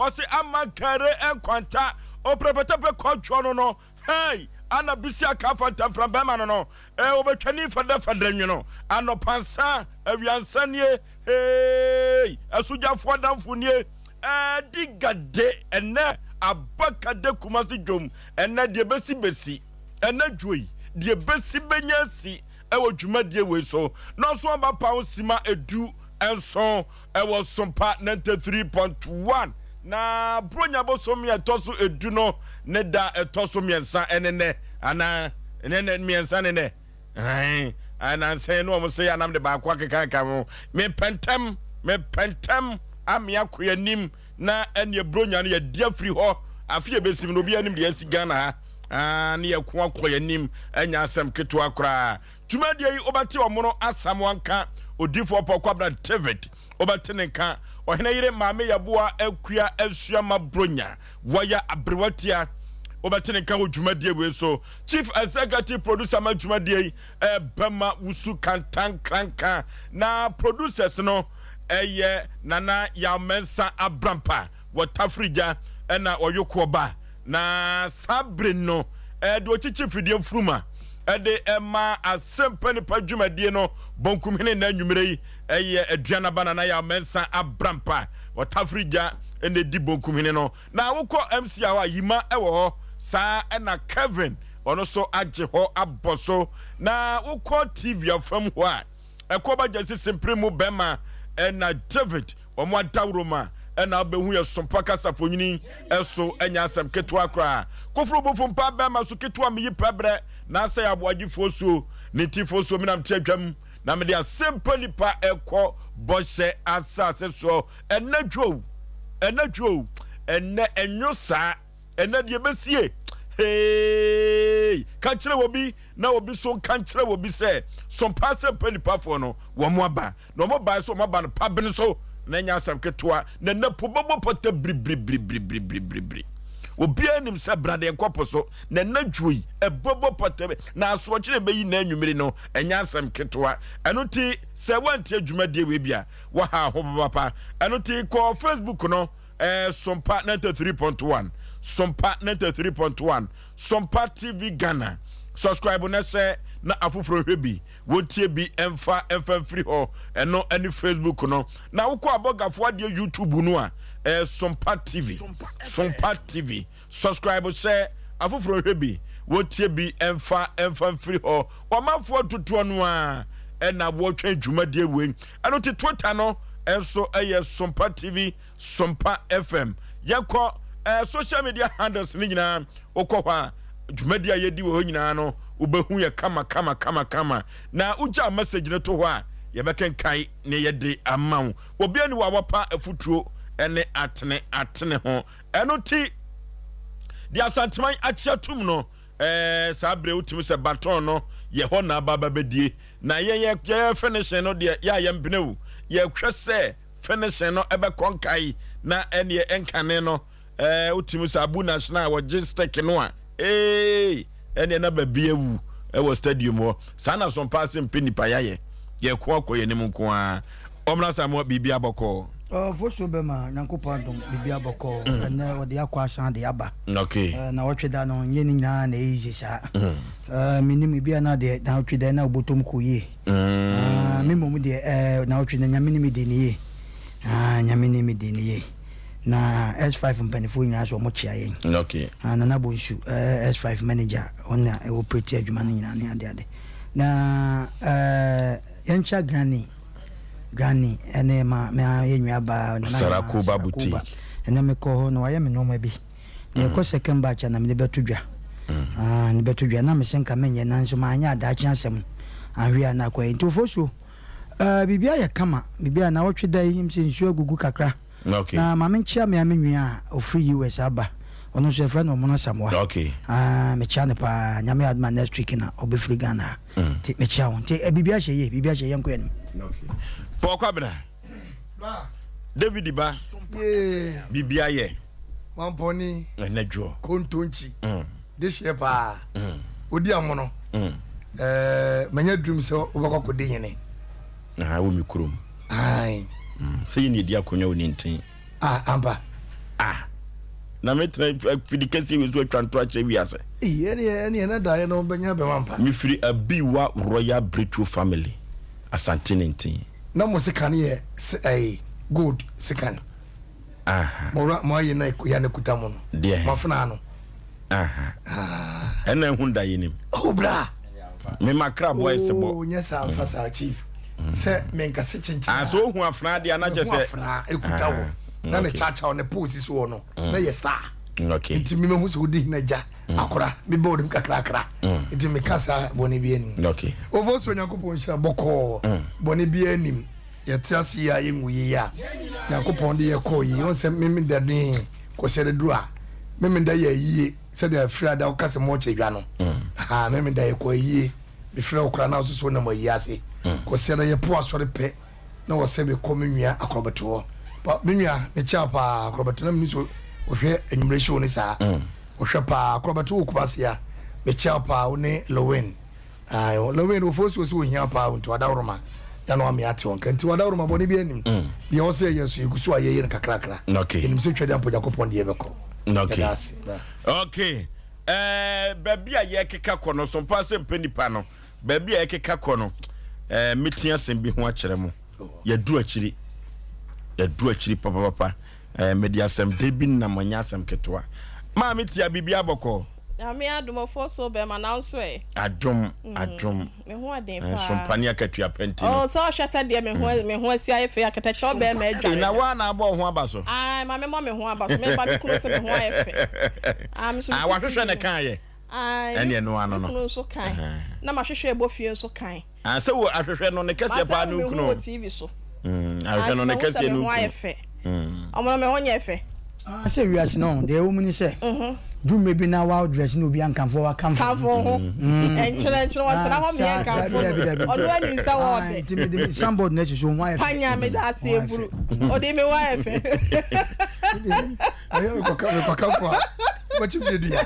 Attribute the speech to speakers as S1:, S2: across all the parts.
S1: Wɔse ama kɛre nkwanta oprɛpɛtɛpɛ kɔdwoɔ no no Hey! Ana bisi aka afa ntamfram bɛrima no no eh, Obetwani fɛdɛfɛdɛ nwono anɔpa nsa awia nsa nie Hey! Asogyafoɔ adamfo nie eh, Di gade ɛnɛ aba kade Kumasi dwom ɛnɛ deɛ bɛsi bɛsi Ɛnɛ dwo yi deɛ bɛsi bɛnya asi ɛwɔ dwumadie wei so na ɔso aba pa ho sima 17 ɛwɔ Sompa 93.1 na Buronya bosome a ɛtɔ so 10 no ne da ɛtɔ so 3 ɛne nɛ anaa ne nɛ 3 ne nɛ ɛn anansɛn no wɔn sɛ yɛ anam de baako akekaka ho mepɛntɛm mepɛntɛm amea kɔ anim na ɛneɛ Buronya no yɛdi afiri hɔ afe yɛ bɛsim no obi anim deɛ asi Ghana ha Ah, ne yɛko akɔ yɛn anim, ɛnyɛ asɛm ketewa koraa. Dwumadie yi, wobɛte Ɔmono Asamoah nka, Odiyifoɔ Paul Kwabena David, wobɛte ne nka, Ɔhene Yere Maame Yeboah Akua Asuama Bronya, wɔyɛ aberewatia, wobɛte ne nka wɔ dwumadie wei so. Chief Executive Producer ma dwumadie yi, ɛbɛma Wusu Kantankranka, na producers no ɛyɛ Nana Yaw Mensah Abrampa, wɔtafiri gya ɛna ɔyokoɔ ba. Na saa bere no, ɛde okyikyi fidie mfuruma ɛde ɛma asɛmpa nipa dwumadie no bonkumhene na anwummerɛ yi ɛyɛ aduanaba nana yɛ amɛnsa abrampa ɔtafiri gya ɛna edi bonkumhene no na wokɔ MC hɔ a yima ɛwɔ hɔ saa ɛna Kevin ɔno so agye hɔ abɔ so na wokɔ TV afam hɔ a ɛkɔ ba gyasi simpere mu bɛma ɛna David wɔn adaworoma ɛna abɛhu yɛ sompa kasafonyini ɛso ɛnyɛ asɛm ketewa koraa koforo bofo mpa bɛma so ketewa meyi pɛbrɛ na asɛ aboagyefoɔ suo ne ntifoɔ suo menam te adwam na mede asɛmpa nipa ɛkɔ bɔhyɛ asase soɔ ɛnɛ dwo ɛnɛ dwo ɛnɛ ɛnwo saa ɛnɛ deɛ bɛsie hey ka kyerɛ wɔ bi na obi so nka nkyerɛ wɔ bi sɛ sompa asɛmpa nipafoɔ no wɔn aba na wɔn bae so wɔn aba no pabene so na ɛnyɛ asɛm ketewa na ɛnɛ po bɛbɔ pɔtɛ biribiribiribiribiribiri obiara nim sɛ brade nkɔ po so na ɛnɛ dwo yi ɛbɛbɔ pɔtɛ na asoɔkyerɛ bɛyi na anwummere no ɛnyɛ asɛm ketewa ɛno ti sɛ wɔntie dwumadie wei bi a wɔha ho papapa ɛno ti kɔ Facebook no ɛɛ Sompa 93.1 Sompa 93.1 Sompa TV Ghana subscribe na sɛ na afoforɔ hwɛ bi wɔntie bi ɛmfa ɛmfa mfiri hɔ ɛno ɛne Facebook no na wokɔ abɔgafoɔ adeɛ YouTube no a ɛɛ Sompa TV Sompa TV subscribe sɛ afoforɔ hwɛ bi wɔtie bi ɛmfa ɛmfa mfiri hɔ ɔmanfoɔ dodoɔ no a ɛna wɔtwɛn dwumadie wei ɛno te Twitter no ɛnso ɛyɛ Sompa TV Sompa FM. Yɛnkɔ eh, social media handles no nyinaa, wokɔ hɔ a, dwumadi a yɛdi wɔ hɔ nyinaa no, wobɛhu yɛ kama kama kama kama. Na wogya message no to hɔ a, yɛbɛkenkan ne yɛde ama wo. Obi ani wɔ a wapa afutuo ne atene atene ho. Ɛno ti, deɛ Asanteman akye atum no, eh, saa berɛ wotumi sɛ baton no yɛ hɔ na aba bɛbɛdie. Na yɛn yɛ finishing no deɛ, yɛ a yɛmpene wo. Yɛhwɛ sɛ Finishing no ɛbɛkɔ nkae na ɛneɛ ɛnkane no ɛɛ wotumi sɛ Abu National a wɔgye stick no a ee ɛneɛ na baabi awu ɛwɔ stadium hɔ saa na sompa ase mpɛ nipa yayɛ yɛko akɔ yɛn anim nko ara ɔmra Samoa biribi abɔkɔɔ.
S2: Ɔfosuo bɛma Nyankopɔn adom biribi abɔkɔɔ ɛnɛ ɔde akɔ asan de aba
S1: okay.
S2: Na ɔtwe da no nyɛ ne nyinaa na ɛyɛ easy saa menim ebi a na deɛ na ɔtwe da na ɔbɔtɔm kɔ yie. Ah, me mmom deɛ eh, naawɔtwe na Nyame ne me di ne yie. Ah, Nyame ne me di ne yie. Na S5 mpanimfoɔ nyinaa so wɔn kyea yɛn.
S1: Okay.
S2: Ah, Nana Bonsu, eh, S5 manager, wɔn na ɛwɔ operate adwuma no nyinaa ne ade ade. Na eh, yɛnkyea Granny, Granny ɛne ma me yɛ nua baa Nana
S1: Sarakoba Boutique.
S2: Ɛnɛ mekɔ hɔ na wayɛ me nneɛma bi. Na ɛkɔ second batch a na mede bɛto dwa. Ah, mede bɛto dwa. Na mese nka menyɛ nanso manyɛ a daakye asɛm anhwɛ a na akɔyɛ. Nti Ofosuo, eh, biribi ayɛ kama. Biribi a nawɔtwe da yi, mesɛ nsuo agugu kakra.
S1: Okay.
S2: Na ma menkyea me a me nua a ɔfiri US aba. Ɔno nso yɛfrɛ no Ɔmono Asamoah.
S1: Okay.
S2: Ah, mekyea no paa. Nyame adom a next week na ɔbɛfiri Ghana ha. Nti mekyea wo. Nti eh, biribi ahyɛ yie, biribi ahyɛ yɛnkɔ yɛn anim.
S1: Okay. Paul Kwabena. David ba. Biribi ayɛ.
S3: Mampɔni.
S1: Ɛnɛ dwoɔ.
S3: Kontonkyi. Mm. This year paa. Mm. Odi amono. Mm. Eh, manya dream sɛ wobɛkɔ akɔdi hene.
S1: Ah, wɔ me kurom.
S3: Ae.
S1: Mm. Sɛ yɛ ne ɛdi akonnwa wɔ ne ntin.
S3: Ah, ampa.
S1: Ah, na metena afidi kɛseɛ wei so atwa ntorɔ akyerɛ wiase.
S3: Ei, ɛneɛ, ɛneɛ na daeɛ no bɛnya bɛma mpa.
S1: Mefiri Abiwa Royal Bretuo Family, Asante Nintin.
S3: Na mo sekan yɛ se ɛyi gold sekan.
S1: Aha.
S3: Mo wura mo ayi na ya na kuta mo no.
S1: Deɛ.
S3: Mo afena ano.
S1: Aha. Ɛna ehu da yɛ nim.
S3: Oh bra.
S1: Me ma kra boy se bɔ.
S3: Oh nyɛ saa nfa saa chief. Sɛ me nka se kyenkyen.
S1: Ah so ohu afena deɛ na kyɛ sɛ.
S3: Mehu afena ekuta wo. Na ne kyakyaw ne pole sisi hɔ no. Na yɛ star.
S1: Okay.
S3: Nti me mehu sɛ wodi hena gya akora. Me bɔ onim kakrakra. Nti me ka saa bɔne bi anim.
S1: Okay.
S3: Ofo so Nyankopɔn nhyira bɔkɔɔ. Bɔne bi anim. Yɛte ase yi a yɛnwu yi a Nyankopɔn de yɛ kɔɔ yi. Wɔn sɛ memenda ne kɔsɛ de duru a memenda yɛ ayie sɛdeɛ afiri ada woka sɛ mɔkyɛ dwa no. Ha memenda yɛ kɔ ayie. Mefrɛ wo koraa na wososo nam ayie ase. Kɔsɛ da yɛpo asɔre pɛ na wɔsɛ mekɔ me nua akorɔbɛto hɔ. Pa me nua mekyia paa akorɔbɛto na meni so wɔhwɛ anwummerɛ show ne saa. Wɔhwɛ paa akorɔbɛto wɔ Kumasi a mekyia paa wo ne Lowin. Ae Lowin wɔfo si wɔ sɛ wɔhia paa nti wadaworoma ya na wame ate wɔn ka nti wadaworoma bɔne bi anim. Deɛ wɔ sɛ yɛyɛ nso yɛgu so a yɛyɛ no kakrakra. Yɛnim sɛ twɛdeɛ ampa Onyankopɔn deɛ bɛkɔ.
S1: Okay.
S3: Yɛda ase.
S1: Okay. Eh, baabi a yɛkeka kɔ no so mpa sɛ mpɛ nipa no baabi a yɛkeka kɔ no eh, meti asɛm bi ho akyerɛ mo yɛdu akyiri yɛdu akyiri papapapa eh, mede asɛm de bi nam ɔnyɛ asɛm ketewa maa metia biribi abɔkɔ.
S4: Nyame adom ɔfoɔ so bɛma nanso ɛ.
S1: Adom adom.
S4: Me ho ɔden paa.
S1: Sompa ne akatua pa nti no.
S4: Oh sɛ ɔhwɛ sɛ deɛ me ho me ho asi ayɛ fɛ akatakyɛ ɔbɛrima adware.
S1: Na woa na abɔ wo ho aba so.
S4: Ae ma me mmɔ me ho aba so me ba me kunu sɛ me ho ayɛ fɛ. Ah me so me
S1: Ah wahwehwɛ ne kan yɛ.
S4: Ae
S1: Ɛne ɛno ano no.
S4: Me kunu nso kan. Na mahwehwɛ ɛbɔ fie nso kan.
S1: Ah sɛ wo ahwehwɛ no ne kɛseɛ paa ne
S4: wo
S1: kunu.
S4: Masɛ me ho wɔ TV so.
S1: Ahwehwɛ no ne kɛseɛ ne wo kunu.
S4: Me ho ayɛ fɛ. Ɔmo no me ho nyɛ fɛ.
S2: Ah sɛ wiase no deɛ ɛwɔ mu ne sɛ duru mmerɛ bi na wa dress na obi ankamfo wa kamfo
S4: kamfo ho ɛnkyerɛ nkyerɛ wɔn tena hɔ meyɛ nkamfo no ɔno anim sɛ wɔɔdɛ
S2: nti mede me sanbɔd no asi so ho ayɛ fɛ
S4: panya meda ase eburu ɔde me ho ayɛ fɛ
S3: Ayɛ mekɔka mekɔka fo a wɔkyi mi dua.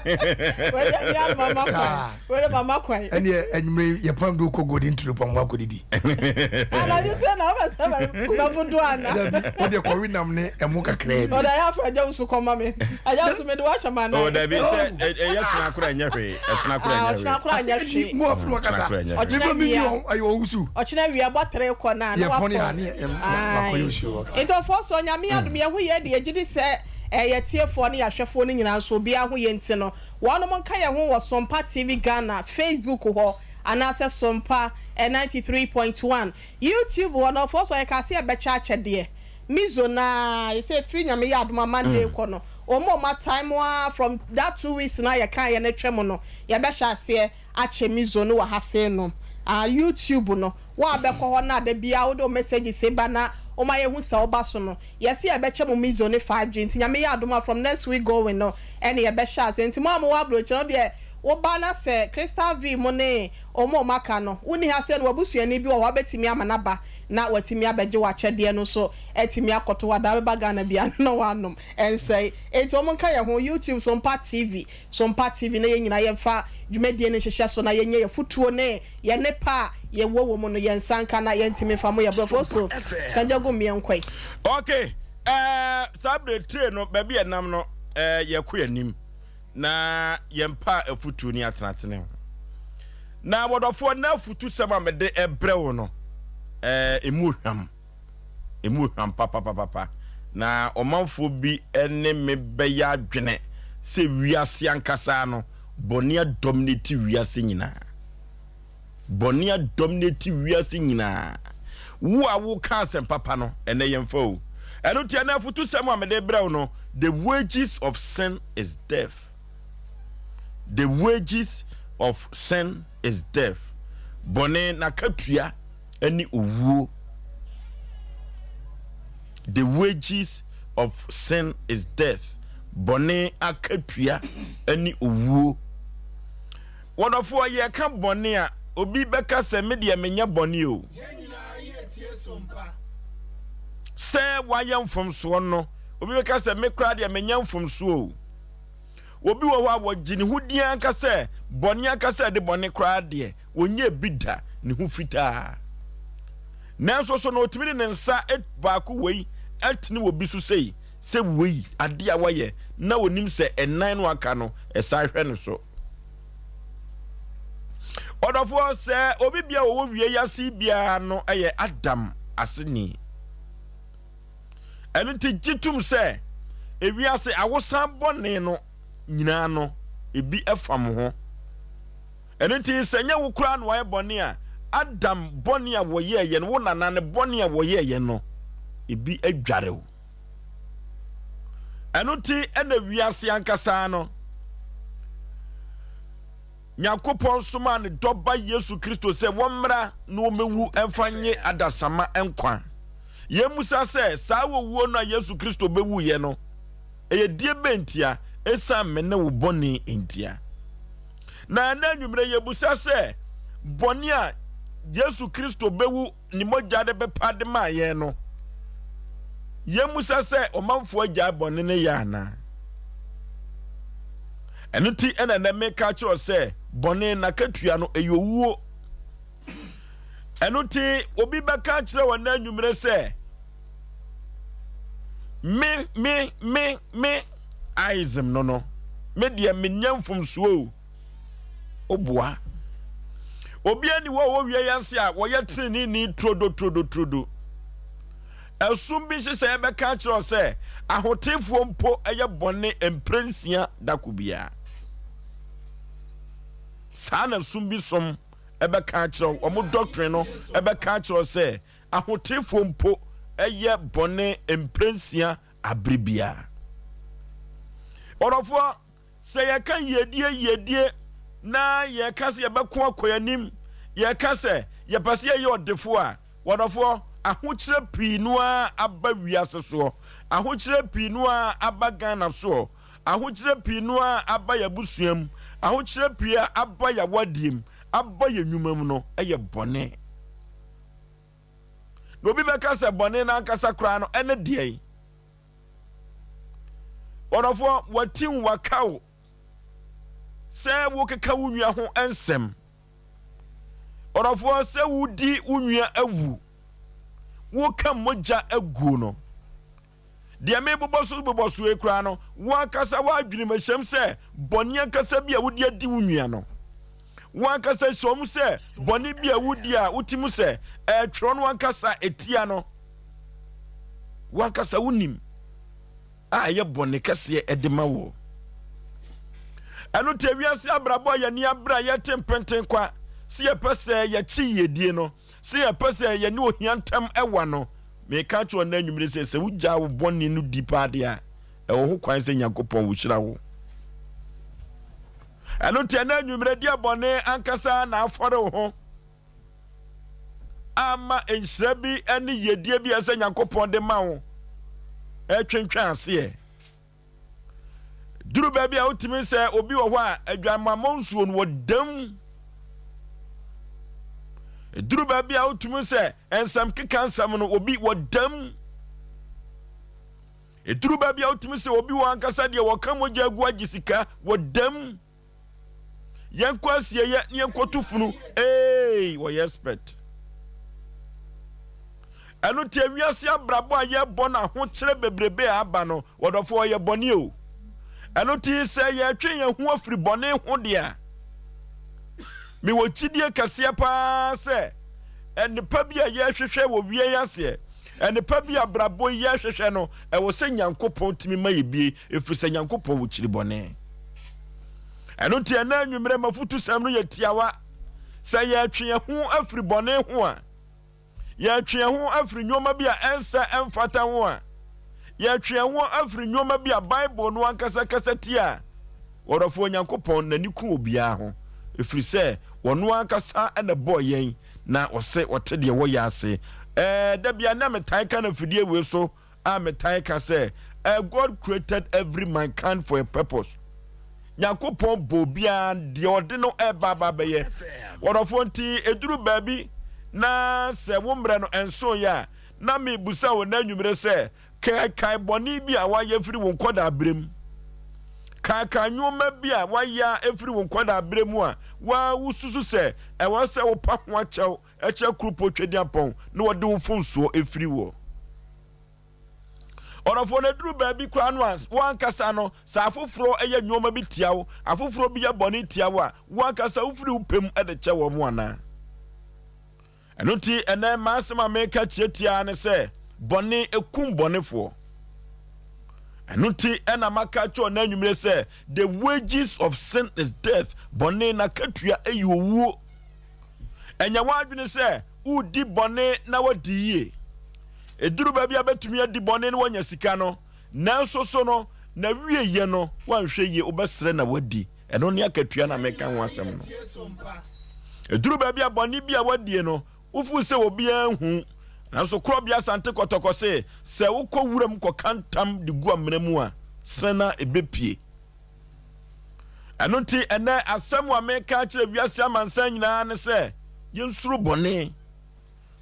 S4: Wɛde mi ama mama kwan. Wɛde mama kwan.
S3: Ɛne ɛnwumire yɛ pam do kɔ golden tulip pam wakɔ didi.
S4: Anadwo sɛ na ɔbɛ sɛ bɛfo do ana.
S3: Dabi o de kɔwe nam ne ɛmo kakraa bi.
S4: Ɔda yɛ afɔ agya wusu kɔma mi. Agya wusu mi de wahyɛ ma nan.
S1: O dabi sɛ ɛyɛ kyena kora ɛnyɛ hwee ɛkyena kora ɛnyɛ hwee.
S4: Ɔkyena kora ɛnyɛ hwee.
S3: Mu afunu wakasa.
S4: Ɔkyena wia.
S3: Ɛyɛ ɔwusu.
S4: Ɔkyena wia bɔ tere kɔ na na
S3: wakɔ. Yɛ pɔn yɛ ne wakɔ yɛ osuo.
S4: Nti ɔfɔ so Nyame adom yɛ ho yɛ de yɛ gyidi sɛ yɛ tiefoɔ ne yɛ ahwɛfoɔ no nyinaa nso obiara ho yɛ nti no wɔnom nka yɛ ho wɔ Sompa TV Ghana Facebook hɔ anaasɛ Sompa 93.1 YouTube hɔ no ɔfɔ so yɛ kaa sɛ yɛ bɛkyɛ akyɛdeɛ Mizo no ara yɛ sɛ ɛfiri Nyame yɛ adom a Monday kɔ no wɔn a wɔn atae mo ara from that 2 weeks no a yɛ kaeɛ no atwa mu no yɛ bɛhyɛ aseɛ akyɛ Mizo no wɔ ha sei nom ah YouTube no Wo a bɛkɔ hɔ no a da biara wode wo messages ba na woma yɛhu sɛ woba so no, yɛse yɛbɛkyɛ mo Mizo ne 5G nti Nyame yɛ adom a from next week going no ɛne yɛbɛhyɛ aseɛ nti mo a mowɔ aburokyire no deɛ woba na sɛ Crystal V mo ne wɔn a wɔaka no wonni ha sei no w'abusuani bi wɔ hɔ a wobɛtumi ama no aba na watumi abɛgye w'akyɛdeɛ no nso atumi akɔto hɔ a da wobɛba Ghana biara no na woanom ɛnsɛe nti wɔn nka yɛn ho YouTube Sompa TV Sompa TV na yɛn nyinaa yɛmfa dwumadie no nhyehyɛ so na yɛnyɛ yɛn ne Yɛn nnepa a yɛwɔ wɔ mu no, yɛn nsa nka na yɛntumi mfa mo yɛ brɛfo so ka gya gu mmea nkwae.
S1: Ok eh, saa bere tire no baabi a ɛnam no eh, yɛkɔ yɛn anim na yɛn pa afutuo ne atenatene ho na wɔdɔfoɔ na afutusɛm a mede ɛbrɛ wo no eh, emu ohwam emu ohwam papapapapa na ɔmanfoɔ bi ne me bɛyɛ adwene sɛ wiase ankasa no Bɔne adɔminati wiase nyinaa. Bɔne adɔminati wiase nyinaa. Wo a woka asɛm papa no, ɛnɛ yɛmfa o. Ɛno nti ɛnɛ afotusɛm a mede brɛ wo no, the wages of sin is death. The wages of sin is death. Bɔne n'akatua ne owuo. The wages of sin is death. Bɔne akatua ne owuo. Wɔdɔfoɔ yɛka bɔne a, obi bɛka sɛ me deɛ menyɛ bɔne o. Sɛ wayɛ mfomsoɔ no, obi bɛka sɛ me koraa deɛ menyɛ mfomsoɔ o. Obi wɔ hɔ a wɔgye ne ho di ankasa sɛ bɔne ankasa ɛde bɔne koraa deɛ ɔnyɛɛ bi da, ne ho fitaa. Nanso so na ɔtumi de ne nsa baako wei tene wɔ bi so sei? sɛ wei adeɛ a wayɛ na onim sɛ ɛnan no aka no ɛsan hwɛ no so. Ɔdɔfoɔ, sɛ obi bia wɔwɔ wie yase biara no yɛ Adam aseni. Ɛno nti gye tom sɛ ewiase awosan bɔne no nyinaa no ebi fam ho. Ɛno nti sɛ nyɛ wo koraa na wayɛ bɔne a, Adam bɔne a wɔyɛɛyɛ no, wo nana no bɔne a wɔyɛɛyɛ no, ebi adware wo. Ɛno nti ɛna wiase ankasa no, Nyankopɔn somaa ne dɔba Yesu Kristo sɛ wɔmmra na wɔmmɛwu mfa nye adasamma nkwa. Yɛmmisa sɛ, saa owuo no a Yesu Kristo bɛwuiɛ no, ɛyɛ die bɛn ntia? Ɛsiane me ne wo bɔne ntia. Na ɛnɛ anwummerɛ yɛbusa sɛ, bɔne a Yesu Kristo bɛwu ne mogya de bɛpa de maa yɛn no, yɛmmisa sɛ ɔmanfoɔ agyae bɔne no yɛ anaa? Ɛno nti ɛna ɛnɛ meka kyerɛ sɛ bɔne n'akatua no ɛyɛ owuo. Ɛno nti obi bɛka kyerɛ wɔn na anwummerɛ sɛ me me me me ism no no me deɛ menyɛ mfomsoɔ o. Woboa. Obi ani wɔ wɔ wie ase a wɔyɛ teneneeni turodo turodo turodo. Ɛsom bi nhyehyɛeɛ bɛka akyerɛ sɛ ahotefoɔ mpo yɛ bɔne mprɛnsia dako biara. Saa na som bi som ɛbɛka akyerɛ wɔn doctrine no ɛbɛka akyerɛ sɛ ahotefoɔ mpo yɛ bɔne mprɛnsia abere biara. Ɔdɔfoɔ, sɛ yɛka yiedie yiedie na yɛka sɛ yɛbɛko akɔ yɛn anim, yɛka sɛ yɛpɛ sɛ yɛyɛ ɔdefoɔ a, wɔdɔfoɔ, ahokyerɛ pii no ara aba wiase soɔ, ahokyerɛ pii no ara aba Ghana soɔ, ahokyerɛ pii no ara aba yɛn abusua mu, ahokyerɛ pii a aba yɛn awadeɛ mu, aba yɛn nnwuma mu no yɛ bɔne. Na obi bɛka sɛ bɔne no ankasa koraa no ɛne deɛn? Ɔdɔfoɔ, watiw waka wo sɛ wokeka wo nua ho nsɛm. Ɔdɔfoɔ, sɛ wodi wo nua awu, woka mogya aguo no. Deɛ mebobɔ so bobɔ so yi koraa no, wo ankasa w'adwene mu ahyɛm sɛ bɔne ankasa bi a wode adi wo nua no. Wo ankasa hyɛ wɔn sɛ bɔne bi a wodi a wote mu sɛ ɛretwerɛ no ankasa etia no. Wo ankasa wonim a ɛyɛ bɔne kɛseɛ ɛde ma wo. Ɛno te wiase abrabɔ a yɛni abere a yɛte mpenten kwa sɛ yɛpɛ sɛ yɛkye yiedie no, sɛ yɛpɛ sɛ yɛne ohia ntam ɛwa no. Meka kyerɛ ɔnna anwummere sɛ, sɛ wogyaa wo bɔne no di paa deɛ a, ɛwɔ ho kwan sɛ Nyankopɔn wohyira wo. Ɛno nti ɛnna anwummere deɛ bɔne ankasa na afɔre wo ho ama nhyira bi ne yiedie bi a ɛsɛ Nyankopɔn de ma wo ɛtwentwɛn aseɛ. Duru baabi a wotumi sɛ obi wɔ hɔ a adwamammɔ nsuo no wɔ dam. Duru baabi a wotumi sɛ nsɛm keka nsɛm no obi wɔ dam. Duru baabi a wotumi sɛ obi wɔ ankasa deɛ wɔka mogya agu agye sika wɔ dam. Yɛnkɔ asieeɛ ne yɛnkɔto funu ee wɔyɛ expert. Ɛno nti ewiase abrabɔ a yɛbɔ no ahokyerɛ bebrebe a aba no wɔdɔfo ɔyɛ bɔne o. Ɛno nti sɛ yɛtwe yɛn ho afiri bɔne ho deɛ a mewɔ gyidie kɛseɛ paa sɛ nnepa bi a yɛhwehwɛ wɔ wie aseɛ nnepa bi a abrabɔ yi yɛhwehwɛ no ɛwɔ sɛ Nyankopɔn tumi ma yɛ bie ɛfiri sɛ Nyankopɔn wɔ kyiri bɔne. Ɛno nti ɛnɛ anwummerɛ mafotusɛm no yɛ tiawa sɛ yɛtwe yɛn ho afiri bɔne ho a, yɛtwe yɛn ho afiri nneɛma bi a ɛnsɛ ɛmfata ho a, yɛtwe yɛn ho afiri nneɛma bi a Bible no ankasa kasa tia a, wɔdɔfo Onyankopɔn n'ani ku obiara ho, ɛfiri sɛ ɔno ankasa na bɔɔ yɛn na ɔse ɔte deɛ wɔyɛ ase. Ɛɛ da bia na metae ka no afidie wei so a metaa ka sɛ, eh, God created every mankind for a purpose. Nyankopɔn bɔ obiara deɛ ɔde no ɛba aba bɛyɛ. Wɔdɔfoɔ nti, ɛduru baabi na sɛ wo mmerɛ no ɛnso yɛ a, na mebusa wo na anwummerɛ sɛ, kaekae bɔne bi a woayɛ firi wo nkɔdaa berɛ mu. Kaekae nneɛma bi a woayɛ a ɛfiri wo nkɔdaa berɛ mu a woa wosusu sɛ ɛwɔ sɛ wopa ho akyɛw Ɛkyerɛ kuropɔn Twedeampɔn na wɔde wo mfomsoɔ ɛfiri woɔ. Ɔdɔfoɔ no, ɛduru baabi koraa no a, wo ankasa no, sɛ afoforɔ yɛ nneɛma bi tia wo, afoforɔ bi yɛ bɔne tia wo a, wo ankasa wofiri wo pɛ mu de kyɛ wɔn anaa? Ɛno nti, ɛnɛ m'asɛm a meka tiatiaa ne sɛ, bɔne kum bɔnefoɔ. Ɛno nti ɛna maka kyerɛ ɔna anwummere sɛ, the wages of sin is death. Bɔne n'akatua ɛyɛ owuo. Ɛnyɛ w'adwene sɛ woredi bɔne na wadi yie. Ɛduru baabi a bɛtumi adi bɔne na wanya sika no, nanso so no, na wieɛ no, woanhwɛ yie, wobɛsrɛ na wadi. Ɛno ne akatua na meka ho asɛm no. Ɛduru baabi a bɔne bi a wadie no, wofuu sɛ obiara nhu. Nanso Korɔbea Asante Kɔtɔkɔ se, sɛ wokɔ wuram kɔka ntam de gu amena mu a, sɛn na ɛbɛpue. Ɛno nti, ɛnɛ asɛm a meka akyerɛ wiase amansan nyinaa ne sɛ, yɛnsuro bɔne.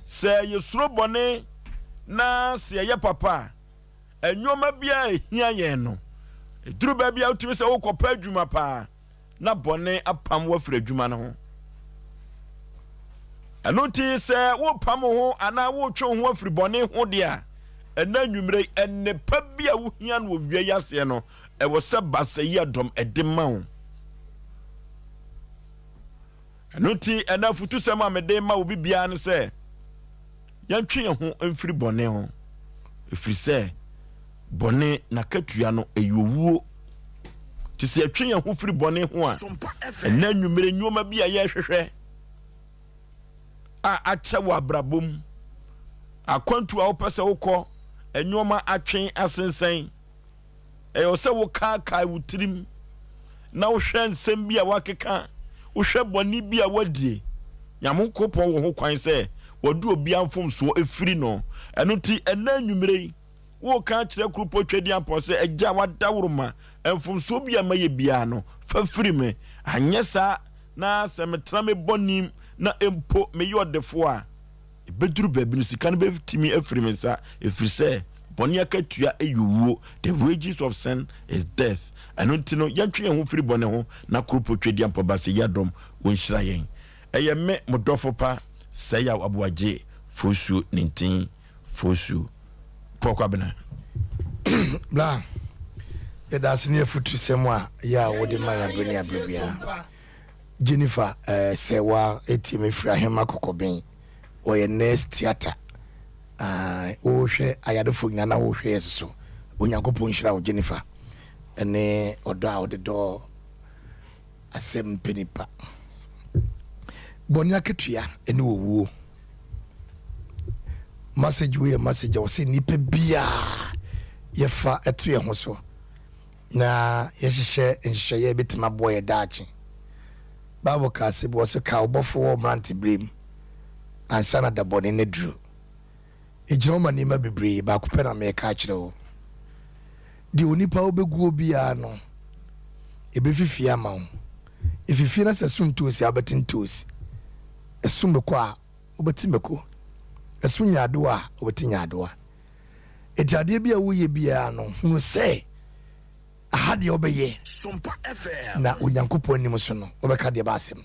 S1: Sɛ yɛsuro bɔne na sɛ yɛyɛ papa a, nneɛma bi a ɛhia yɛn no, ɛduru baabi a wotumi sɛ wokɔpɛ adwuma paa na bɔne apam wo afiri adwuma no ho. Ɛno nti sɛ wopam wo ho anaa wotwe wo ho afiri bɔne ho deɛ a, ɛnɛ anwummerɛ nnepa bi a wohia no wɔ wia yi aseɛ no, ɛwɔ sɛ basa yi adɔm ɛde ma wo. Ɛno nti ɛnɛ afutusɛm a mede ma obi biara ne sɛ yɛntwe yɛn ho mfiri bɔne ho, ɛfiri sɛ bɔne n'akatua no ɛyɛ owuo. Nti sɛ yɛtwe yɛn ho firi bɔne ho a, ɛnɛ anwummere nneɛma bi a yɛrehwehwɛ a akyɛ wɔ abrabɔ mu, akwantu a wopɛ sɛ wokɔ, nneɛma atwe asensɛn, Ɛyɛ sɛ wokaakae wo tirim na wohwɛ nsɛm bi a woakeka, wohwɛ bɔne bi a woadie. Nyankopɔn wɔ ho kwan sɛ wɔde obiara mfomsoɔ ɛfiri no. Ɛno nti, ɛnɛ anwummerɛ yi, woreka akyerɛ Kuropɔn Tweaduampɔn sɛ, Agya, w'adaworoma, mfomsoɔ bi a mayɛ biara no, fa firi me. Anyɛ saa na sɛ metena me bɔne mu na mpo meyɛ ɔdefoɔ a, Ɛbɛduru baabi no, sika no bɛtumi afiri me nsa, ɛfiri sɛ bɔne akatua yɛ owuo. The wages of sin is death. Ɛno nti no, yɛntwe yɛn ho firi bɔne ho na Kuropɔ Twedeampɔ Baseyiadɔm wɔnhyira yɛn. Ɛyɛ me, mo dɔfo pa, Sɛyaw Aboagye Fosuo Nintin Fosuo. Paul Kwabena.
S3: Bla, yɛda ase ne afutusɛm a yɛ a wode ma yɛn abere ne abere biara. Jennifer eh, Sɛwa etie me firi Ahema Kɔkɔben. Wɔyɛ nurse theatre. Ah, wohwɛ ayarefo nyinaa na wohwɛ yɛ soso. Onyankopɔn nhyira wo Jennifer ɛne ɔdɔ a wode dɔ asɛm pɛ nipa. Bɔne akatua ɛne owuo. Message wei yɛ message a wɔsɛ nipa biara yɛfa ɛto yɛn ho so. na yɛhyehyɛ nhyehyɛeɛ a ɛbɛtumi aboa yɛn daakye. Bible ka asɛm bi, ɔse, Kae wo Bɔfo wɔ wo mmeranteberɛ mu ansa na da bɔne no aduru. Ɛgyina hɔ ma nneɛma bebree, baako pɛ na mereka akyerɛ wo. Deɛ onipa wobɛguo biara no, ɛbɛfifie ama wo. Ɛfifie na sɛ ɛso ntoosi a, wobɛte ntoosi. Ɛso mako a, wobɛte mako. Ɛso nyaadowa a, wobɛte nyaadowa. Enti adeɛ bi a woyɛ biara no, hunu sɛ aha deɛ wobɛyɛ na Onyankopɔn anim so no, wobɛka deɛ ɛba asɛm.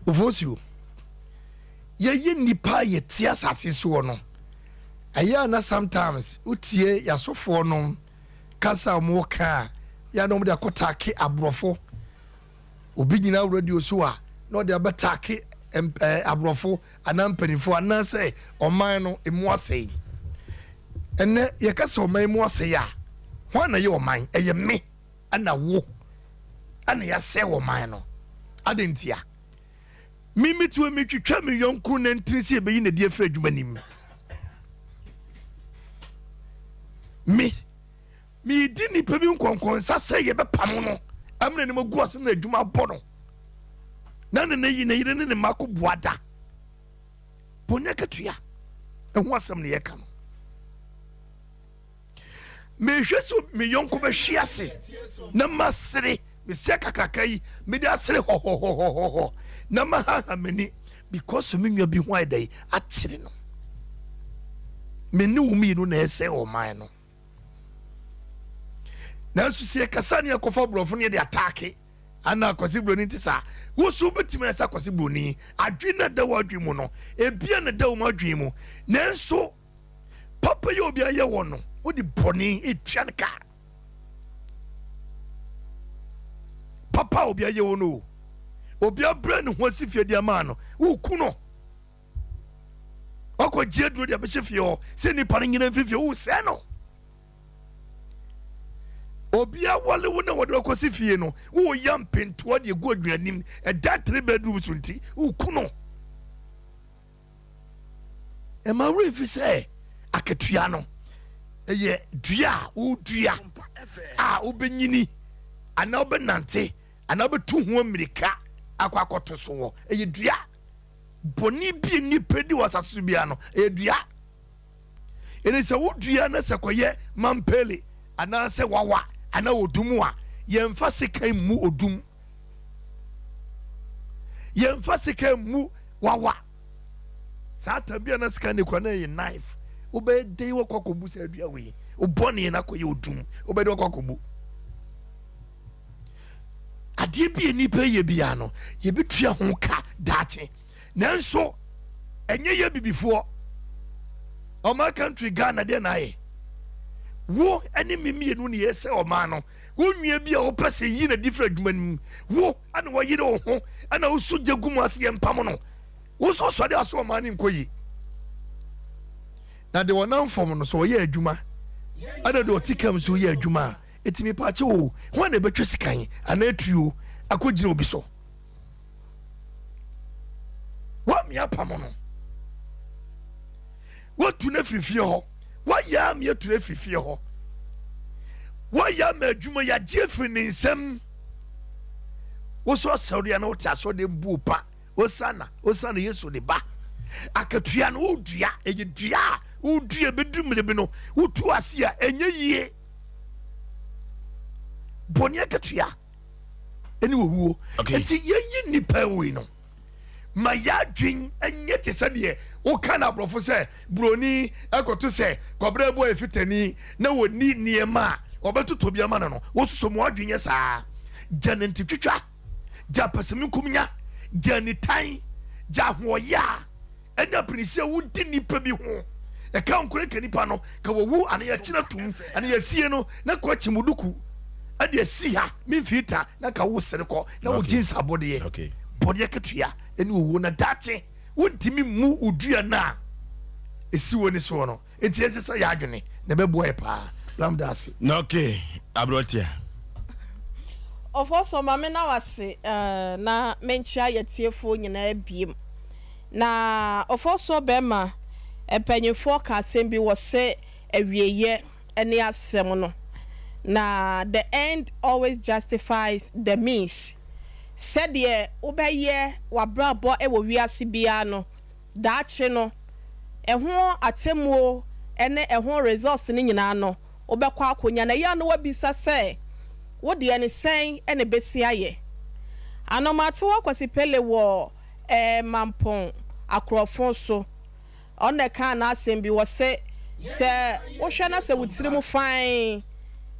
S3: Ofosuo, yɛyɛ nnipa a yɛte asase soɔ no, ɛyɛ a na sometimes wotie yɛasofoɔ no kasa a wɔka a, yɛ a na wɔde akɔtaake aborɔfo. Obi gyina radio so a na ɔde abɛtaake aborɔfo anaa mpanimfoɔ anaasɛ ɔman no emu asɛe. Ɛnɛ yɛka sɛ ɔman mu asɛe a, hwan na ɛyɛ ɔman? Ɛyɛ me ɛna wo ɛna yɛasɛe ɔman no. Adɛn ntia? Me metuo metwitwa me yɔnko nantini sɛ yɛbɛyi n'adi afiri adwuma nim. Me Meredi nnipa bi nkɔnkɔnsa sɛ yɛbɛpamo no ama n'anim agu ase na adwuma abɔ no na ne ne ne yere ne ne mma kɔ bua da. Bɔne akatua ɛho asɛm na yɛka no. Mehwɛ sɛ me yɔnko bɛhwe ase na masere mesɛ kakraka yi mede asere hɔhɔhɔhɔhɔ na mahaha m'ani because me nua bi ho ayɛ dɛn akyere no. Me ne wo mmienu na ɛsɛ ɔman no. Nanso sɛ yɛkasa ne yɛkɔfa borɔfo ne yɛde ataake ana akwasi buroni nti saa wo so wobɛtumi ayɛ sɛ akwasi buroni adwene na da wɔ adwene mu no ebia na da wɔn adwene mu nanso papa yɛ obi ayɛ wɔ no Wode bɔne retua no ka. Papa a obi ayɛ wo no o, obi abrɛ ne ho asi fie de ama no, woku no. Wakɔgye aduro de abɛhyɛ fie hɔ sɛ nipa no nyina mfiri fie, wosɛe no. Obi awale wo na wɔde wakɔsi fie no, woyɛ mpentoa de agu aduanim, ɛda three bedroom so nti, woku no. Ɛma werɛ fi sɛ akatua no yɛ dua a wodua a wobɛnyini anaa wobɛnante anaa wobɛtu ho mmirika akɔ akɔto so wɔ. Ɛyɛ dua. Bɔne bi a nnipa di wɔ asase so biara no, ɛyɛ dua. Ɛne sɛ wodua na sɛ kɔyɛ mampele anaasɛ wawa anaa odum a, yɛmfa sekan mmu odum. Yɛmfa sekan mmu wawa. Saa tam bi a na sekan ne kura na ɛyɛ knife. Wobɛyɛ dɛn wakɔ akɔbu saa dua wei? Wobɔne na akɔyɛ odum. Wobɛyɛ dɛn wakɔ akɔbu? Adeɛ bi a nnipa yɛ biara no, yɛbɛtua ho ka daakye. Nanso, ɛnyɛ yɛ bibifoɔ. Ɔman country Ghana deɛ na ayɛ. Wo ne me mmienu ne yɛsɛ ɔman no. Wo nua bi a wopɛ sɛ yi na di firi adwuma no mu. Wo na wɔyere wo ho na woso gya gu mu ase yɛ mpam no. Wo nso sɔre aso ɔman no nkɔ yie. Na deɛ ɔnam fam no sɛ ɔyɛ adwuma ɛna deɛ ɔte kam nso yɛ adwuma a, ɛtumi paakye o, hwan na ɛbɛtwa sikan anaa atuo akɔgyina obi so? Woamia apam no, woatu no afiri fie hɔ, woayɛ amia atu no afiri fie hɔ, woayɛ ama adwuma yɛagye afiri ne nsam. Wosɔ asɔre a na wote asɔre dɛm buo pa. Hosanna, Hosanna, Yesu de ba. Akatua no wodua, ɛyɛ dua a wodua bɛduru mmerɛ bi no, wotu ase a ɛnyɛ yie. Bɔne akatua ɛne owuo.
S1: Okay.
S3: Nti yɛyi nnipa wei no ma yɛadwen nyɛ te sɛ deɛ woka no aborɔfo sɛ buroni ɛkɔto sɛ kɔbrɛ bu a ɛfitani na wɔni nneɛma a wɔbɛtotɔ bi ama no no, wososo mu adwen nyɛ saa. Gya nantitwitwa. Gya pɛsɛmenkominya, gya nitan, gya ahoɔyaa, ɛne apinisi a wodi nnipa bi ho. Ɛka nko ka nipa no, ka wawu anaa yɛakyina tum anaa yɛasie no na kɔ akyi mu duku ɛde asi ha memfii ta na ka wo sere kɔ na wo jeans abɔdeɛ bɔne akatua ɛne owuo na daakye wontumi mmu wo dua no a ɛsi wɔ ne soɔ no. Enti yɛnsesa yɛn adwene na ɛbɛboa yɛ paa. Bram da ase.
S1: Na okay, aberanteɛ.
S4: Ɔfɔsɔ ma me na wase eh, na menkyea yɛtiefoɔ nyinaa biem. Na ɔfɔsɔ bɛrima, mpanyinfoɔ ka asɛm bi wɔ se awieyɛ ne asɛm no. Na the end always justifies the means. Sɛdeɛ wobɛyɛ wabrabɔ wɔ wiase biara no, daakye no, ɛho atemmuo ne ɛho results no nyinaa no, wobɛkɔ akɔnya. Na ɛyɛ a na woabisa sɛ, wo deɛ no sɛn na ɛbɛsi ayɛ? Anomatewa Kwasi Pele wɔ eh, Mampong akorɔfo so. Ɔno na ɛkaa n'asɛm bi, ɔse, Sɛ wohwɛ na sɛ wo tiri mu fann,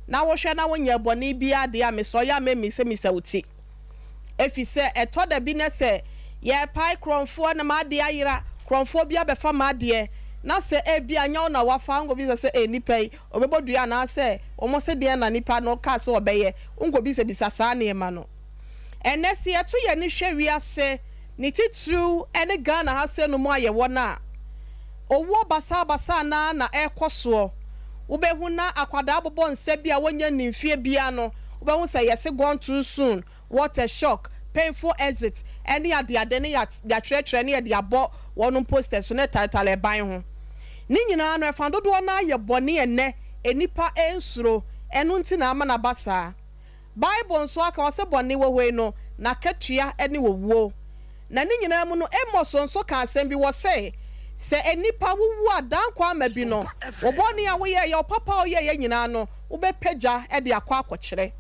S4: na wohwɛ na wonyɛɛ bɔne biara deɛ a, mesrɛ wo, yɛ a mɛmmisamisa wo ti. Efisɛ ɛtɔ da bi na sɛ yɛrepae korɔmfoɔ na m'adeɛ ayera, korɔmfoɔ bi abɛfa m'adeɛ, na sɛ ebia nyɛ wo na wafa a, wonkɔbisa sɛ, 'Ei, nipa yi, ɔbɛbɔ dua anaasɛ wɔse deɛn na nipa no kaa sɛ ɔbɛyɛ? Wonkɔbisabisa saa nneɛma no. Ɛnnɛ, sɛ yɛto yɛn ani hwɛ wiase, ne titiriw ne Ghana ha sɛɛ no mu a yɛwɔ no a, owuo basabasa no ara na ɛrekɔ soɔ. Wobɛhu na akwadaa bobɔ nsa bi a wɔnnya nnii mfeɛ biara no, Wobɛhu sɛ yɛse gone too soon, what a shock, painful exit ne adeade ne yɛatwerɛtwerɛ ne yɛde abɔ wɔnom posters so na ɛtaretare ɛban ho. Ne nyinaa no ɛfa dodoɔ no ara yɛ bɔne ɛnnɛ nnipa nsuro, ɛno nti na ama no aba saa. Bible nso aka ɔse bɔne wɔ hɔ yi no n'akatua ne owuo. Na ne nyinaa mu no Amos nso ka asɛm bi wɔse sɛ nnipa wowu a daa nkwa ama bi no wo bɔne a woyɛeɛ wo papa a woyɛeɛ nyinaa no wobɛpagya de akɔ akɔkyerɛ.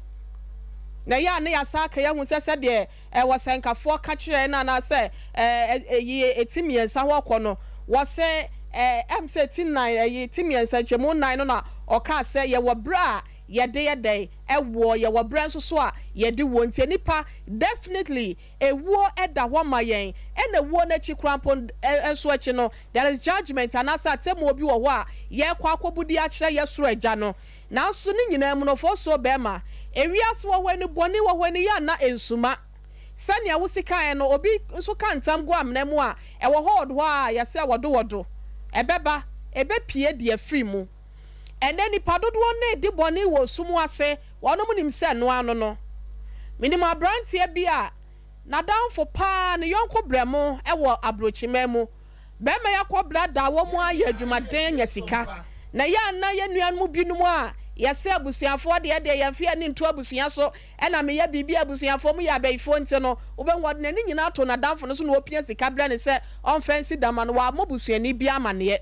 S4: Na ɛyɛ a na yɛasan aka yɛahu sɛ sɛdeɛ wɔsɛnkafoɔ ka kyerɛɛ no anaasɛ ɛyi ɛti mmiɛnsa hɔ kɔ no, wɔse ɛm sɛ ti nnan ɛyi ti mmiɛnsa nkyɛmu nnan no na ɔkaa sɛ yɛwɔ berɛ a. yɛde yɛ dɛn ɛwoɔ, yɛwɔ berɛ nso so a yɛde wuo. Nti nnipa definitely ewuo ɛda hɔ ma yɛn. Ɛna ewuo n'akyi koraa mpo nso akyi no, there is judgement anaasɛ atemmuo bi wɔ hɔ a yɛrekɔ akɔbudi akyerɛ yɛ soro Agya no. Nanso ne nyinaa mu no, Ofosuo bɛrima, ewiase wɔ hɔ ani bɔne wɔ hɔ ani yɛ ana nsuma. Sɛnea wosi kaeɛ no, obi nso ka ntam gu amena mu a, ɛwɔ hɔ hɔ a yɛsɛ wɔdo wɔdo ɛbɛba ɛbɛpie deɛ firi mu. Ɛnɛ nipa dodoɔ no edi bɔne wɔ sum ase, wɔnom nim sɛ noa no. Menim aberanteɛ bi a n'adamfo paa, ne yɔnko brɛmo ɛwɔ aburokyiman mu. Bɛrima yi akɔ bra da wɔn mu ayɛ adwumaden anya sika, na yɛ ana yɛ nuanom binom a yɛsɛ abusuafoɔ deɛ yɛn fi ani nto abusua so, ɛna meyɛ biribi abusuafoɔ mu yɛ abɛyifoɔ. Nti no wobɛhu ɔde n'ani nyinaa to n'adamfo no so na opia sika brɛ ne sɛ ɔmfɛ nsi dama no. Wɔamɔ busuani bi amaneɛ,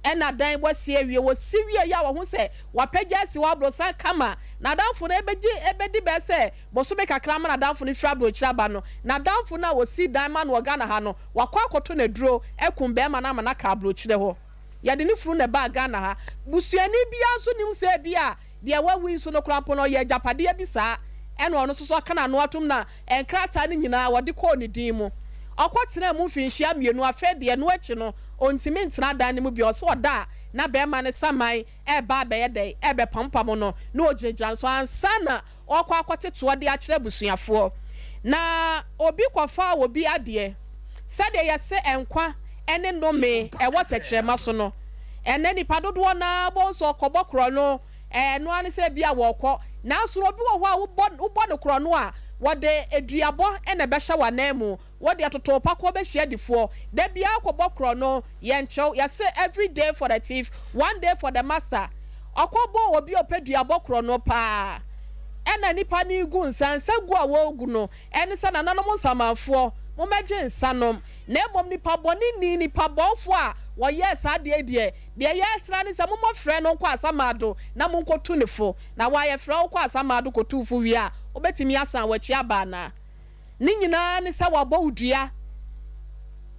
S4: ɛna dan wɔsi awie, wɔsi wie yɛ a wɔho sɛ wapagya asi hɔ aborosan kama. N'adamfo no ebɛgye ebɛdi bɛɛ sɛ bosome kakra ma n'adamfo no firi aburokyire aba no, n'adamfo no a wɔsi dan ma no wɔ Ghana ha no, wakɔ akɔto n'aduro ɛkum bɛrima no ama n'aka aburokyire hɔ. Yɛde ne funu na ɛbaa Ghana ha. Busuani biara nso nim sɛ bi a deɛ wawu yi nso no koraa mpo no ɔyɛ agyapadeɛ bi saa, ɛna ɔno nso so aka n'ano atom na nkrataa no nyinaa wɔde kɔɔ ne din mu. Ɔkɔ tena mu mfinhyia 2. Afei deɛ no akyi no, ɔntumi ntena dan no mu bi. Ɔso ɔda a, na bɛrima ne saman ɛɛba abɛyɛ dɛ ɛɛbɛpampam no na ogyinagyina nso ansa na ɔkɔ akɔtetoɔ de akyerɛ abusuafoɔ. Na obi kɔfa obi adeɛ, sɛdeɛ yɛsɛ nkwa ɛne nnome ɛwɔ tɛkyerɛma so no, ɛnɛ nipa dodoɔ naa bɔ nso ɔkɔbɔ korɔ no, ɛnoa ne sɛ bi a wɔkɔ. Nanso obi wɔ hɔ a wobɔ no korɔ no a, wɔde aduabɔ ɛna ɛbɛhyɛ w'anan mu, wɔde atoto pakɔ bɛhyia difoɔ. Da biara kɔbɔ korɔ no, yɛnkyɛw. Yɛsɛ every day for the thief, one day for the master. Ɔkɔbɔ obi a ɔpɛ duabɔ korɔ no paa, ɛna nipa no gu nsa nsa gu a wɔregu no, ɛne sɛ nananom nsamanfoɔ mommɛgye nsa nom. Na mmom nipa bɔne ni, nipa bɔnfoɔ a wɔyɛɛ saa deɛ yɛsra ne sɛ mommɔfrɛ no nkɔ Asamado na monkɔtu ne fo. Na wɔayɛ frɛ wo kɔ Asamado kɔtu fo wie a, wobɛtumi asan w'akyi aba anaa? Ne nyinaa ne sɛ wabɔ wo dua.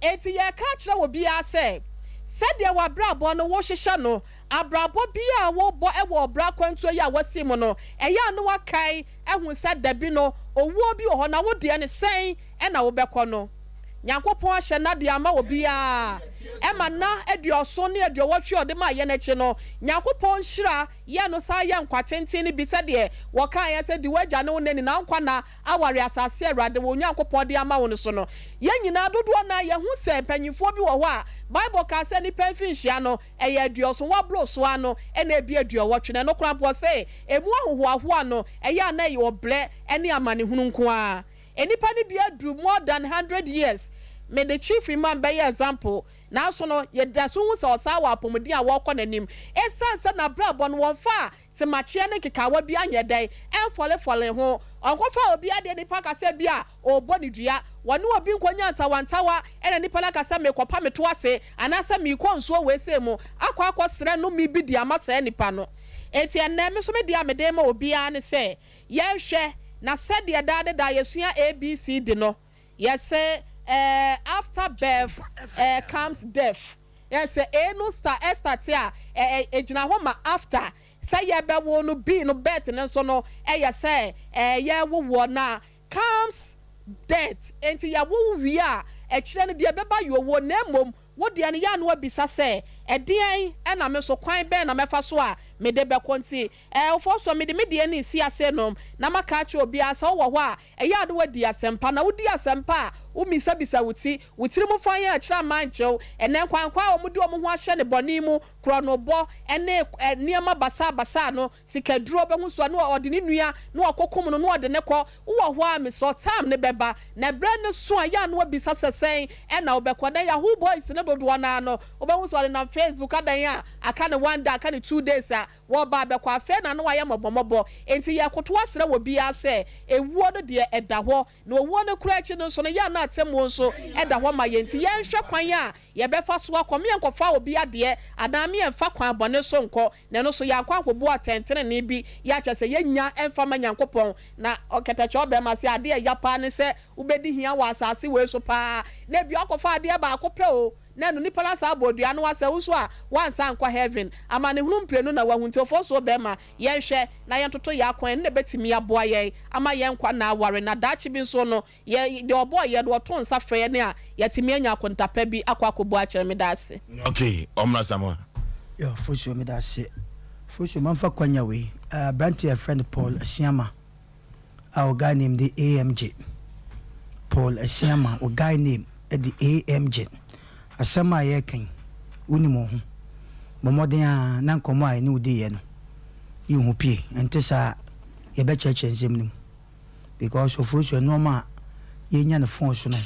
S4: Eti yɛka kyerɛ wɔ biara sɛ sɛdeɛ w'abrabɔ no wohyehyɛ no, abrabɔ bi a wobɔ ɛwɔ ɔbra kwantuo yi a wɔsi mu no, ɛyɛ a no wakae ɛho sɛ dabi no owuo bi wɔ hɔ, na wo deɛ ne sɛn ɛna wobɛkɔ no. Nyankopɔn ahyɛ n'adeɛ ama obiara, ɛma na 70 ne 80 ɔde ma yɛn akyi no, Nyankopɔn nhyira yɛn no saa yɛ nkwa tenten no bi, sɛdeɛ wɔka yɛn sɛ di w'agya ne wo nani na nkwa na aware asase Awurade wɔ Onyankopɔn de ama wo no so no. Yɛn nyinaa dodoɔ na yɛho sɛ mpanyinfoɔ bi wɔ hɔ a Bible kaa sɛ nipa mfinhyia no ɛyɛ 70, waboro soa no ɛna ebi 80. Na ɛno koraa mpo sɛ emu ahohoahoa no ɛyɛ ana ɛyɛ ɔbrɛ ɛne amanehunu nko ara. Nipa no bi aduru more than 100 years. Mede Chief Imam bɛyɛ example, nanso no yɛda so hu sɛ ɔsaa wɔ apɔmuden a wɔrekɔ n'anim, ɛsiane sɛ n'abrabɔ no wɔmfa a temakyeɛ ne nkekawa bi anyɛ dɛn ɛmfɔlefɔle ho. Ɔnkɔfa obi adeɛ nipa kasa bi a ɔrebɔ ne dua, wɔne obi nkɔnya ntawantawa, ɛna nipa no akasa mekɔpa me to ase anaasɛ meekɔ nsuo wei mu akɔ akɔsrɛ no mi bi di ama saa nipa no. Eti ɛnɛ me nso me deɛ a mede ma obiara ne sɛ yɛnhwɛ na sɛdeɛ daa de daa yɛsua ABCD no, yɛsɛ after birth comes death. Yɛsɛ A no star ɛ start a ɛɛ egyina hɔ ma after sɛ yɛbɛwo no. B no, birth no nso no, ɛyɛ sɛ yɛwowoɔ na comes death. Nti yɛwo wie a, ɛkyerɛ no deɛ ɛbɛba yɛ owuo. Na mmom wo deɛ no yɛ ano abisa sɛ ɛdeɛn ɛna me so kwan bɛn na mɛfa so a mede bɛkɔ. Nti wofɔ so mede me deɛ ne si ase nom na maka akyerɛ obiara sɛ wowɔ hɔ a, ɛyɛ ade wadi asɛmpa na wodi asɛmpa a, womisabisa wo ti wo tiri mu fa yɛn akyerɛ aman nkyɛw. Ɛnɛ nkwankwa a wɔde wɔn ho ahyɛ ne bɔne mu, korɔnobɔ ɛne nneɛma basabasa no, sikaduro bɛho so a na ɔde ne nua na wakɔkum no na ɔde ne kɔ. Wowɔ hɔ a, mesɔ tam ne bɛba na berɛ no so a, yɛ a na wabisa sɛ sɛn ɛna wobɛkɔ. Na Yahoo Boys ne dodoɔ naa no, wobɛhu sɛ ɔde nam Facebook adan a aka ne one day, aka ne 2 days a wɔba abɛkɔ. Afei na no wayɛ mmɔbɔmmɔbɔ. Nti yɛkoto asrɛ wɔ biara sɛ ewuo no deɛ ɛda hɔ, na owuo no kora akyi no nso no, yɛ a na atemmuo nso ɛda hɔ ma yɛn. Nti yɛnhwɛ kwan a yɛbɛfa so akɔ. Meɛnkɔfa obi adeɛ anaa meɛmfa kwan bɔne so nkɔ, na ɛno so yɛankɔ ankɔbu atɛntenene bi yɛakyɛ sɛ yɛnya ɛmfa ma Nyankopɔn. Na ɔkɛtɛkyɛ ɔbɛrima sɛ adeɛ ɛya paa ne sɛ wobɛdi hia wɔ asase wei so paa, na ebi akɔfa adeɛ baako pɛ o. Na ɛno nipa no asan abɔ dua no asɛ wo nso a woansan ankɔ heaven. Amanehunu mprenu na wahu nti ofosuo bɛɛma yɛnhwɛ na yɛntoto yɛn akwan ɛno na ɛbɛtumi aboa yɛn ama yɛn nkwa nna aware na daakye bi nso no yɛ deɛ ɔbɔɔ yɛn no ɔto nsa frɛ yɛn a yɛatumi anya akonta pa bi akɔ akɔbu akyerɛ. Meda ase.
S1: Ok ɔmmra Samoa.
S2: Yo Fosuo meda ase. Fosuo mamfa kwanya wei abranteɛ a yɛfrɛ no Paul Asiamah a wo guy name de AMG Paul Asiamah wo guy name de AMG asɛm a yɛreka yi wonim wo ho bɔ mmɔden ara na nkɔmmɔ a yɛne wo diiɛ no yi wo ho pie ɛnte saa a yɛbɛkyerɛkyerɛ nsɛm no mu because Ofosuo nnoɔma a yɛnya no phone so no a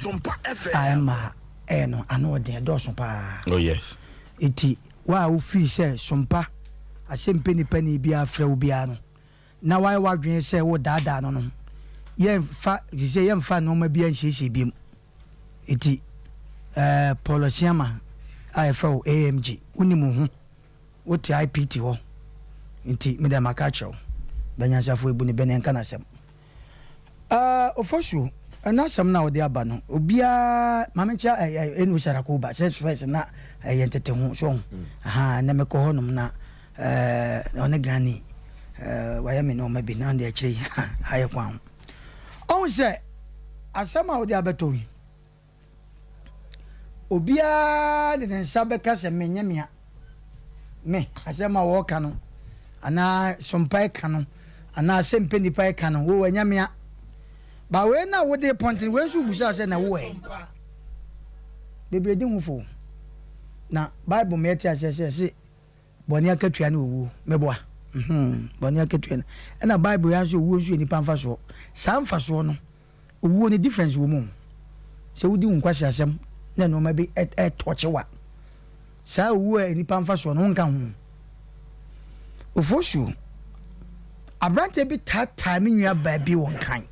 S2: ɛmma ɛyɛ no ano ɔden ɛdɔɔso paa
S1: Oh yes.
S2: Enti wo a wofii sɛ sompa asɛmpɛ nipa ni biara frɛ wo biara no na woayɛ w'adwene sɛ woredaadaa no no, yɛmfa, seesei yɛmfa nneɛma biara nsiesie biom. Enti, eh, Paul Asiamah a yɛfrɛ wo AMG, wonim wo ho, wote IPT hɔ, nti me deɛ maka akyerɛ wo, Banyansafo ebu ne bɛ na ɛnka n'asɛm. Eh, Ofosuo, ɛna asɛm no a wode aba no, obiara, ma menkyerɛ eh, eh, Enu Sarakoba, sɛ first na ɛyɛ ntete ho, so ho, aha, ɛnɛ mekɔ hɔnom na Eh, ɔne granny eh, wayɛ me nneɛma bi na ɔde akyire yi ayɛ kwan ho. Ɔhu sɛ asɛm a wode abɛtɔ yi, obiara de ne nsa bɛka sɛ menyɛ mea. Me, asɛm a wɔreka no, anaa sompa ɛka no, anaa asɛmpɛ nipa ɛka no, wo ɛnyɛ mea. Ba wei na wode pɔnten, wei nso wobusaa sɛ na wo ɛ. Bebree di ho fo. Na Bible ma yɛte aseɛ sɛ se Bɔne akatua ne owuo. Meboa? Mm-hmm. Bɔne akatua no. Ɛna Bible ya nso owuo nso yɛ nipa mfasoɔ. Saa mfasoɔ no, owuo no difference wɔ mu. Sɛ wodi wo nkwaseasɛm na nneɛma bi ɛtɔkye wa. Saa owuo a nipa mfasoɔ no, wonka ho. Ofosuo, aberanteɛ bi taataa me nua baa bi wɔ Nkran.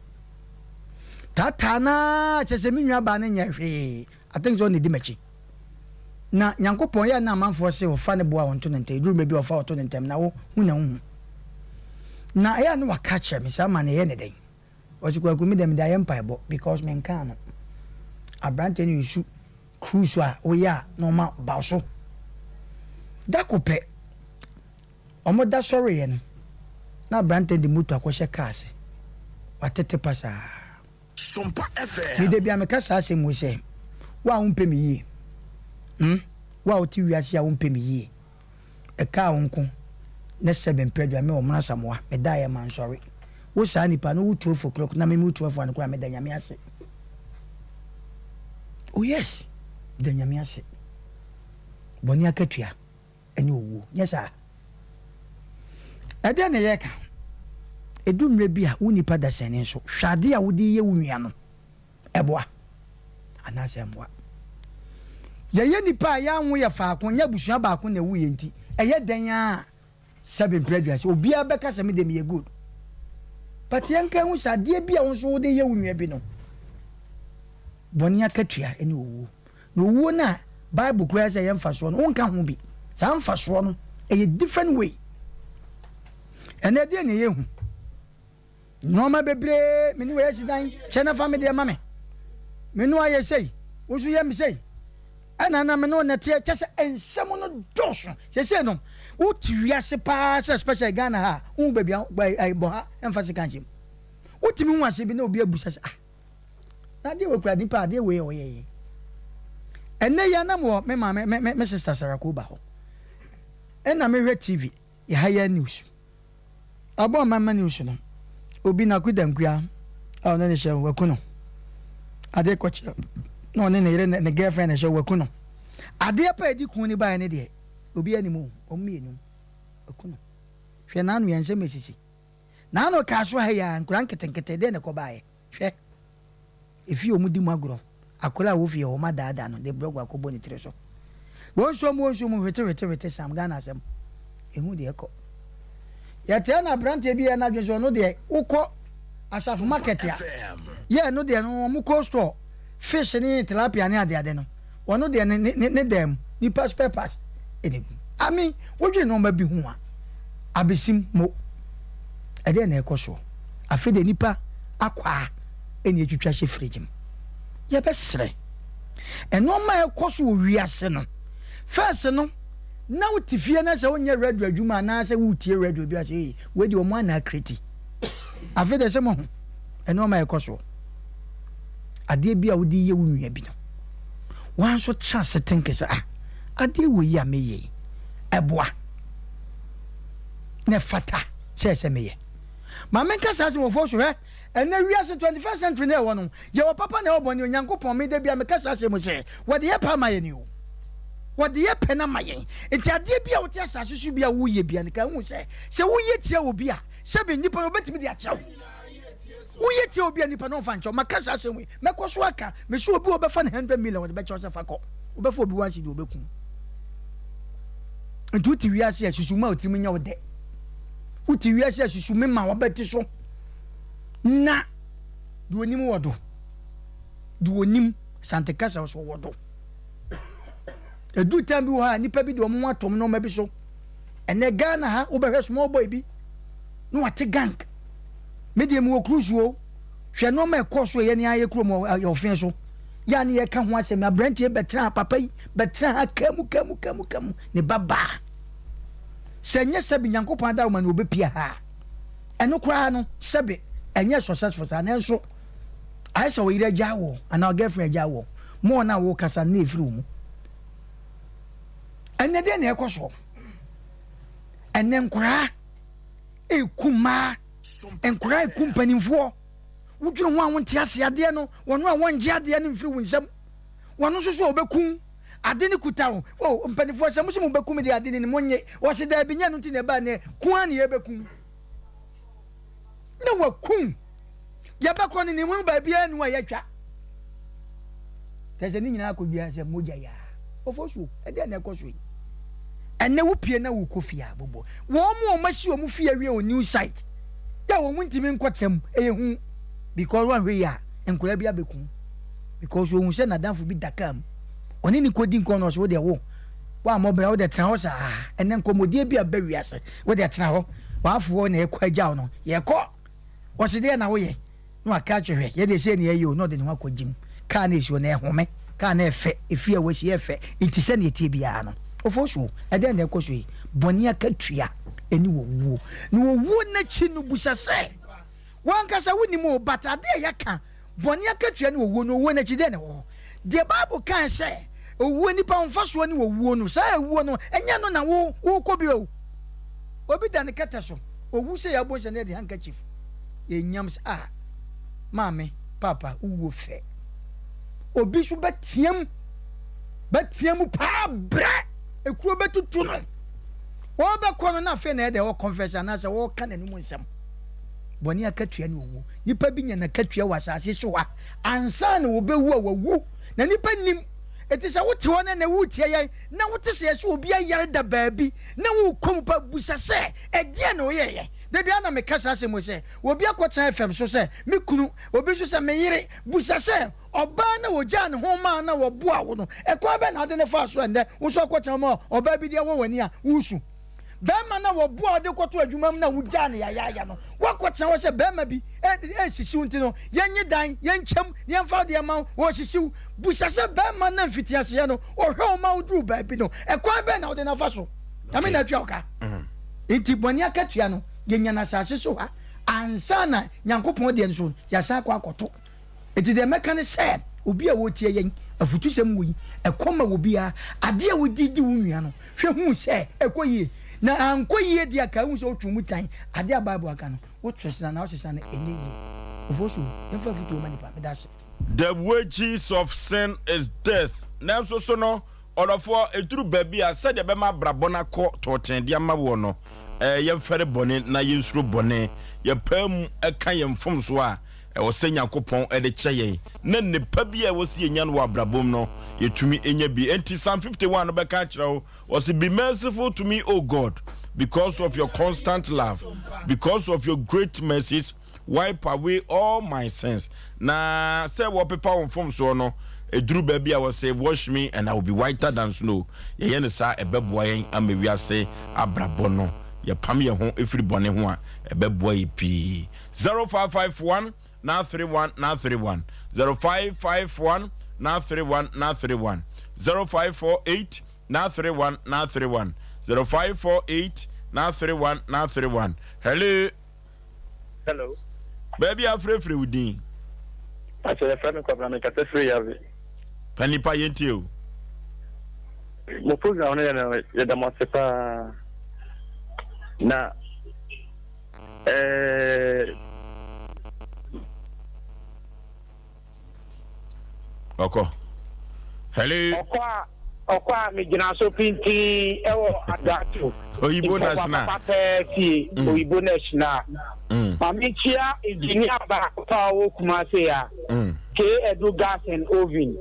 S2: Taataa naa kyerɛ sɛ me nua baa no nyɛ hwee. I think sɛ ɔna edi m'akyi. Na Nyankopɔn, yɛ a na amanfoɔ se ɔfa ne bo a ɔnto no ntɛm, ɛduru mmerɛ bi a ɔfa ɔto no ntɛm, na wo hu na wohu. Na ɛyɛ a na waka akyerɛ me saa ma no ɛyɛ ne dɛn? Ɔse Kwaku me deɛ mede ayɛ mpaebɔ because menkaa no. Abranteɛ no use cruise a woyɛ a na ɔma ba wo so. Da ko pɛ, wɔn da sɔreeɛ no, na abranteɛ de moto akɔhyɛ car ase, watete pasaa.
S5: Sompa FM.
S2: Me da biara meka saa asɛm wei sɛ, wo a wompɛ me yie, hmm, wo a wote wiase a wompɛ me yie, ɛkaa wo nko ne sɛbe mprɛ dwa me Ɔmono Asamoah, medaeɛ mansɔre. Wo saa nipa no wo 12 o'clock na me me 12 ano koraa meda Nyame ase. Oh yes, meda Nyame ase. Bɔne akatua. ne owuo. Nyɛ saa? Ɛdeɛn na yɛreka? Ɛdu mmerɛ bi a, wo nipa dasani nso, hwɛ adeɛ a wode reyɛ wo nua no, ɛboa anaasɛ ɛmmoa? Yɛyɛ nipa a yɛanwo yɛ faako, nyɛ abusua baako na ɛwo yɛn nti, ɛyɛ dɛn ara a, sɛbe mprɛ aduasa, obiara bɛka sɛ me deɛ meyɛ good. But yɛnka nhu sɛ adeɛ bi a wo nso wode yɛ wo nua bi no, bɔne akatua ne owuo. Na owuo no a Bible koraa sɛ ɛyɛ mfasoɔ no, wonka ho bi. Saa mfasoɔ no, ɛyɛ different way. Ɛnɛ deɛ na ɛyɛ hu. Nneɛma bebree, me ne wei asi dan, kyɛ na fa me deɛ ma me. Me ne ayɛ sei, wo nso yɛ me sei. Ɛna na me ne wo nɛteɛ, kyɛ sɛ nsɛm no dɔɔso. Seesei no, wote wiase paa sɛ especially Ghana ha a, wohu baabi a bɔ ha mfa sika nhyɛ mu. Wotumi hu asɛm bi na obi abusa sɛ, ah, Na adeɛ wei kura nipa adeɛ wei a ɔyɛ yi. Ɛnɛ yi anam wɔ me maame me me me sister Sarah Koba hɔ. Ɛna mehwɛ TV yɛ ha yɛ news. Ɔbɔ mama news no. Obi na kuda nkua a ɔne ne hyɛ waku no. Adeɛ kɔkyɛ na ɔne ne yere ne girlfriend hyɛ waku no. Adeɛ pa edi kun ne baeɛ ne deɛ obi anim o wɔn mmienu waku no. Hwɛ n'ano yɛn nsɛm esisi. N'ano kaa so ha yi a nkura nketenkete deɛ na ɛkɔbaeɛ. Hwɛ! Efie a wɔdi mu agorɔ, akwadaa a ɔwɔ fie hɔ, wɔadaadaa no de blɔɔgo akɔbɔ ne tiri so. Wɔn nsuo mu, wɔn nsuo mu, hwete, hwete, hwete, sam, Ghana asɛm. Ehu deɛ ɛkɔ. Yɛteɛ na aberanteɛ bi yɛ n'adwene sɛ ɔno deɛ wokɔ asafo market a, yɛ ɛno deɛ no wɔn kɔ store fish ne tilapia ne adeade no, ɔno deɛ ne ne ne dan mu nipa spare parts ɛna egu. I mean, wodwene nneɛma bi ho a, abesim mo. Ɛdeɛn na ɛkɔ soɔ? Afei deɛ nipa akwaa ɛna ɛtwitwa hyɛ fridge mu. Yɛbɛsrɛ. Nnoɔma a ɛkɔ so wɔ wiase no, first no, na wote fie na sɛ wonyɛ radio adwuma anaasɛ woretie radio bi a sɛ ee, wei deɛ wɔn ana akreti. Afei deɛ sɛ moahu nnoɔma a ɛkɔ soɔ. Adeɛ bi a wode yɛ wo nua bi no, woa nso tra ase think sɛ ah, adeɛ wei yi a meyɛ yi, ɛboa na ɛfata sɛ ɛsɛ meyɛ. Ma menka saa asɛm wɔ fo so hwɛ. Ɛnnɛ wiase 21st century no a yɛwɔ no, yɛwɔ papa na yɛwɔ bɔne. Onyankopɔn, me da biara meka saa asɛm yi sɛ, wɔde yɛ pɛ ama yɛn o. Wɔde yɛ pɛ no ama yɛn. Nti adeɛ bi a wote asase so bi a woyɛ bia no, ka hu sɛ, sɛ woyɛ tia obi a, sɛbe nnipa no wɔbɛtumi de akyɛ wo. Woyɛ tia obi a nnipa no ɔmfa nkyɛ wo. Maka saa asɛm yi, mɛkɔ so aka. Mese obi a wɔbɛfa no 100 million wɔde bɛkyɛ wo sɛ fa kɔ. Wobɛfa obi one cedi wɔbɛku. Nti wote wiase a susu ma wo tirim nyɛ wo dɛ. Wote wiase a susu me ma wɔbɛte so. Na deɛ onim wɔ do. Deɛ onim Asante kasa so wɔ do. Edu time bi wɔ hɔ a nipa bi de wɔn ho atom nneɛma bi so. Ɛnɛ Ghana ha wobɛhwɛ small boy bi na wate gang. Me deɛ mewɔ cruise o. Hwɛ nneɛma ɛkɔɔ so ɛyɛ ne ayɛ kurom ɔfee so. Yɛ a ne yɛka ho asɛm aberanteɛ bɛtena ha papa yi bɛtena ha kamu kamu kamu kamu ne ba baa. Sɛ nyɛ sɛbi Nyankopɔn adaworoma na obɛpia ha a. Ɛno koraa no sɛbe ɛnyɛ successful saa nanso ayɛ sɛ ɔyere agyaa woɔ anaa girlfriend agyaa woɔ more na wokasa no na ɛfiri wo mu. Ɛnɛ deɛ na ɛkɔ soɔ ɛnɛ nkoraa ɛku mmaa nkoraa ɛku mpanimfoɔ wodwene ho a wonte ase adeɛ no wɔn a wɔngye adeɛ no mfiri wo nsam wɔn nso so a wɔbɛku ade no kuta wo o mpanimfoɔ sɛ mo sɛ mobɛku me deɛ ade no ni monnye wɔse daabi nyɛ no nti na ɛbaa nɛ ku a ne yɛbɛku na wakum yɛbɛkɔ no ne mu baabiara nu a yɛatwa kyɛ sɛ ne nyinaa kɔdua sɛ mogya yɛ a ɔfɔ suo ɛdeɛ na ɛkɔ so yi ɛnɛ wopie na wokɔ fie a bɔbɔ wɔn mu wɔn asi wɔn fie awie wɔ new site yɛ wɔn ntumi nkɔtena mu ɛyɛ hu because wɔn ahwɛ yi a nkwadaa bi abɛkum because ohun sɛ n'adamfo bi da kaa mu ɔne ne kɔdi nkɔn na ɔsɛ wo deɛ wo woammɔ bra wo deɛ tena hɔ saa ɛnɛ nkɔmmɔdie bi a bɛ wiase wo deɛ tena hɔ w'afoɔ na ɛkɔ agya wo no yɛkɔ ɔse deɛ na woyɛ na waka akyerɛ hwɛ yɛdeɛ sei na yɛyɛ o na ɔde ne ho akɔ gyim kaa na ɛsi hɔ na ɛhome kaa na ɛfɛ ɛfie a wasi ɛfɛ nti sɛdeɛ ɛteɛ biara no ɔfɔ so ɛdɛn na ɛkɔ so yi bɔne akatua ɛne wɔwuo na wɔwuo n'akyi no busa sɛ W'ankasa wonim o, but ade a yɛka, bɔne akatua ne owuo no, owuo no akyi dɛn na ɛwɔ hɔ? Deɛ Bible kae sɛ owuo, nnipa ho mfasoɔ ne owuo no, saa owuo no, ɛnyɛ ɛno na wo wokɔ bi o. Obi da ne kɛtɛ so, owu sɛ yɛabɔ nsa na yɛde handkerchief yɛnyam sɛ ah, maame, papa, wowuo fɛ. Obi nso bɛteam, bɛteam paa brɛ, ekuro bɛtutu no. Wɔbɛkɔ no na afei na ɛyɛ dɛ ɔconfess anaasɛ ɔreka n'anom nsɛm. Bɔne akatua ne owu. Nipa bi nya n'akatua wɔ asase so ha ansa na obewu a wawu. Na nipa nnim. Enti sɛ wote hɔ na na woretie yɛn na wote sɛ yɛse obi ayare da baabi na worekɔ mu pa, bisa sɛ, Ɛdeɛn na ɔyɛeɛ? Da biara na meka saa asɛm yi sɛ, obi akɔtena FM so sɛ, Me kunu, obi nso sɛ, Me yere. Bisa sɛ, Ɔbaa no a wɔgyaa ne ho maa no a wɔboaa wo no, ɛkwan bɛn na wode no faa so a ɛnnɛ wo nso akɔtena hɔ ma ɔbaa bi de awɔ w'ani a woresu? Barima no a wɔboaa wo de kɔtoo adwuma mu no a wogyaa no yayaaya no, woakɔtena hɔ sɛ barima bi resisi wo nti no, yɛnnye dan, yɛnkyɛm, na yɛmfa wo deɛ mma wo, ɔresisi wo. Bisa sɛ barima no a mfitiaseɛ no ɔhwɛ wo ma woduruu baabi no, ɛkwan bɛn na wode no afa so? Nyame na atua wo ka. Enti bɔne akatua no, yɛnya no asase so ha ansa na Nyankopɔn deɛ no so yɛasan akɔ akɔto. Enti deɛ mɛka ne sɛ, obi a ɔretie yɛn afutusɛm wɔ yi, ɛkɔ ma obiara. Adeɛ a wode di wo nua no, hwɛ hu sɛ ɛkɔ yie. Na ankɔ yie deɛ a, kae hu sɛ wotwe mu tan. Adeɛ a Bible aka no, woto sesa anaa wosesa no, ɛnyɛ yie. Ofosuo, yɛmfa afutuo mma nnipa. Meda ase.
S1: The wages of sin is death. Nanso so no, ɔdɔfoɔ, ɛduru baabi a, sɛdeɛ ɛbɛma abrabɔ no akɔ tɔɔtee de ama woɔ no, eh, yɛmfɛre bɔne na yɛnsuro bɔne. Yɛpaa mu ka yɛn mfomsoɔ a, ɛwɔ sɛ Nyankopɔn de kyɛ yɛn, na nnepa bi a ɛwɔ sɛ yɛnya no wɔ abrabɔ mu no, yɛtumi nya bi. Enti Psalm 51 no bɛka akyerɛ wo, ɔse, Be merciful to me, O God, because of your constant love, because of your great mercies, wipe away all my sins. Na sɛ wɔpepa wo mfomsoɔ no, ɛduru baabi a wɔse, wash me and I will be whiter than snow. Yɛyɛ no saa, ɛbɛboa yɛn ama wiase abrabɔ no, yɛpam yɛn ho firi bɔne ho a, ɛbɛboa yɛ pii. 0551 931 931 0551 931 931 0548 931 931 0548 931 931 Hello.
S6: Hello.
S1: Baabi a afirafira wo din.
S6: Akyɛ yɛfrɛ me Kwabena mekasa firi Yave.
S1: Pa nipa yɛntie o.
S6: Mo program no yɛ no yɛda mo ase paa. Na ɛɛ.
S1: Ɔkɔ. Hello.
S7: Ɔkɔ a ɔkɔ a megyina so pintinn wɔ Adatu.
S1: Oyibo National.
S7: Papa pɛɛ fie mm. Oyibo National. Mm. Maame nkyia engineer baako pa a ɔwɔ Kumase a. Mm. K Edu Gas and Oven.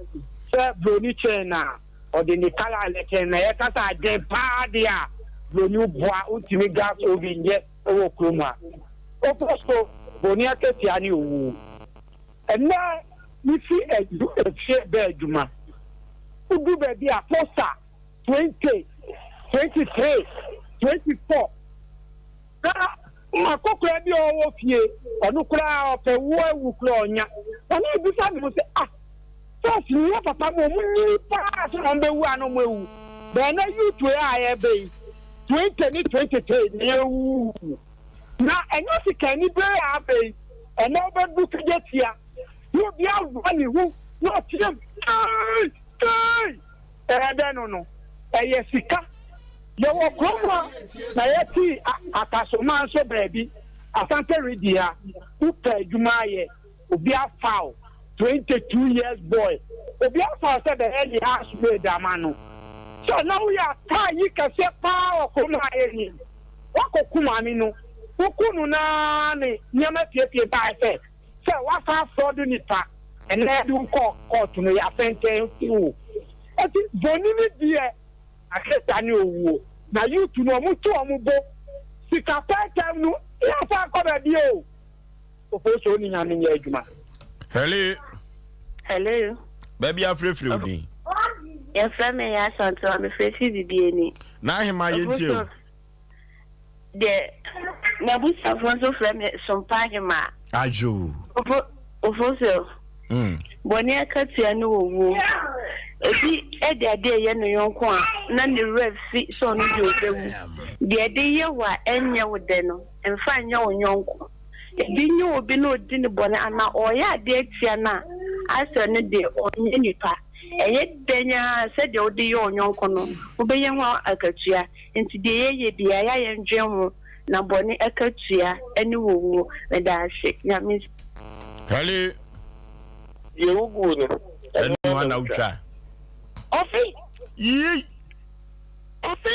S7: Sɛ broni kyɛn na ɔde ne kala lɛkyɛn na yɛkasa adwen paa deɛ a broni boa wontumi gas oven yɛ wɔ kurom a. Wokɔ so broni akatua ne owuo. Ɛnnɛ mifi efie bɛ adwuma. Wodu baabi a poster 20, 23, 24 na akɔkora bi a ɔwɔ fie ɔno koraa ɔpɛ wo awu koraa ɔnya. Na na ebisa me ho sɛ ah first no yɛ papa mu ɔmo nyini paa sɛ ɔmo bɛwu a na ɔmo awu. Bɛn na youth a yɛbɛ yi 20 ne 23 na yɛwuwu. Na ɛnyɛ sika anibere a aba yi, ɛnnɛ wobɛdu Kejetia na obi awa ne ho na ɔteam Ei! Ei! Ɛyɛ dɛn no no? Ɛyɛ sika. Yɛwɔ kurom ha na yɛte Akasoman nso baabi, Asante Redi ha, wopɛ adwuma ayɛ, obi afa wo, 22 years boy, obi afa wo sɛ bɛyɛ ne house maid ama no. Sɛ na woyɛ ataa yi kɛseɛ paa wɔ kurom ha yɛnim. Woakɔku maame no, woku no no ara ne nneɛma piepie baeɛ sɛ sɛ woasan afrɔdo nipa, ɛnɛ yɛde wo kɔɔ kɔɔto no yɛasɛntɛnse wo. Enti bɔne no deɛ aketa ne owuo, na youth no wɔn to wɔn bo, sika pɛɛtɛm no yɛnfa nkɔ baabi o. Ofosuo ne Nyame nyɛ adwuma.
S1: Hello.
S8: Hello.
S1: Baabi afirefire wo din.
S8: Yɛfrɛ me yɛ Asantewa mefrɛ fi Bibiani.
S1: N'ahema yɛntie o.
S8: Deɛ m'abusuafoɔ nso frɛ me Sompa Ahemaa.
S1: Adwo.
S8: Ofosuo. Mm. Bɔne akatua ne owuo. Ebi de adeɛ yɛ ne yɔnko a na ne werɛ fi sɛ ɔno deɛ ɔbɛwu. Deɛ ɛde yɛ wo a ɛnyɛ wo dɛ no, mfa nyɛ wo yɔnko. Ebi nye obi na odi no bɔne anaa ɔreyɛ ade atia no a, asɛ no deɛ ɔnyɛ nipa. Ɛyɛ dɛn ara a, sɛdeɛ wode yɛ wo yɔnko no, wobɛnya ho akatua. Nti deɛ yɛyɛ biara, yɛ a yɛndwen ho, na bɔne akatua ne owuo. Meda ase. Nyame nhyira.
S1: Hello.
S6: Deɛ woguo no,
S1: ɛno ara na wotwa.
S7: Ɔfe.
S1: Yii.
S7: Ɔfe.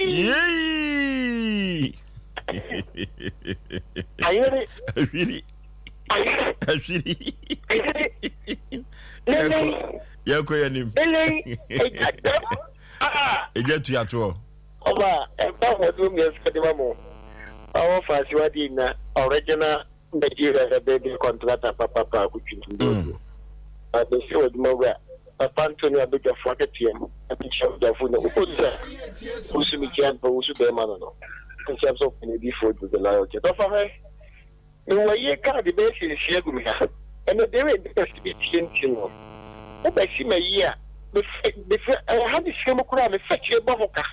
S1: Yii.
S6: Ayere.
S1: Ahwiri. Ahwiri.
S7: Ayere.
S1: Yɛkɔ yɛn anim. Egya tua toɔ.
S6: Ɔba ɛmfa ahoɔden mmiɛnsa de ma mo. Ɔwɔ faasi wa di na original Nigeria sɛ building contractor papapa akotwi ndodo. Abɛsi wɔ adwuma wura. Papa Antonio abadwafo akatua mu mekyia abadwafo na wokɔ nsa wusu mekyia mpa wusu bɛrima no no nkyia sɛ ɔpɛ ne difoɔ du the loyalty dɔfa hwɛ mewɔ yie kaade bɛyɛ sɛ nsia gu me ha ɛnɛ deɛ wei bɛsi bi tie nti no wobɛsi ma yie a mefɛ mefɛ ɛha ne sika mu koraa mefɛ kyerɛ bɔ ho ka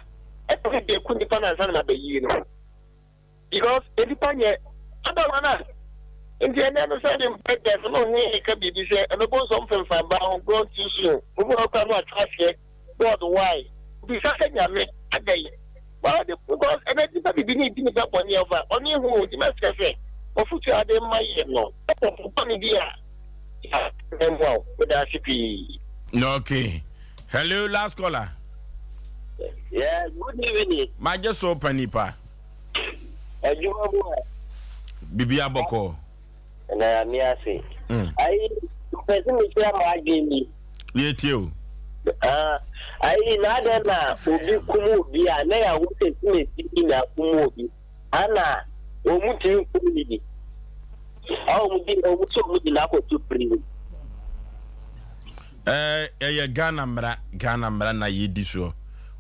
S6: ɛpɛ deɛ ku nipa no ansa na mabɛyie no. Because nnipa nyɛ ada wɔn a nti ɛnɛ no sɛ de mpɛ dɛ no no he ka biribi sɛ ɛbɛbɔ nsɔm femfam ba ho gone too soon obi wɔ kora no atwa aseɛ God why bisa sɛ nyame ada yi well de because ɛnɛ nipa biribi ne di nipa bɔne ɛfa ɔne ho nti mɛsrɛ sɛ ɔfotu ade ma yɛ no ɛpɔpɔ bɔne bi a mmoa wo meda ase pii.
S1: Okay. Hello, last caller.
S9: Yeah, good evening.
S1: Magye so pa nipa.
S9: Adwuma mu a.
S1: Bibi abɔkɔ.
S9: Na mi ase. Mm. Ayi, mpɛ sɛ mekyerɛ mo adwene bi.
S1: Yɛ tie o.
S9: Ah, ayi na adɛn na obi kum obi a na yɛahu sɛ simesi bi na akum obi. Ana wɔn tumi kum ne bi. A wɔn di wɔn sɛ wɔn di n'akɔto prison.
S1: Ɛyɛ Ghana mmara, Ghana mmara na yɛdi soɔ.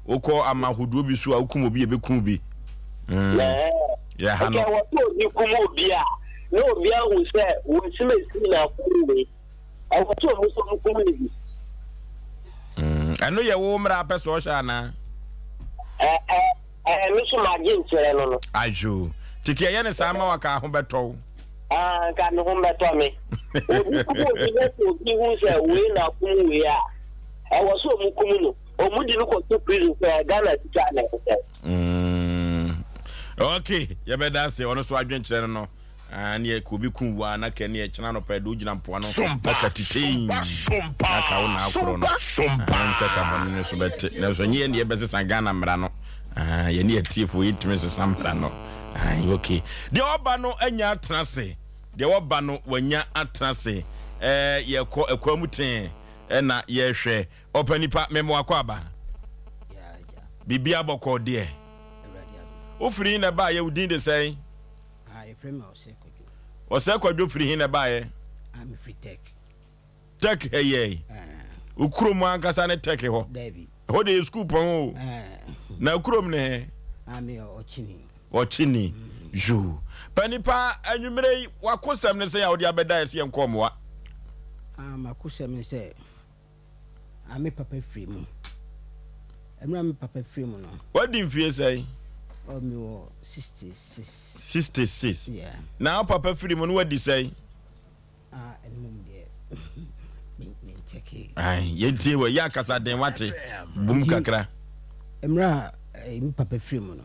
S1: Wokɔ ama ahodoɔ bi so a wokum obi yɛbɛku bi. Mm. Yɛ ha no.
S9: Ɛkɛ wɔsɛ obi kum obi a na obi ahu sɛ wɔsimesi na akum wei. Ɛwɔ sɛ ɔmo sɛ ɔmo kum ne bi.
S1: Ɛno yɛ wo mmara apɛ sɛ ɔhyɛ anaa?
S9: Ɛ ɛ ɛ me so magye nkyerɛ no no.
S1: Ayo. Tiki ɛyɛ ne saa ma waka ho bɛtɔ wo.
S9: Ah, nka me ho bɛtɔ me. Obi kum obi na sɛ obi hu sɛ wei na akum wei a, ɛwɔ sɛ ɔmu kum no. Ɔmu di no kɔto prison sɛ Ghana sika na ɛsɛ.
S1: Mm. Okay, yɛbɛda ase ɔno so adwenkyerɛ no no. Ah, ne yɛ obi kun wa na kɛ ne yɛ kyena nɔpɛ de wogyina mpoano na ka titei na ka wo na akorɔ no ah, sɛ ka bɔne no so bɛte nanso nyɛ yɛ ne yɛbɛsesa Ghana mmara no ah, yɛne yɛtiefoɔ yɛntumi sesa mmara no ah, okay deɛ ɔba no anya atena ase deɛ ɔba no wanya atena ase eh, yɛkɔ ɛkwa mu tee ɛna yɛhwɛ ɔpɛ nipa mɛmoakɔ aba biribi abɔkɔ deɛ wofiri na ɛbaa yɛ wo din de sɛn
S2: Ah, yɛfrɛ me Ɔsɛ Kwadwo.
S1: Ɔsɛ Kwadwo firi he na ɛbaeɛ?
S2: Ah, mefiri Tɛk.
S1: Tɛk ha yɛ?
S2: Ah.
S1: Wo kurom ankasa ne Tɛk hɔ?
S2: Daabi.
S1: Ɛhɔ de yɛ sukuu pɔn o.
S2: Ah.
S1: Na kurom ne he?
S2: Ah, meyɛ Ɔkyeni.
S1: Ɔkyeni. Mm. Yoo. Panipa, anwummerɛ yi, w'akosɛm ne sɛn a wode abɛda yɛ sɛ yɛnkɔ mmoa?
S2: Ah, m'akosɛm ne sɛ. A me papa firi mu. Mmerɛ a me papa firi mu no.
S1: Wadi mfie sɛn?
S2: Oh, me wɔ 66.
S1: 66.
S2: Yeah.
S1: Na wo papa firi mu no wadi sɛn?
S2: Ah, ɛno mom deɛ. Me me nkyɛke.
S1: Ai, yɛntie wɔ yɛ akasa den wate. Bum kakra.
S2: Mmerɛ a eh, me papa firi mu no.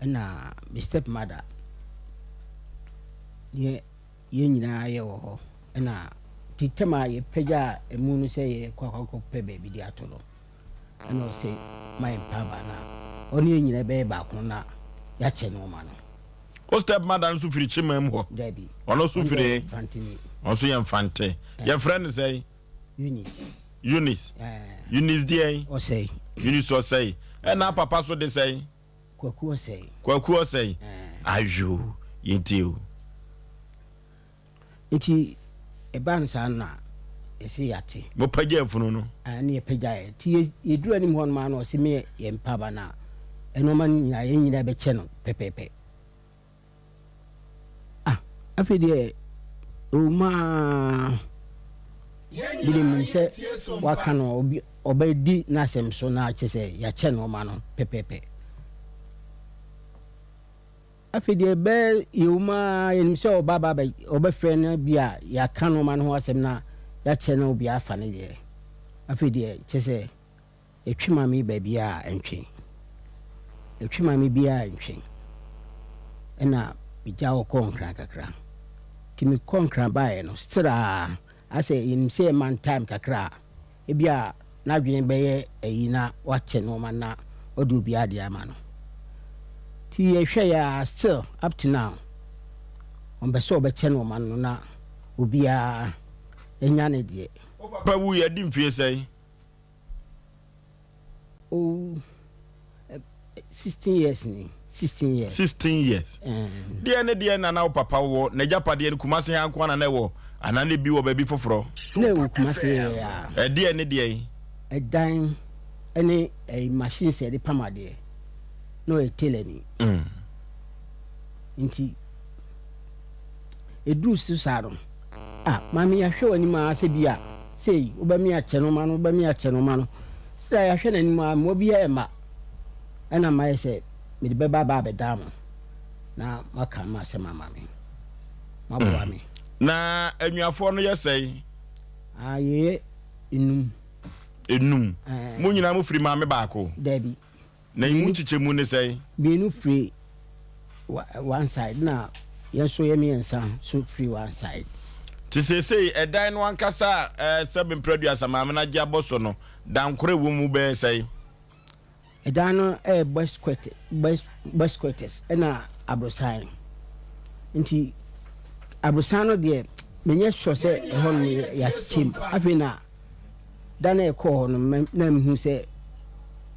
S2: Ɛna me step mother yɛ yɛn nyinaa yɛ wɔ hɔ ɛna ti tɛm a yɛpagya emu no sɛ yɛkɔ akɔkɔ pɛ baabi de ato no ɛna ɔsɛ ma yɛn paaba na ɔne yɛn nyinaa bɛyɛ baako na yɛakyɛ nneɛma no.
S1: O step mother nso firi Kyima mu hɔ.
S2: Dabi.
S1: Ɔno nso firi.
S2: Mfantini.
S1: Ɔno nso yɛ Mfante. Yɛfrɛ no sɛn?
S2: Eunice.
S1: Eunice. Eunice deɛn?
S2: Ɔsɛe.
S1: Eunice ɔsɛe. Ɛna papa so de sɛn?
S2: Kwaku ɔsɛe.
S1: Kwaku ɔsɛe. Ayo, yɛntie o.
S2: Nti ɛbaa no saa na yɛse yɛate.
S1: Mopagya afunu no?
S2: Ɛne yɛpagya yɛ. Nti yɛduru anim hɔ nom a na ɔse me yɛ mpaaba no a ɛnoɔma no nyinaa yɛn nyinaa bɛkyɛ no pɛpɛɛpɛ. Ah, afei deɛ ɛwɔ aa bi de menim sɛ waka no obi ɔbɛdi n'asɛm so na kyɛ sɛ yɛakyɛ nneɛma no pɛpɛɛpɛ. Afei deɛ bɛɛ yɛwɔ mu aa yɛnim sɛ ɔba ba bɛ ɔbɛfrɛ no bi a yɛaka nneɛma no ho asɛm na yɛakyɛ no obi afa ne deɛ. Afei deɛ kyɛ sɛ Etwe ma me baabiara a ɛntwe. Etwe ma me biara a ɛntwe. Ɛna megya hɔ kɔɔ Nkran kakra. Nti mekɔɔ Nkran baeɛ no, still a, asɛ yɛnim sɛ yɛma no time kakra a, ebi a n'adwene bɛyɛ ayi na wakyɛ nneɛma na ɔde obiara deɛ ama no. Nti yɛhwɛeɛ a, still up to now, ɔmpɛ sɛ ɔbɛkyɛ nneɛma no na obiara anya ne deɛ.
S1: Wo papa wuiɛ adi mfie sɛn?
S2: Oh, 16 years ni. 16 years.
S1: 16 years. Deɛ ne deɛ na na wo papa wɔ n'agyapadeɛ no Kumase ha nko na na ɛwɔ anaa na ebi wɔ baabi foforɔ?
S2: Na ɛwɔ Kumase ya.
S1: Ɛdeɛ ne deɛ yi?
S2: Ɛdan ɛne ɛyi machines yɛde pam adeɛ na ɔyɛ tailor ni.
S1: Mm.
S2: Nti eduru so saa no ah maame yɛahwɛ w'anim ara sɛ bi a sei wobɛme akyɛ no ma no wobɛme akyɛ no ma no sɛ yɛahwɛ n'anim ara mmoa biara ɛma ɛna mayɛ sɛ mede bɛba aba abɛdaa mo na moaka m'asɛm ama me moaboa me.
S1: Na anuafoɔ no yɛ sɛn?
S2: Ah, yɛyɛ enum.
S1: Enum. Mo nyinaa mo firi maame baako?
S2: Dabi.
S1: Na emu nkyekyɛmu ne sɛn?
S2: Mmienu firi one side na yɛn nso yɛ mmiɛnsa nso firi one side.
S1: Nti seesei ɛdan no ankasa a sɛbe mprɛduasa maame no agye abɔ so no, dankoro a ɛwɔ mu bɛyɛ sɛn?
S2: Ɛdan no yɛ boys quarters, boys, boys quarters ɛna aborosan. Nti aborosan no deɛ menyɛ sure sɛ ɛhɔ nom yɛakyekyɛ mu. Afei na Da no a yɛkɔɔ hɔ no, na mehu sɛ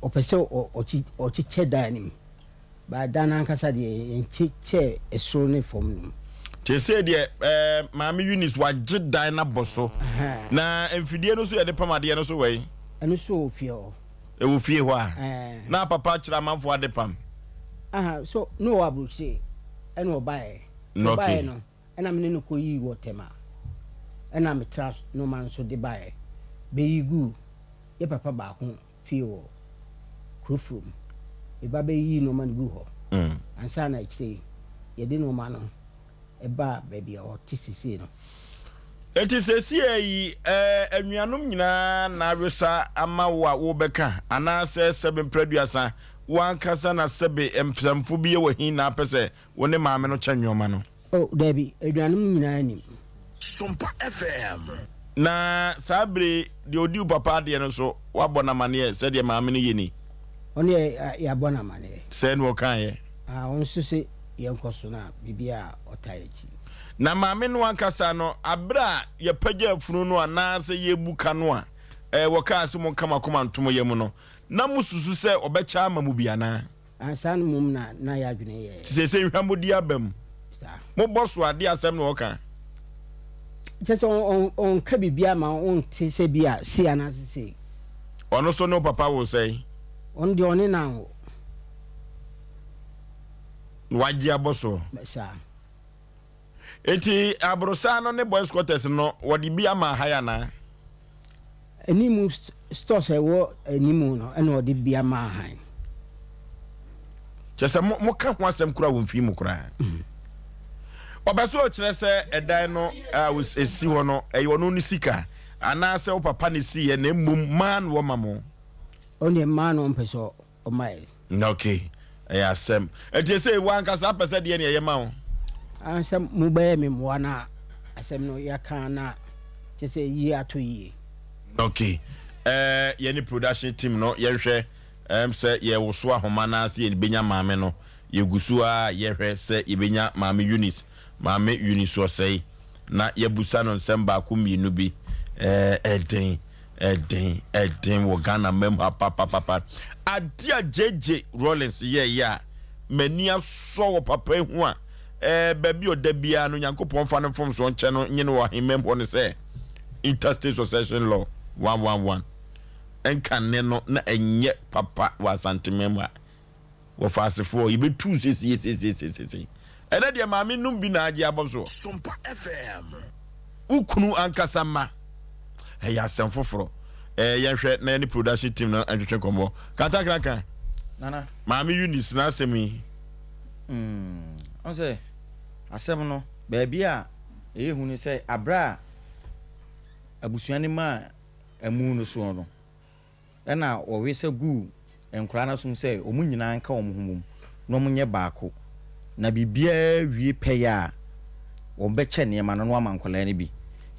S2: ɔpɛ sɛ ɔkyekyɛ dan no mu. But dan no ankasa deɛ, yɛnkyekyɛɛ ɛsoro ne fam no mu.
S1: Seesei deɛ, eh, Maame Eunice wagye dan no abɔ so. Na mfidie no nso yɛde pam adeɛ no nso wɔ he?
S2: Ɛno nso wɔ fie hɔ.
S1: Ɛwɔ fie hɔ a? Na papa akyerɛ amanfoɔ ade pam?
S2: Aha, so na ɔwɔ aburokyire ɛna ɔbaeɛ. Ɔbaeɛ no, Ɛna me ne no kɔyii wɔ Tema. Ɛna me tra nnoɔma nso de baeɛ bɛyi guu.
S10: Yɛ papa baako fie wɔ kuro furom. Me ba bɛyii nnoɔma no guu hɔ. Ansa na akyire yi yɛde nnoɔma no baa baabi a ɔte seesei no.
S1: Enti seesei yi, anuanom nyinaa na awesa ama wo a worebɛka, anaasɛ sɛbe mprɛduasa, wo ankasa na sɛbe mfɛmfo bi wɔ he na apɛ sɛ wo ne maame no kyɛ nneɛma no?
S10: Oh, dabi, anuanom nyinaa nim.
S5: Sompa FM.
S1: Na saa bere yi, deɛ ɔdi wo papa adeɛ no nso, woabɔ no amaneɛ sɛdeɛ maame no yɛ ni?
S10: Ɔno deɛ, yɛabɔ no amaneɛ.
S1: Sɛɛ na ɔkaeɛ.
S10: Ah, ɔno nso se yɛnkɔ so na biribiara a ɔtaa yɛn akyi.
S1: Na maame no ankasa no, bere a yɛpagyaa funu no anaasɛ yɛrebu ka no a, eh, wɔkaa sɛ monka mo akoma nto mo yam no, na mosusu sɛ ɔbɛkyɛ ama mo bi anaa?
S10: Ah, saa no mmom na na yɛn adwene yɛ.
S1: Te seesei nhwammɔdi aba mu.
S10: Saa.
S1: Mobɔ so a, deɛ asɛm na ɔka?
S10: Kyerɛ sɛ ɔnka biribiara ma wonte sɛ bi a sei anaasɛ sei.
S1: Ɔno nso ne wo papa woo sɛn?
S10: Ɔno deɛ ɔne no anwo.
S1: Na wagye abɔ soɔ.
S10: Saa.
S1: Enti aborosan no ne boys quarters no wɔde bi ama ha yi anaa?
S10: Anim stores a ɛwɔ anim no ɛna ɔde bi ama han.
S1: Kyerɛ sɛ mo moka ho asɛm koraa wɔ mfii mu koraa. Ɔbɛ so ɔkyerɛ sɛ ɛdan no a esi hɔ no ɛyɛ ɔno ne sika anaasɛ wo papa ne siiɛ na mmom maa no wɔma mo.
S10: Ɔno deɛ maa no ɔmpɛ sɛ ɔma yɛ.
S1: Ok ɛyɛ asɛm. Ɛnti ɛsei wo ankasa apɛ sɛ deɛ ne ɛyɛ ma wo?
S10: Ah sɛ mo bɛyɛ me mmoa na asɛm no yɛaka na kyɛ sɛ yie ato yie.
S1: Ok ɛɛ yɛne production team no yɛnhwɛ ɛm sɛ yɛwoso ahoma na sɛ yɛbɛnya maame no yɛgu so ara yɛhwɛ sɛ yɛbɛnya maame Eunice maame Eunice Ɔsɛe na yɛabusa no nsɛm baako mmienu bi ɛɛ ɛden. Ɛden ɛden wɔ Ghana man mu ha papapapa. Ade a JJ Rawlings yɛɛyɛ a m'ani asɔ wɔ papa yi ho a ɛɛ baabi a ɔda biara no Nyankopɔn mfa ne mfomsoɔ nkyɛ no nye no wɔ ahemman mu hɔ ne sɛ Interstate Succession Law 111 nka ne no na ɛnyɛ papa wɔ Asanteman mu ha. Wɔfa asefoɔ yɛbɛtu sesiesiesiesiesi. Ɛnɛ deɛ maame nom bi na agye abɔ soɔ.
S5: Sompa FM.
S1: Wo kunu ankasa mma. Ɛyɛ asɛm foforɔ. Ɛɛ yɛnhwɛ na yɛne production team no ntwetwe nkɔmmɔ. Kantankraka.
S11: Nana.
S1: Maame Eunice n'asɛm yi.
S11: Mm, ɔn sɛ asɛm no baabi a ɛyɛ hu ne sɛ aberɛ a abusua no maa amu no soɔ no, Ɛnna wɔwesa guu nkwadaa no asom sɛ wɔn nyinaa nka wɔn ho mmom na wɔnyɛ baako, na biribiara wie pɛyɛ a, wɔbɛkyɛ nneɛma no na wɔama nkwadaa no bi.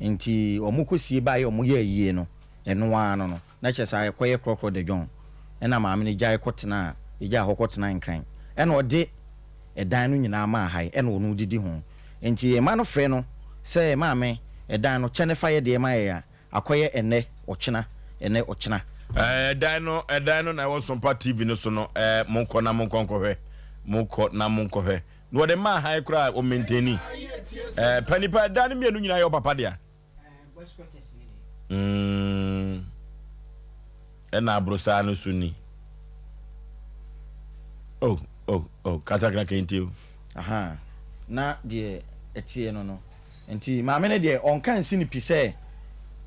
S11: Enti wɔkɔsie baeɛ a wɔyɛɛ ayie no, ɛno ara no no, na kyerɛ sɛ ɛkɔyɛ korɔkorɔ de dwɔn. Ɛnna maame no gyae kɔtenaa, gyaa hɔ kɔtenaa Nkran. Ɛnna ɔde ɛdan no nyinaa maa Hae, ɛnna ɔno didi ho. Enti mma no frɛ no sɛ, Maame, ɛdan no, kyɛ na fa yɛ deɛ ma yɛn a, Akɔyɛ ɛnnɛ, ɔkyena, ɛnnɛ, ɔkyena.
S1: Ɛdan no, ɛdan no na ɛwɔ Sompa TV no so no, ɛɛ, monkɔ na monkɔ nkɔhwɛ. Monkɔ na monkɔhwɛ. Na wɔde maa han koraa, wɔ maintaini. Ɛɛ, pa nipa, ɛdan no mmienu nyinaa yɛ ɔpapa dea. Mm. Ɛna aborosaa no so ni. Oh, oh, oh, katakra kente o.
S11: Aha, na deɛ ɛteɛ no no. Nti maame no deɛ ɔnka nsi no pi sɛ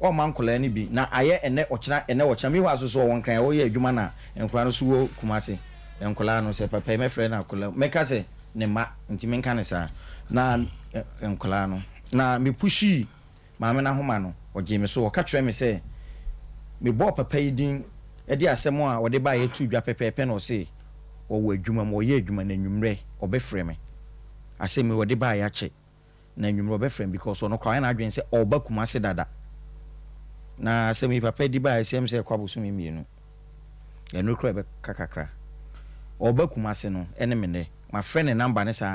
S11: ɔmma nkwadaa no bi na ayɛ ɛnɛ ɔkyena ɛnɛ ɔkyena meanwhile nso so ɔwɔ Nkran ɔyɛ adwuma na nkwadaa no nso wɔ Kumasi nkwadaa no sɛ papa yi mɛfrɛ no akwadaa mɛka sɛ ne mma nti menka no saa na nkwadaa no na me pushii maame no ahoma no ɔgyee me so ɔka kyerɛ me sɛ mebɔɔ papa yi din de asɛm a ɔde baeɛ too dwa pɛpɛɛpɛ na ɔse ɔwɔ adwuma mu ɔyɛ adwuma na anwummerɛ ɔbɛfrɛ me asɛm yi ɔde baeɛ akyɛ na anwummerɛ ɔbɛfrɛ me because ɔno koraa ɔayɛ n'adwene sɛ ɔreba Kumasi dada. Na asɛm yi papa di baeɛ sɛm sɛ ɛkɔ abosome mmienu. Ɛno koraa ɛbɛka kakra. Ɔreba Kumasi no ɛne me nnɛ. Mafrɛ ne number no saa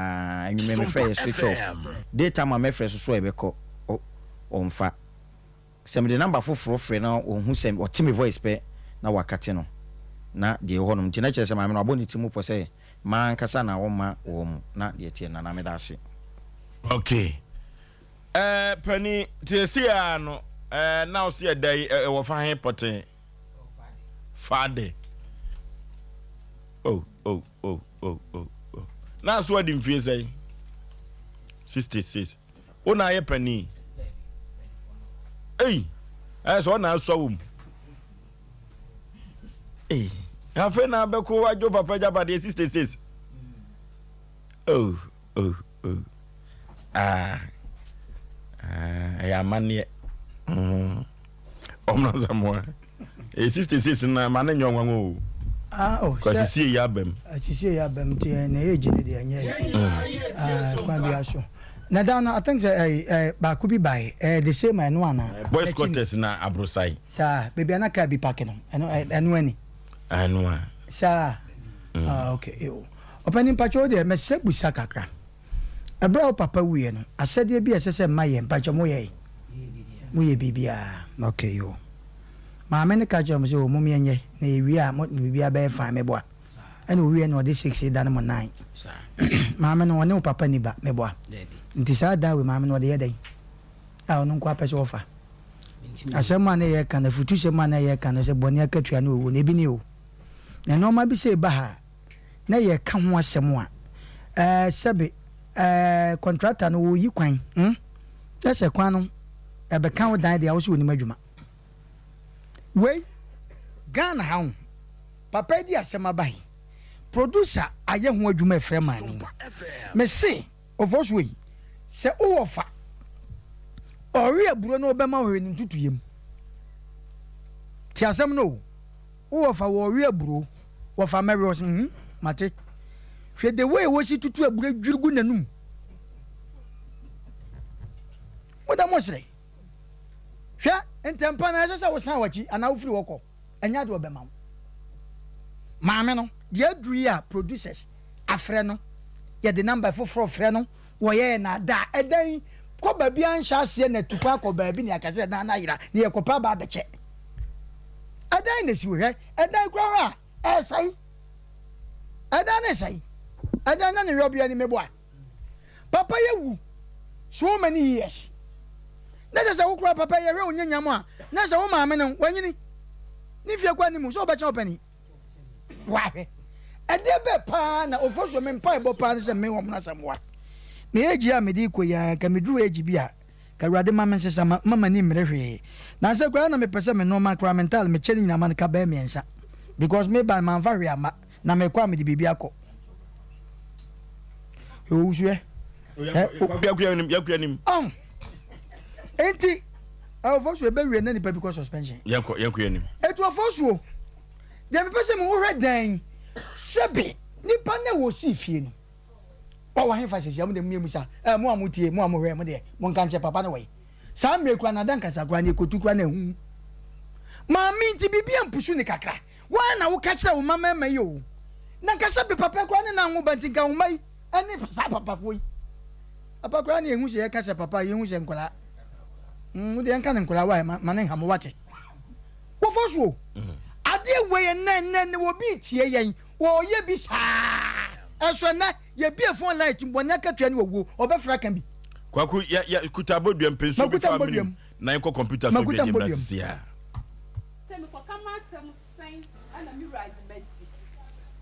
S11: anwummerɛ mefrɛ yɛ switch off. Daytime a mɛfrɛ so so a ɛbɛkɔ ɔmfa. Sɛ mede number foforɔ frɛ na ɔhu sɛ ɔte me voice pɛ na wakate no na deɛ ɛwɔ hɔnom nti na kyerɛ sɛ maame no wabɔ ne tirim pɔ sɛ M'ankasa na wɔma wɔ mu na deɛ ɛteɛ Nana meda ase.
S1: Okay eh panin nti ɛsi a no eh na ɔsi ɛda yi ɛwɔ fa he pɔtee fa de oh oh oh oh oh oh na so adi mfie sɛn 66 wo na ayɛ panin ei ɛyɛ sɛ ɔna asua wɔ mu. Ei, afei na abɛko adwo papa agyapadeɛ 66. Oh, oh, oh. Ah, ah, ɛyɛ amanneɛ. Mm. Ɔmena Samoa. Ɛyɛ 66 na ma ne nyɛ ɔnwanwa o.
S2: Ah, oh,
S1: Kɔ asisie yi abam.
S2: Asisie yi abam nti eh, na ɛyɛ gye ne deɛ ɛnyɛ yɛ. Ah, kwan bi aso. Na da no, I think sɛ eh, eh, baako bi bae, eh, the same ɛno ana.
S1: Boys quarters na abrosae.
S2: Saa, baabi a na car bi park no, ɛno ɛno ani.
S1: Ɛno a.
S2: Saa. Ah, okay. Yo. Ɔpɛni mpakyɛ wo deɛ mɛsrɛ busa kakra. Ɛberɛ a wo papa wuiɛ no, asɛdeɛ bi a ɛsɛ sɛ mma yɛ mpakyɛ mo yɛe? Mo yɛ biribiara. Okay, yo. Maame no ka kyerɛ mo sɛ o mom yɛnyɛ na yɛwie a mo biribiara bɛyɛ fine meboa. Ɛna owieɛ na ɔde six dane mo nine. Maame no ɔne wo papa ni ba meboa. Nti saa dan wei maame no ɔde yɛ dɛn? A ɔno nko apɛ sɛ ɔfa. Asɛm a na yɛka no, afutusɛm a na yɛka no sɛ bɔne akatua ne owuo no, ebi ni o. Na nneɛma bi sɛ ɛba ha a, na yɛka ho asɛm a, ɛɛ sɛbe ɛɛ kɔntrata no wɔyi kwan, hmm, na sɛ kwan no ɛbɛka wo dan deɛ a wo sɛ onim adwuma. Wei, Ghana ha ho, papa yi di asɛm aba yi, producer ayɛ ho adwuma ɛfrɛ maame yi. Mese, Ofosu ei, sɛ wowɔ fa, ɔwe aburo na ɔbɛma wo hwɛ ne ntutuyɛ mu. Te asɛm no o, wowɔ fa wɔwe aburo, wɔfa mɛwe ɔse hmm, mate. Hwɛ the way wɔsi tutu aburo dwiri gu n'anum. Moda mo sere. Hwɛ, ntɛmpa na ɛsɛ sɛ wosan w'akyi anaa wofiri hɔ kɔ. Ɛnyɛ ade ɔbɛma wo. Maame no, deɛ aduru yi a producers afrɛ no, yɛde number foforɔ frɛ no, wɔyɛ yɛ naadaa. Ɛdan yi, kɔ baabi a nhyɛ aseɛ na atu kwan akɔ baabi na yɛaka sɛ ɛdan no ayera na yɛkɔpɛ aba abɛkyɛ. Ɛdan na esi hɔ hwɛ, ɛdan koraa hɔ a ɛresɛe. Ɛdan no resɛe. Ɛdan na ne yɔbea ni meboa. Papa yɛ wu so many years. Na kyerɛ sɛ wo koraa papa yɛ hwɛ wo nyam a na sɛ wo maame no wanyini. Ne fie kɔ anim sɛ ɔbɛkyɛn ɔpani. Wahwɛ. Ɛdeɛ bɛɛ paa na ofosuo me mpaebɔ paa ne sɛ me wɔn asamoa. Me age a mede kɔ yi ara nka meduru age bi a ka Awurade ma me nsesa ma ma m'ani mmere hwee. Nansɛ koraa na mepɛ sɛ me nnoɔma koraa me ntaale mekyɛ ne nyinaa ma no ka bɛyɛ mmiɛnsa because me ba no mamfa hwee amma na mekɔ a mede biribi akɔ. Owusuɛ.
S1: Yɛkɔ anim.
S2: Ɔn. Enti ɔfosuo ɛbɛwie na nipa bi kɔ suspension.
S1: Yɛnkɔ yɛnkɔ anim.
S2: Etu ɔfosuo. Deɛ mepɛ sɛ mo wohwɛ dan sɛbe nipa na wɔsii fie no ɔwɔ hefa sɛsi a mo deɛ mo mmienu sa ɛ mo a mo tie mo a mo hwɛ mo deɛ mo nka nkyɛ papa no wɔ yi saa mmerɛ kura na adankasa kura na ekotu kura na ehu maame nti biribi ampusu ne kakra wɔn na woka kyerɛ wo mma mmarima yi o na nka sɛbe papa kura ne nan ho ba nti nka wo mma yi ɛne saa papafoɔ yi papa kura na ehu sɛ yɛka sɛ papa yɛhu sɛ nkwadaa mm wo deɛ nka ne nkwadaa wa ma ne nha mo wate. Wɔfa so o. Adeɛ wei ɛnɛ ɛnɛ ɛnɛ obi retie yɛn ɔreyɛ bi saa ɛnso ɛnɛ yɛbie phone line ti bɔne akatua ne owuo ɔbɛfra ka bi.
S1: Kwaku yɛ yɛ kuta abɔdua mpɛ nsuo bi
S2: Makuta
S1: fa
S2: mbɔdua
S1: menim
S2: mu.
S1: na yɛnkɔ computer so
S2: Makuta
S1: dwa gyem na
S2: mbɔdua mu.
S1: sisi a.
S12: Sɛ mekɔka m'asɛm sɛn na me wura agye madi.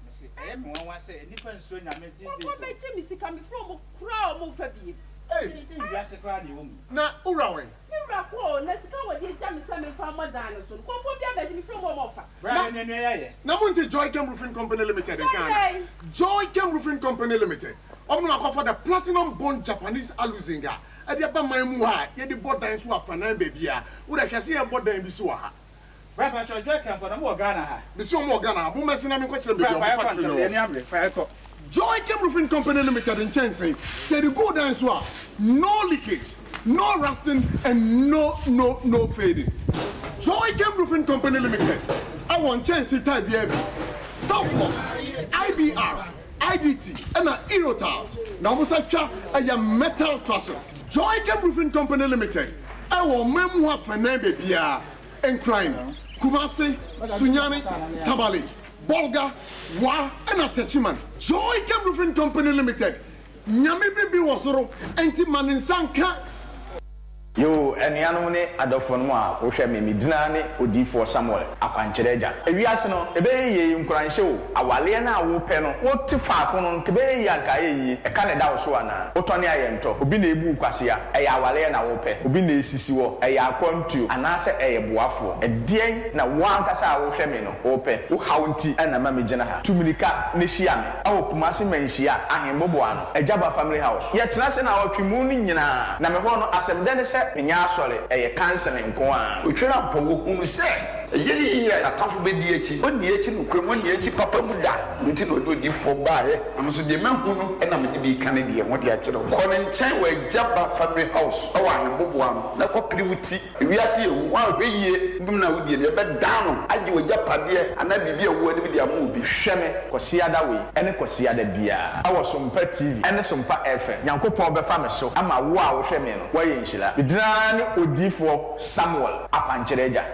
S13: Mese ɛyɛ me nwanwa sɛ nnipa nsuro Nyame these days
S12: Kɔkɔ
S13: o.
S12: bɛgye me sika mefrɛ ɔmo koraa a ɔmo mfa biem.
S13: Ei wiase koraa na ɛwɔ mu yi.
S14: Na wo wura wɛn?
S12: Me wura kɔ o, na sika a wɔde agya me sɛ memfa mmɔ dan no so no, kɔmfoɔ bi abɛgye me firi mu a ɔmfa.
S13: Bra
S14: Na,
S13: yɛ nua nua yɛ.
S14: na monte Joychem Roofing Company Limited
S12: Joy
S14: nka ana?
S12: dɛn?
S14: Joychem Roofing Company Limited, wɔn na wɔakɔfa the Platinum Bond Japanese Aluzinc a ɛde aba man mu ha a yɛde bɔ dan so wɔ afanan baabiara. Wo deɛ hwɛ sɛ yɛrebɔ dan bi so wɔ ha.
S13: Bra pakyɛw Joychem fo no ɔmo wɔ Ghana ha?
S14: Mese wɔn wɔ Ghana ha. Mommɛse na menkɔkyerɛ
S13: Bra
S14: baabi a
S13: fa
S14: wɔn
S13: yɛ kɔ
S14: factory
S13: ntɛm
S14: no
S13: yɛn
S14: wɔ.
S13: ani abere fa yɛ kɔ.
S14: Joychem Roofing Company Limited nkyɛnsee, sɛ yɛde gu wo dan so a, no leakage, no rusting and no no no fading. Joychem Roofing Company Limited wɔ nkyɛnsee type biara bi, Southlock, IBR, IDT ɛna Eurotiles, na wɔn nsa twa ɛyɛ metal trusses. Joychem Roofing Company Limited wɔ ɔman mu hɔ afanan baabiara, Nkran, Kumasi, Sunyani, Tamale, Bolga, Wa ɛna Techiman. Joychem Roofing Company Limited, Nyame bi bi wɔ soro nti ma ne nsa nka.
S15: Yoo anuanom ne adɔfonom a wohwɛ me, me dina ne Odiyifoɔ Samuel, Akwankyerɛ Agya. Ewiase no, ɛbɛyɛ yie, nkuranhyɛ o, awaleɛ no a wopɛ no, wote faako no, nka ɛbɛyɛ yie a nka ayɛ yie, ɛka na ɛda wo so anaa? Wotɔne a yɛntɔ, obi na ebu wo kwasea, ɛyɛ awaleɛ na wopɛ, obi na esisi hɔ, ɛyɛ akwantuo, anaasɛ ɛyɛ boafoɔ? Ɛdeɛn na wo ankasa a wohwɛ me no wopɛ? Wo haw nti na ɛma megyina ha. Tu mirika na hyia me wɔ Kumasi Manhyia Ahenboboano, Agyaba Family House. Yɛtena ase naawɔtwe mu no nyinaa, na me hɔ no asɛm dɛ ne sɛ menyɛ asɔre, ɛyɛ counseling nko ara.
S16: Otwerampɔ, wɔhunu sɛ ɛyɛ ne yie a n'atamfo bɛdi akyi. Ɔnni akyi nokorɛ mu, ɔnni akyi papa mu da. Ɛno nti na ɔde odiyifoɔ baeɛ. Na me nso deɛ mahu no na mede bi reka ne deɛ ho de akyerɛ wo. Kɔ ne nkyɛn wɔ Agyaba Family House wɔ Ahenboboano na kɔpere wo ti. Ewiase yɛ hu, woanhwɛ yie binom na wodie no, yɛbɛdan no agye w'agyapadeɛ anaa biribi a ɛwɔ w'anim de ama obi.
S15: Hwɛ me Kwasiada wei ne Kwasiada biara wɔ Sompa TV ne Sompa FM. Nyankopɔn bɛfa me so ama wo a wohwɛ me no woayɛ nhyira. Me din ara ne Odiyifoɔ Samuel Akwankyerɛ Agya.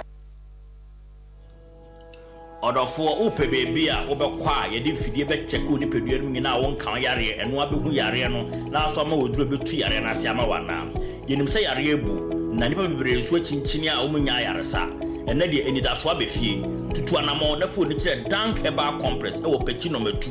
S17: Ɔdɔfoɔ, wopɛ baabi a wobɛkɔ a yɛde mfidie bɛkyɛke wo nipadua no mu nyinaa a wonka wo yareɛ, ɛno ara bɛhu yareɛ no na aso ama wo aduro a ɛbɛtu yareɛ no ase ama wo anaa? Yɛnim sɛ yareɛ abu, na nnipa bebree nso akyinkyini a wɔnnya ayaresa. Ɛnnɛ deɛ, anidasoɔ aba fie. Tutu anammɔn na fa w'ani kyerɛ Dank Herbal Complex wɔ Pekyi Nɔma Tu.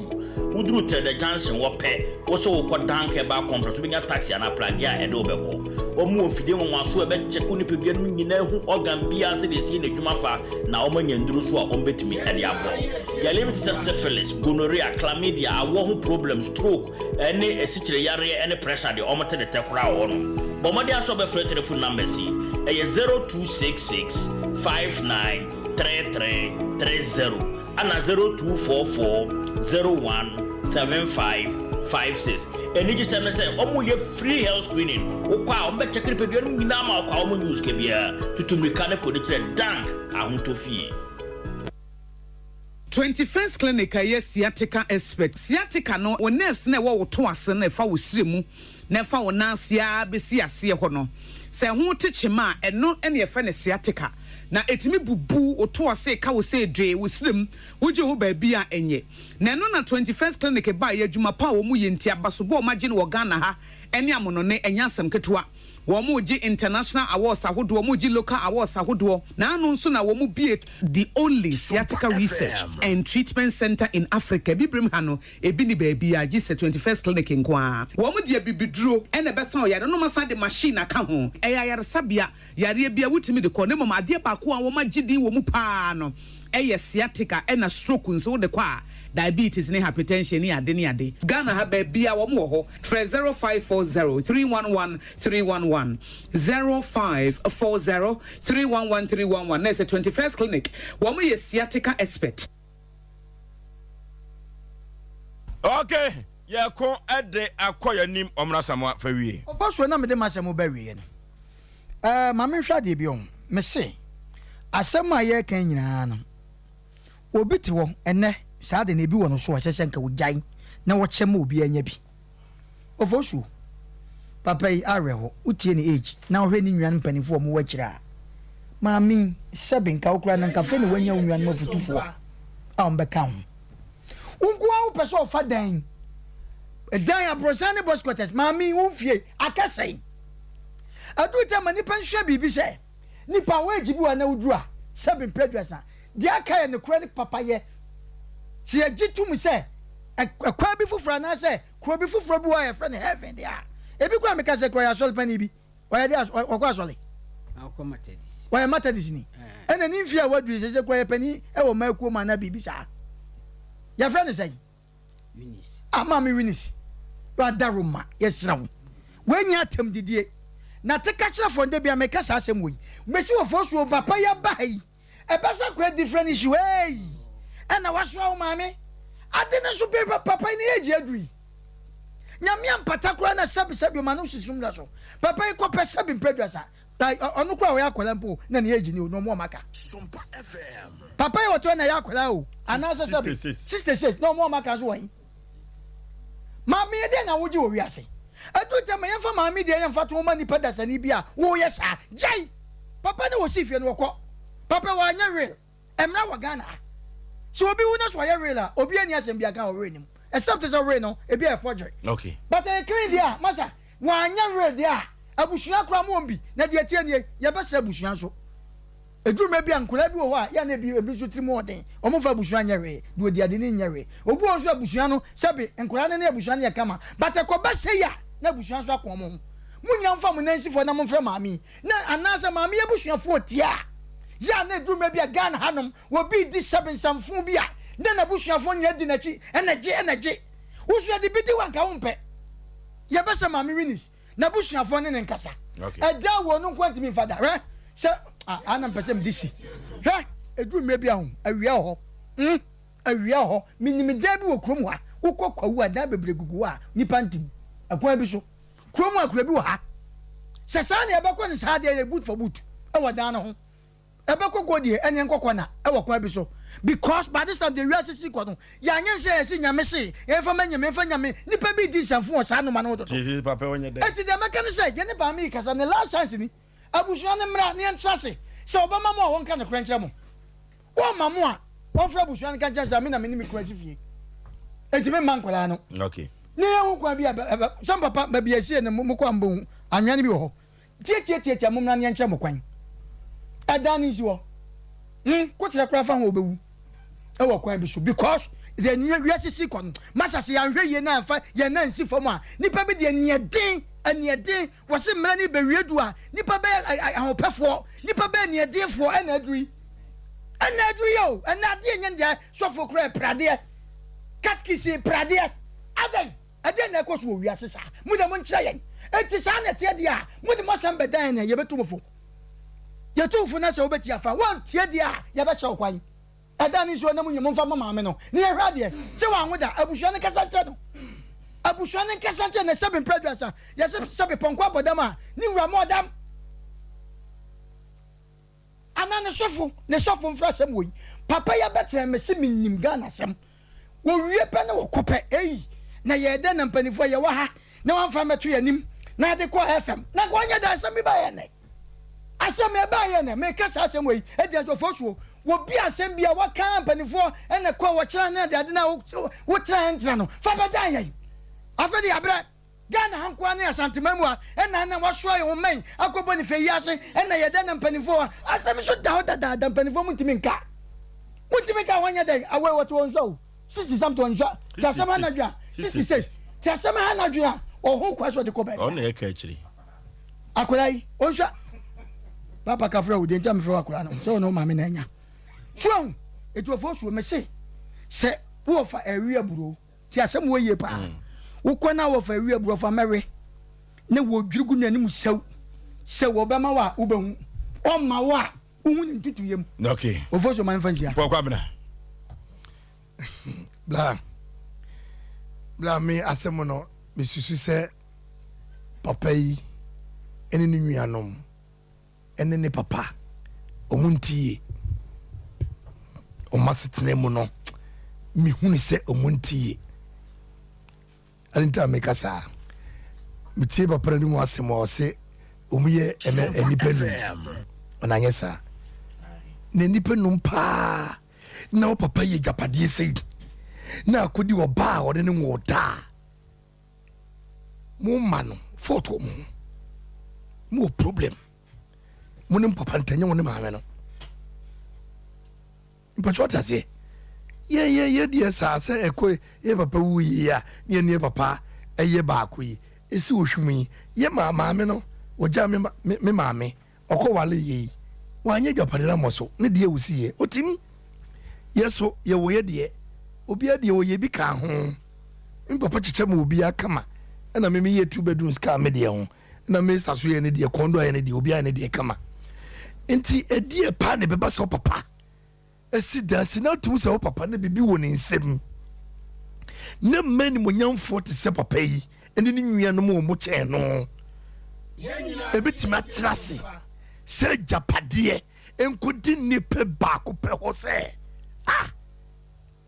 S17: Woduru Trɛdɛ Junction hɔ pɛ, wo sɛ wokɔ Dank Herbal Complex, wobɛnya taxi anaa pragea a ɛde wo bɛkɔ. Wɔn wɔ mfidie nwanwasoɔ a ɛbɛkyɛke wo nipadua no mu nyinaa ahu organ biara sɛdeɛ ɛsi yɛ n'adwuma fa na wɔanya nnuru nso a wɔbɛtumi de aboa wo. Yareɛ bi te sɛ syphilis, gonorrhea, chlamydia, awɔ ho problems, stroke, ne asikyire yareɛ ne pressure deɛ wɔte de tɛ koraa wɔ hɔnom. Bɔ mmɔden ara sɛ wobɛfrɛ telephone numbers yi, ɛyɛ 0266 59 33 30 ɛna 0244 01 75 56. Anigyesɛm ne sɛ wɔyɛ free health screening, wokɔ a wɔbɛkyɛke nipadua no nyinaa ma wo kwa, wɔnnye wo sika biara. Tutu mmirika ne fa w'ani kyerɛ Dank Ahotɔ Fie.
S18: 21st Clinic a ɛyɛ sciatica expert. Sciatica no, wo nerves no a ɛwɔ wo to ase no a ɛfa wo srɛ mu na ɛfa wo nan ase ara bɛsi aseɛ hɔ no, sɛ ɛho te kyema a, ɛno na yɛfrɛ no sciatica. Na ɛtumi bubu wo to ase, ka wo sɛ dwee, wo srɛ mu, wogye ho baabi a ɛnyɛ. Na ɛno na 21st Clinic baeɛ, adwuma pa a wɔyɛ nti, abasobɔ a wɔagye no wɔ Ghana ha ne amonɔne, ɛnyɛ asɛm ketewa. Wɔregye international awards ahodoɔ, wɔregye local awards ahodoɔ, na ano nso na wɔbue the only sciatica research and treatment centre in Africa, Abibirem ha no, ebi nni baabiara gye sɛ 21st Clinic nko ara. Wɔde abibiduro na ɛbɛsa ɔyare no, na wɔasan de machine aka ho. Ɛyɛ ayaresabea, yareɛ biara wotumi de kɔ, na mmom adeɛ baako a wɔagye din wɔ mu pa ara no yɛ sciatica ɛna stroke nso wode kɔ a, diabetes ne hypertension ne ade ne ade. Ghana ha baabiara wɔn wɔ hɔ. Frɛ 0540 311 311, 0540 311 311 na ɛsɛ 21st Clinic. Wɔn yɛ sciatica expert.
S1: Ok yɛko de akɔ yɛnim ɔmra samoa fa wie.
S2: Ɔfa so na mede m'asɛm ba awieɛ no, ɛɛ ma menhwɛ adeɛ bi ɔho. Mese asɛm a yɛreka yi nyinaa no, Obi te hɔ ɛnnɛ, saa ade no ebi wɔ no so a ɛsɛ sɛ anka ogyae na ɔkyɛ ma obiara nya bi. Ofosuo, papa yi awerɛho, wotie ne age na wohwɛ ne nuanom mpanyimfo a wɔwɔ akyire a, maame yi, sɛbe nka wo koraa na nka afei na woanya wo nuanom afotufoɔ a wɔbɛka ho. Wo nko ara wopɛ sɛ ɔfa dan, dan aborosan ne boys quarters, maame yi wo fie aka sɛn? Aduru tɛ ma nnipa nsua biribi sɛ, nipa wɔ age bi wɔ na woduru a, sɛbe mpɛ aduasa, Deɛ aka yɛ nokorɛ ne papayɛ. Sɛ yɛgye tom sɛ ɛkwan bi foforɔ anaasɛ kuro bi foforɔ bi wɔ hɔ a yɛfrɛ no heaven deɛ a, ebi koraa meka sɛ koraa ɔyɛ asɔre panin bi. Ɔyɛ deɛ ɔkɔ asɔre. Ɔyɛ Methodist ni. Ɛna ne mfie a waduru yi sɛ sɛ koraa ɔyɛ panin wɔ mmaa kuo mu anaa biribi saa. Yɛfrɛ no sɛn?
S10: Eunice.
S2: Ah, Maame Eunice, Wadaroma, yɛsrɛ wo. Woanya atɛmdidie. Na teka kyerɛ fɔ ndɛ bia meka saa asɛm wei. Mesi wɔ fɔ suo papa yi aba ha yi. Ɛbɛsa kora different issue eii ɛna wasoa wo maame ade no nso pe papa yi ne age aduru yi nyame ampata koraa na sɛbi sɛbi ɔma no sisum da so papa yi kɔpɛ sɛbi mpɛ aduasa ɔno koraa ɔyɛ akwadaa mpo na ne age ni o na ɔmo ɔmo aka papa yi wɔtɔ na ɛyɛ akwadaa o anaasɛ sɛbi 66 na ɔmo ɔmo aka nso wɔn yi maame yɛ deɛ na wogye wɔ wiase aduru tɛ ma yɛmfa maame deɛ yɛmfa to ma nipa dasani bi a woyɛ saa gyae Papa no wɔsii fie no wɔkɔ. Papa wanyɛ will. Mmra wɔ Ghana ha. Sɛ obi wu na sɛ ɔyɛ will a, obi ani asɛm bi aka wɔ will no mu. Except sɛ will no ebi yɛ forgery.
S1: Okay.
S2: But ɛyɛ clean deɛ a, masa, wanyɛ will deɛ a, Abusua koraa mowɔ bi, na deɛ ɛteɛ nie, yɛbɛsrɛ abusua nso. Ɛduru mmerɛ bi a, nkwadaa bi wɔ hɔ a, yɛ a na ebi ebi nso tirim wɔ den, wɔmfa abusua nyɛ hwee, deɛ ɔdi ade no nyɛ hwee. Obi wɔ hɔ nso a, abusua no, sɛbe, nkwadaa no ne abusua no yɛ kama, but ɛkɔba sei a, na abusua nso ako wɔn ho. Mo nyinaa momfa mo nan nsi fam na momfrɛ maame yi, na anaasɛ maame yi abusuafoɔ tie a, yɛ a na ɛduru mmerɛ bi a Ghana hanom, obi redi sɛbe nsamfo bi a, na n'abusuafoɔ nyinaa di n'akyi, ɛna gye, ɛna gye. Wo nso yɛde bi di wo a, nka wompɛ. Yɛbɛsɛ maame Winnies. N'abusuafoɔ ne ne nkasa. Ɛda wɔ no nko ntumi nfa da. Hwɛ sɛ a na mpɛ sɛ mede si. Hwɛ ɛduru mmerɛ bi a ho awia wɔ hɔ. Mm, awia wɔ hɔ. Menim dan bi wɔ kurom hɔ a wokɔ kwawu a dan bebree gugu hɔ a nipa ntim. Ɛkwan bi so. Kurom akura bi wɔ ha. Sɛ saa na yɛbɛkɔ ne saa deɛ yɛ boot for boot ɛwɔ dan no ho. Ɛbɛkɔ kɔ deɛ ɛneɛ nkɔ kɔ na ɛwɔ kwan bi so because by this time deɛ wiase si kɔ no yɛanyɛ nsɛ yɛse nyame se yɛmfa ma nyame yɛmfa nyame nipa bi di nsɛmfo wɔ saa noma no ho dodo
S1: Sisi papa ɔnyɛ dɛ.
S2: enti deɛ mɛka ne sɛ yɛne maame yi kasa ne last chance ni abusua no mmra na yɛntena ase sɛ ɔbɛma mo a wɔnka nokorɛ nkyerɛ mo wɔmma mo a wɔmfrɛ abusua no nka nkyerɛ mo sɛ me na me ne me kunu asi fie enti memma nkwadaa no
S1: Okay.
S2: ne yɛhu kwan bi a sɛ papa baabi a ɛsie no mokɔ a mobɛhu anwea no bi wɔ hɔ Tiatiatiatia mommra na yɛnkyerɛ mo kwan. Ɛdan no nsi hɔ. Hmm, kokyerɛ koraa fa ho obewu. Ɛwɔ kwan bi so because the nua wiase si kɔ no. Masa sɛ yɛanhwɛ yie na yɛmfa yɛn nan nsi fam a, nipa bi deɛ aniɛden, aniɛden, wɔse mmerɛ no bɛwie du a, nipa bɛyɛ ahopɛfoɔ, nipa bɛyɛ aniɛdenfoɔ ɛna aduru yi. Ɛna aduru yi o, ɛna adeɛ nyɛ deɛ sɔfo koraa ɛpradeɛ, katkisi pradeɛ, adɛn? Ɛdeɛn na ɛkɔ so wɔ wiase saa? Mo deɛ monkyerɛ yɛn. Enti saa na ɛteɛ deɛ a, mode mo asɛm bɛdan yɛn a, yɛbɛtu mo fo. Yɛtu wo fo na sɛ wobɛtie afa, woantie deɛ a, yɛbɛkyerɛ wo kwan. Ɛdan no nsuo na mo nyɛ momfa mma maame no na yɛnhwɛ adeɛ. Sɛ wanwo da, abusua no nkasa nkyerɛ no. Abusua no nkasa nkyerɛ no na sɛbe mprɛ aduasa, yɛse sɛbe pɔnkɔ abɔ dam a, ne wura mmɔɔ dam. Anaa ne sɔfo, ne sɔfo mfrɛ asɛm wɔ yi. Papa yi abɛtena me se menim Ghana asɛm. Wɔwie pɛ ne wɔkɔ pɛ. Ei, na yɛyɛ dɛn na mpanimfoɔ a yɛwɔ ha na wɔamfa ammɛto yɛn anim na ade kɔɔ FM? Na nka wɔnyɛ dɛn asɛm bi baeɛ nnɛ? Asɛm ɛbaeɛ nnɛ, meka saa asɛm wɔ yi, ɛdi nkurɔfoɔ soɔ. Wɔbi asɛm bi a wɔka mpanimfoɔ ɛna kɔ wɔkyerɛ ne ade ade na wotra ɛntra no, fa bɛdan yɛn. Afei de yɛabrɛ. Ghana ha nkoaa ne Asanteman mu ha ɛna na wasoa yɛn ho mmɛn akɔ bɔ ne fɛ yi ase ɛna yɛ dɛn na mpaninfoɔ ha asɛm nso da hɔ dadaada mpaninfoɔ mo ntumi nka mo ntumi nka wɔn nyɛ dɛn awɛ wɔte wɔn nsua o 60 something wɔn nsua te asɛm ha nadwe a 66 te asɛm ha nadwe a ɔho kwa so ɔde kɔ baabi
S1: ɔno na ɛka akyiri
S2: akwadaa yi ɔnsua papa kafra wo deɛ nti a mefrɛ wo akwadaa no sɛ ɔne wo maame na anya so ahu ɛtuofoɔ suo mese sɛ wɔfa ɛwi aburo Ti asɛm wɔ yie paa. Wokɔ na wɔfa awi abu ɔfa mɛwe ne wɔdwiri gu n'anim sɛw sɛ wɔbɛma wo a wobɛhu ɔmma wo a wohu ne ntutuyɛ mu.
S1: Okay.
S2: Ofo so man fa nsia.
S1: Pɔ kwabena.
S3: Bla bla me asɛm no mesusu sɛ papa yi ne ne nuanom ne ne papa wɔn nte yie. Wɔn asetena mu no, mehunu sɛ wɔn nte yie. Ɛne nti a meka saa. Metie papa no mu asɛm a ɔse wɔn yɛ ɛmɛ nnipa num. Ɔna anyɛ saa. Na nnipa num paa na wo papa yɛ gyapadeɛ sei na akɔdi ɔbaa a ɔne ne nwoo daa. Mo ma no fault wɔ mo ho. Mo wɔ problem. Mo ne mo papa ntɛnyɛ mo ne maame no. Mpatwa ɔte aseɛ. Yɛ yɛ yɛ deɛ saa sɛ ɛkɔ yɛ papa wu yi a ne yɛ ne yɛ papa ɛyɛ baako yi esi ohwim yi yɛ maa maame no wɔgya me me maame Ɔkɔ wale yɛ yi wanyɛ agyapade no amɔ so ne deɛ wosi yɛ otim yɛ so yɛ wɔ yɛ deɛ obia deɛ ɔyɛ bi kaa ho me papa kyekyɛ ma obia kama ɛna me meyɛ two bedrooms kaa me deɛ ho ɛna me sa so yɛ ne deɛ kɔndo ayɛ ne deɛ obia yɛ ne deɛ kama nti ɛdeɛ paa na ɛbɛba sɛ ɔpapa si dan si na atum sɛ wo papa no biribi wɔ ne nsam na mma animonyamfoɔ te sɛ papa yi ne ne nuanom wɔ mo kyɛn no ɛbɛtumi atena ase sɛ agyapadeɛ nkɔdi nnipa baako pɛ hɔ sɛ ah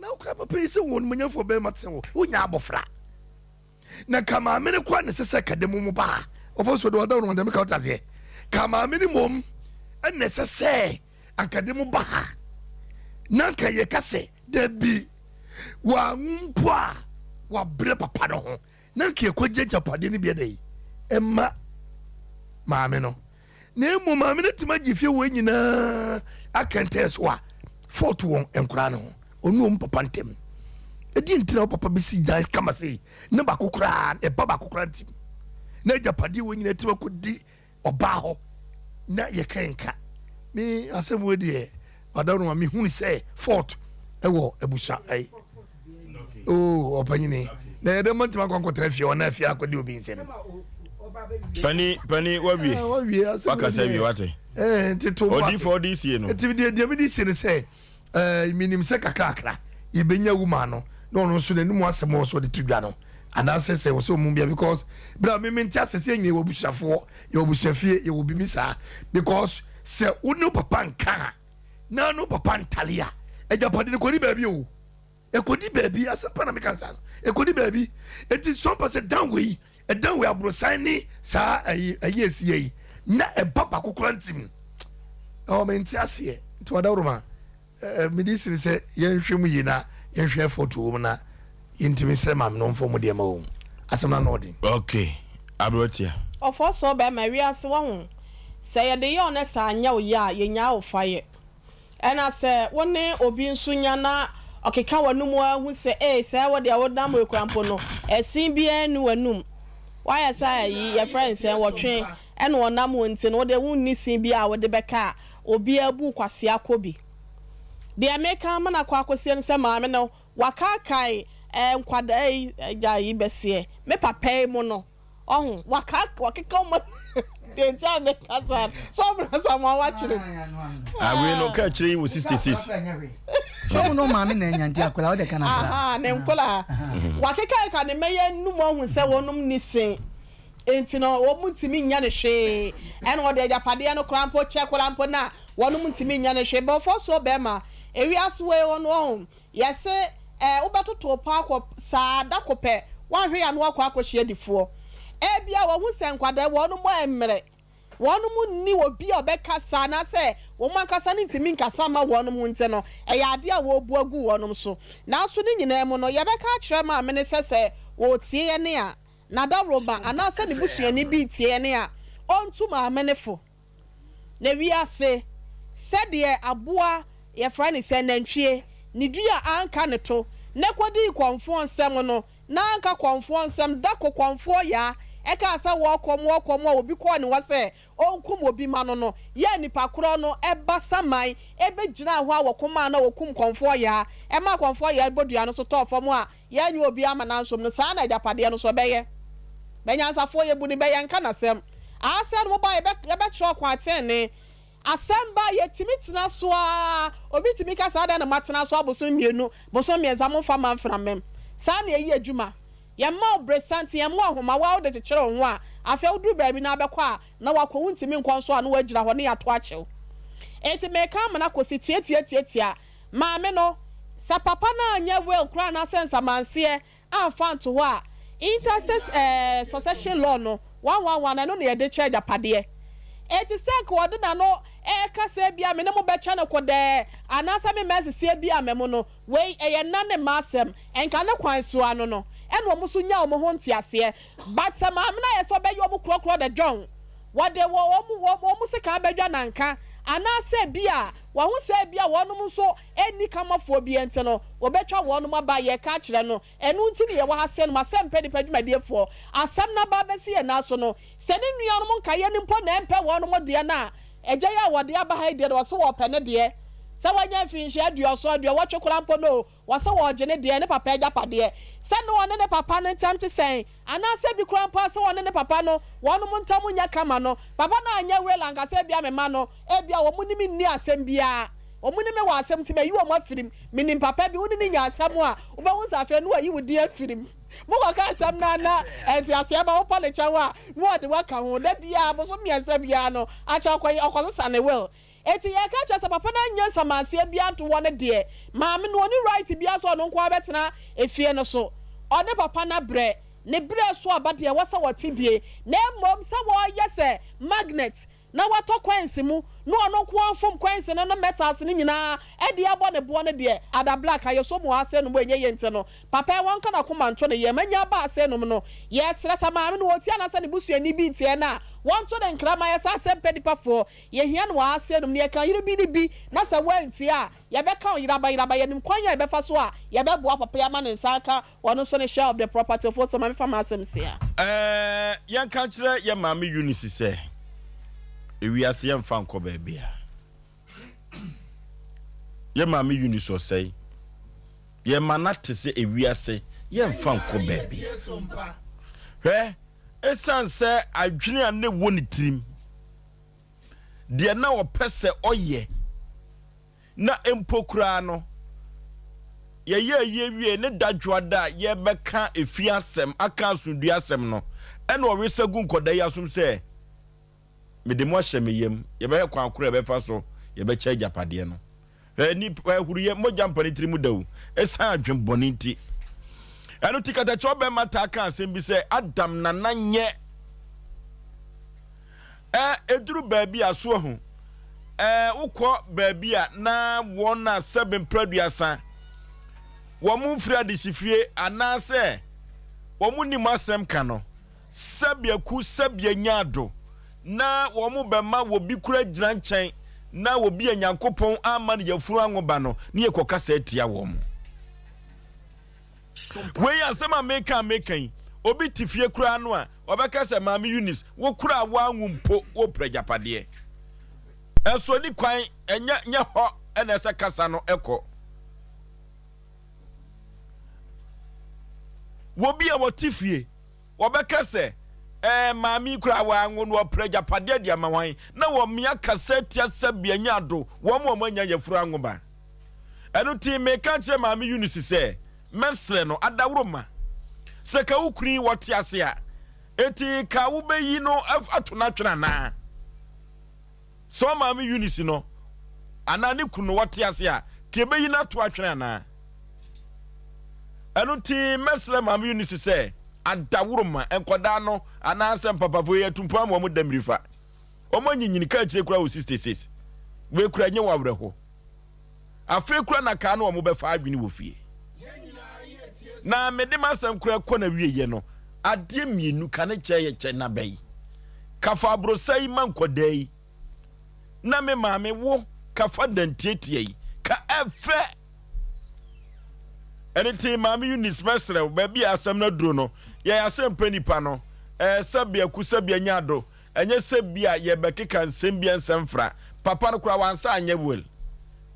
S3: na wokora papa yi sɛ wɔ animonyamfoɔ bɛrima te sɛ wo wonya abɔfra Na ka maame no koraa na ɛsɛ sɛ kɛde mo mo ba ɔfɔ so de ɔda no ɔdɛm ka ɔte aseɛ ka maame no mmom ɛna ɛsɛ sɛ anka de mo ba ha na anka yɛ ka sɛ dabi wɔanwo mpo a wabrɛ papa no ho na anka yɛkɔgye agyapadeɛ no bi ɛdɛ yi ɛma. maame no. Na mmom maame no atumi agye fie wei nyinaa akɛntɛn so a fault wɔ nkwadaa no ho. Ɔne wɔn papa ntam. Ɛdeɛ nti na wo papa bɛsi dan kama sei ne baako koraa ɛba baako koraa ntim na agyapadeɛ wei nyinaa atumi akɔdi ɔbaa hɔ na yɛka nka me asɛm wei deɛ ɔda no ma mehunu sɛ fault ɛwɔ abusua ɛyi oo ɔpanyini na yɛdɛ ma ntoma akɔ akɔtena fie ɔna fie akɔdi obi nsɛm
S1: pani pani wawie
S3: eh, wawie asɛm
S1: wakasa wie wate
S3: eh, nti to
S1: ɔdifo ɔde sie no
S3: nti deɛ deɛ mede sie no sɛ eh, menim sɛ kakrakra yɛbɛnya wuma no na ɔno nso n'anim asɛm wɔ so ɔde to dwa no anaasɛ sɛ wɔ sɛ ɔmu bia because berɛ a meme nte asɛ sɛ nyɛ wɔ abusuafoɔ yɛwɔ abusuafie yɛwɔ biribi saa because sɛ wo ne wo papa nka a na ne wo papa ntale a agyapade no kɔdi baabi o ɛkɔdi baabi asɛm pa na meka saa no ɛkɔdi baabi enti sɔmpa sɛ dan wei ɛdan wei aborosan ne saa ayi ayi esie yi na ɛba baako kora ntim ɛwɔ me nte aseɛ nti ɔdawuruma Eh, mede sini sɛ yɛnhwɛ mu yie na yɛnhwɛ effort wɔ mu na yɛntumi nsrɛ maame no ɔmfa mu deɛ ma wɔn asɛm no ano ɔden.
S1: Ok, aberewatia.
S4: Ɔfɔ sɔ bɛɛma wiase wahu sɛ yɛde yɛ ɔnɛ saa nyɛ wo yɛ a yɛnyaa wo fa yɛ ɛna sɛ wo ne obi nso nya na ɔkeka w'anum aa hu sɛ ee sɛɛ wo deɛ wo nam ekura mpo no ɛsen biaa nni w'anum wayɛ sɛ ayi yɛfrɛ no sɛn wɔtwe ɛna ɔnam hɔ nti no wo deɛ wo nni sen biaa a wode bɛka a Obiara bu kwasea kɔ bi. Deɛ meka ama no akɔ akɔsie ne sɛ maame no wakaakae eh, nkwadaa yi agya yi bɛseɛ me papa yi mu no ɔho waka wakeka wɔn deɛ nti a meka saa no so ɔbɛn sɛ mo awakyere mu.
S1: Awei no ka akyire yi wɔ 66.
S2: Sɛ wo no maame na anya nti akwadaa wode ka na akwadaa.
S4: Aha ne nkwadaa wakeka ka ne mɛyɛ num ɔho sɛ wɔnom ni sen. Enti no wɔn ntumi nnya no hwee, ɛna wɔde agyapadeɛ no koraa mpo kyɛ koraa mpo no a, wɔnom ntumi nnya no hwee. Bɔfoɔ soɔ bɛɛma, ewiase wei hɔ no wɔho, yɛse ɛɛ wobɛtoto pɔ akɔ saa da ko pɛ, woanhwɛ yie a na woakɔ akɔhyia difoɔ. Ebia wɔhu sɛ nkwadaa wɔnom ɛmmerɛ, wɔnom nni obi a ɔbɛkasa anaasɛ wɔn ankasa no ntumi nkasa mma wɔnom ho nti no, ɛyɛ adeɛ a wɔrebu agu wɔnom so. Nanso ne nyinaa mu no, yɛbɛka akyerɛ maame no sɛ sɛ ɔretie yɛn a, n'adaworoba anaasɛ ne busuani bi retie yɛn a, ɔntu maame no fo. Na wiase, sɛdeɛ aboa yɛfrɛ no sɛ nantwie, ne dua anka ne to, na ɛkɔdii kɔmfoɔ nsam no, na anka kɔmfoɔ nsam, da ko kɔmfoɔ yaa ɛkaa sɛ wɔrekɔm wɔrekɔm a obi kɔɔ ne hɔ sɛ ɔnkum obi ma no no, yɛɛ nipa korɔ no ba saman bɛgyinaa hɔ a wɔko maa no a wɔkum kɔmfoɔ yaa, ɛmaa kɔmfoɔ yaa bɔ dua no so tɔɔ fam a Yɛanyɛ obiara ma nansom no, saa ara na agyapadeɛ no nso ɛbɛyɛ. Bɛ nyansafoɔ, yɛbu no bɛ, yɛnka n'asɛm. Aasɛ no moba a, yɛbɛ, yɛbɛkyerɛ ɔkwan tenenee. Asɛm ba a, yɛtumi tena so ara. Obi tumi ka sɛ, adɛn na moatena so abosom mmienu, bosom mmiɛnsa, momfa mma mframam. Saa na yɛyi adwuma. Yɛmma wo bere santen, yɛmma wo nhoma, wo ara wode kyekyere wo ho a, afei woduru baabi na abɛkɔ a, na woakɔ, wontumi nkɔ nso a, na woagyina hɔ na yɛato akyɛ wo. Enti mereka ama no akɔsi tiatiatiatia. Maame no, sɛ papa no anyɛ will koraa anaasɛ nsamanseɛ amfa anto hɔ a, intestate eh, succession law no, 111, ɛno na yɛde kyɛ agyapadeɛ. Enti sɛ anka ɔde n'ano reka sɛ ebia me ne mo bɛkyɛ no kodɛɛ anaasɛ memma nsisie bi amma mu no, wei ɛyɛ nna ne mma asɛm, nka ne kwan so ara no no, ɛna wɔn nso nya wɔn ho nteaseɛ. But sɛ maame no ayɛ sɛ ɔbɛyɛ wɔn korɔkorɔ the John, wɔde wɔn wɔn wɔn sekan bɛdwa nanka, anaasɛ bi a Wɔahu sɛ ebia wɔnom nso nni kamafoɔ biara nti no, wɔbɛtwa wɔnom aba a yɛreka akyerɛ no. Ɛno nti ne yɛwɔ ha sɛ nom asɛmpɛ nnipa dwumadiefoɔ. Asɛm no aba abɛsi yɛn nan so no, sɛ ne nuanom nkaeɛ no mpo na ɛmpɛ wɔnom deɛ no a, agya yi a wɔde aba ha yi deɛ no, ɔse ɔpɛ ne deɛ. Sɛ wanya mfinhyia aduɔson, aduɔwɔtwe koraa mpo no o, Wɔse wɔregye ne deɛ, ne papa agyapadeɛ. Sɛ ne ɔne ne papa no ntam te sɛn, anaasɛ bi koraa mpo a sɛ ɔne ne papa no wɔnom ntam nyɛ kama no, papa no anyɛ will anka sɛ ebia me mma no, ebia wɔn ne me nni asɛm biara, wɔn ne me wɔ asɛm nti mayi wɔn afirim. Menim papa bi, wo ne no nya asɛm a, wobɛhu sɛ afei no wayi wo din afirim. Mokɔka asɛm no a na nteaseɛ ba, wopɔ ne kyɛw a na ɔde wo aka ho. Da biara, bosom mmiɛnsa biara no, akyɛ ɔkɔyɛ, ɔkɔsesa ne will. Enti yɛka kyerɛ sɛ papa no annya nsamanseɛ biara nto hɔ no deɛ, maame no ɔnni right biara sɛ ɔno nko ara bɛtena efie no so. Ɔne papa no abrɛ, ne berɛ so aba deɛ ɛwɔ sɛ wɔte die, na mmom sɛ wɔyɛ sɛ magnet. na watɔ coins mu na ɔno nko ara fom coins no ne metals no nyinaa de abɔ ne boɔ no deɛ, Ada Black ayɛ so mu ase nom ɛnyɛ yie nti no, papa yi wɔnka n'akoma nto ne yam anya aba ase nom no, yɛsrɛ sɛ maame no ɔtie anaasɛ ne busuani bi ntie no a, wɔnto no nkra ma yɛ sɛ asɛmpɛ nipa foɔ, yɛhia no wɔ ase nom na yɛka yere bi ne bi na sɛ wantie a, yɛbɛka wo yeraba yeraba, yɛnim kwan a yɛbɛfa so a yɛbɛboa papa yi ama ne nsa aka Ɔno nso ne share of the property of so ma mefa m'asɛm si ha.
S1: Ɛɛ, yɛnka nkyerɛ yɛn maame Eunice sɛ, ewiase yɛmfa nkɔ baabiara. Yɛn maame Eunice ɔsɛe. Yɛma no ate sɛ ewiase yɛmfa nkɔ baabiara. Hwɛ, esiane sɛ adwene a na ɛwɔ ne tirim, deɛ na ɔpɛ sɛ ɔyɛ, Na mpo koraa no, yɛyɛɛ yie wiei ne da dwoada a yɛrebɛka efie asɛm, aka asomdwoeɛ asɛm no, ɛna ɔresa gu nkɔdaa yi asom sɛ, Mede mo ahyɛ me yam, yɛbɛhwɛ kwan koro a yɛbɛfa so yɛbɛkyɛ agyapadeɛ no. Hwɛ, nip, ahuruyɛ, mogya mpa ne tiri mu da o, ɛsiane adwen bɔne nti. Ɛno ti katakyɛ ɔbɛrima taa ka asɛm bi sɛ, Adam nana nyɛ. Ɛ, ɛduru baabi a, so ahu? Ɛ, wokɔ baabi a na wɔn a sɛbe mprɛduasa, wɔn mfiri adehyefie anaasɛ wɔn nnim asɛm ka no, sɛbe aku, sɛbe anya ado, na wɔn bɛma wɔbi kura gyina nkyɛn na wɔbi a Nyankopɔn amma no yafunu anwo ba no, ne yɛkɔkasa atia wɔn. Wei asɛm a meka a meka yi, obi te fie koraa no a, ɔbɛka sɛ Maame Eunice, wo koraa woanwo mpo, wopere agyapadeɛ. Ɛso ni kwan, ɛnyɛ nyɛ hɔ na ɛsɛ kasa no ɛkɔ. Wɔbi a wɔte fie, wɔbɛka sɛ ɛɛ maame yi koraa wanwo no ɔpere agyapadeɛ de ama wɔn na wɔmmea kasa tia sɛ bea ado wɔn a wɔanya yafunu anwo ba. Ɛno nti, meka kyerɛ Maame Eunice sɛ mɛsrɛ no adaworoma sɛ ka wo kunu yi wɔte ase a, enti ka wobɛyi no ato no atwene anaa? Sɛ ɔmaame Eunice no anaa ne kunu no wɔte ase a, ka ɛbɛyi no ato atwene anaa? Ɛno nti, mɛsrɛ Maame Eunice sɛ adaworoma nkɔdaa no anaasɛ mpapafo yi atumpo ama wɔn da mmirifa. Wɔn anyinyini ka akyire koraa wɔ 66. Wei koraa nyɛ wɔ awerɛho. Afei koraa na kaa no wɔn bɛfa adwene wɔ fie. Na mede m'asɛm koraa kɔ na wieɛ no, adeɛ mmienu ka ne kyɛ yɛ kyɛ na bɛyi. Kafa aborosa yi ma nkɔdaa yi. Na me maame wo kafa dantiatia yi ka ɛfɛ. Ɛno nti maame Eunice mɛsrɛ wo baabi a asɛm no aduro no yɛn asɛmpa nipa no ɛɛ sɛbea ku sɛbea nya ado Ɛnyɛ sɛ bi a yɛbɛkeka nsɛm bi a ɛnsɛ mfra. Papa no koraa wansa anyɛ will.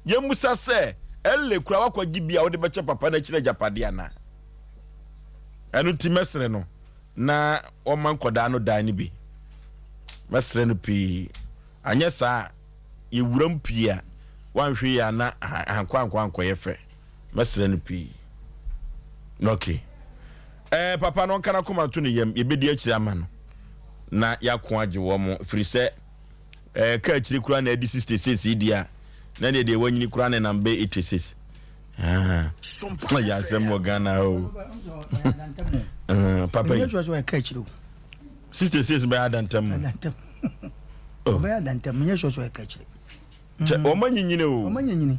S1: Yɛmmisa sɛ, Elle koraa woakɔgye bi a wode bɛkyɛ papa no akyiri agyapadeɛ anaa? Ɛno nti mɛsrɛ no na ɔmma nkwadaa no dan no bi. Mɛsrɛ no pii. Anyɛ saa a, yɛwuram pii a, woanhwɛ yie a na ankɔ ankɔ ankɔyɛ fɛ. Mɛsrɛ no pii. Okay. Ɛɛ papa no ɔnka n'akoma nto ne yam, yɛbɛdi akyire ama no na yɛako agye wɔn, ɛfiri sɛ ɛɛ ka akyire koraa na adi 66 yi deɛ a, na deɛ deɛ wanyini koraa ne nam bɛ 86. Ah, yɛ asɛm wɔ Ghana ha o. Papa yi. 66 bɛyɛ adantam mu.
S2: Ɔbɛyɛ adantam, menyɛ sure sɛ ɔyɛ ka akyire.
S1: Kyɛ mm. wɔn anyinyini o.
S2: Wɔn anyinyini.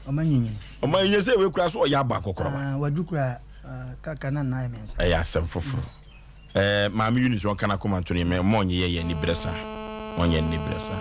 S2: Wɔn anyinyini.
S1: Wɔn anyinyini sɛ ewe kura so ɔyɛ abɔ akɔkɔrɔba.
S2: Ah, wadu kura ah, kaka na nan mmiɛnsa.
S1: Ɛyɛ asɛm foforɔ. Mm. Ɛɛ maame Eunice wɔn kana kɔma nto ne mɛ mɔ nye yɛ yɛ ni brɛ sa. Wɔn yɛ ni brɛ sa.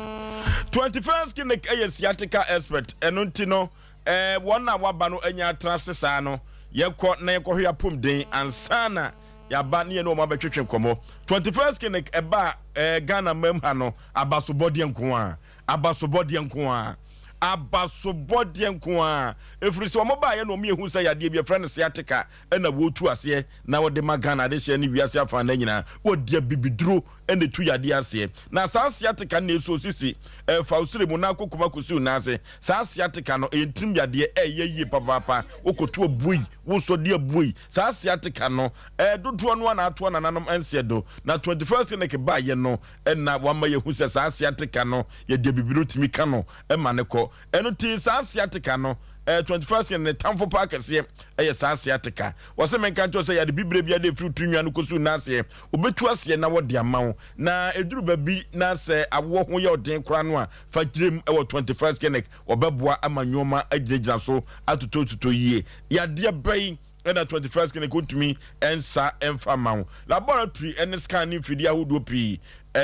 S1: 21st clinic ɛyɛ sciatica expert ɛno nti no ɛɛ wɔn a waba no anya atena ase saa no yɛkɔ na yɛkɔhwɛ apɔmuden ansana yɛaba ne yɛne wɔn abɛtwetwe nkɔmmɔ. 21st clinic ɛba ɛɛ Ghana mam ha no abasobɔdeɛ nko a Abasobɔdeɛ nko ara. Abasobɔdeɛ nko ara. Ɛfiri sɛ wɔn baeɛ na wɔn yɛhu sɛ yadeɛ bi yɛfrɛ no sciatica ɛna wɔretu aseɛ na wɔde ma Ghana adehyeɛ ne wiase afa no nyinaa. Wɔde abibiduro ɛna ɛtu yadeɛ aseɛ. Na saa sciatica no na ɛsɔ sisi, ɛfa wo srɛ mu na akɔ kuma kɔsi wo nan ase. Saa sciatica no ɛyɛ ntirim yadeɛ ɛyɛ yie papaapa. Wokɔto abuoi, wosɔ de abuoi. Saa sciatica no ɛɛ dodoɔ no ara na atoa nananom nseɛ do. Na 21st clinic baeɛ no Ɛna wama yɛahu sɛ saa sciatica no, yɛde abibiro tumi ka no ma no kɔ. Ɛno nti saa sciatica no, Eh, 21st king ne tamfo paa kɛseɛ ɛyɛ saa sciatica. Wɔsɛ menka nkyerɛ sɛ yɛde bibire bi ade efiri tu nwa no kɔsu n'aseɛ. Obetu aseɛ na wɔde ama wo. Na eduru baabi na sɛ awoɔ ho yɛ ɔden koraa no a, fa gyerem wɔ 21st clinic. Wɔbɛboa ama nnoɔma agyinagyina so atotɔtotɔ yie. Yadeɛ bɛn na 21st clinic ntumi nsa mfa mma wo? Laboratory ne scan ne mfidie ahodoɔ pii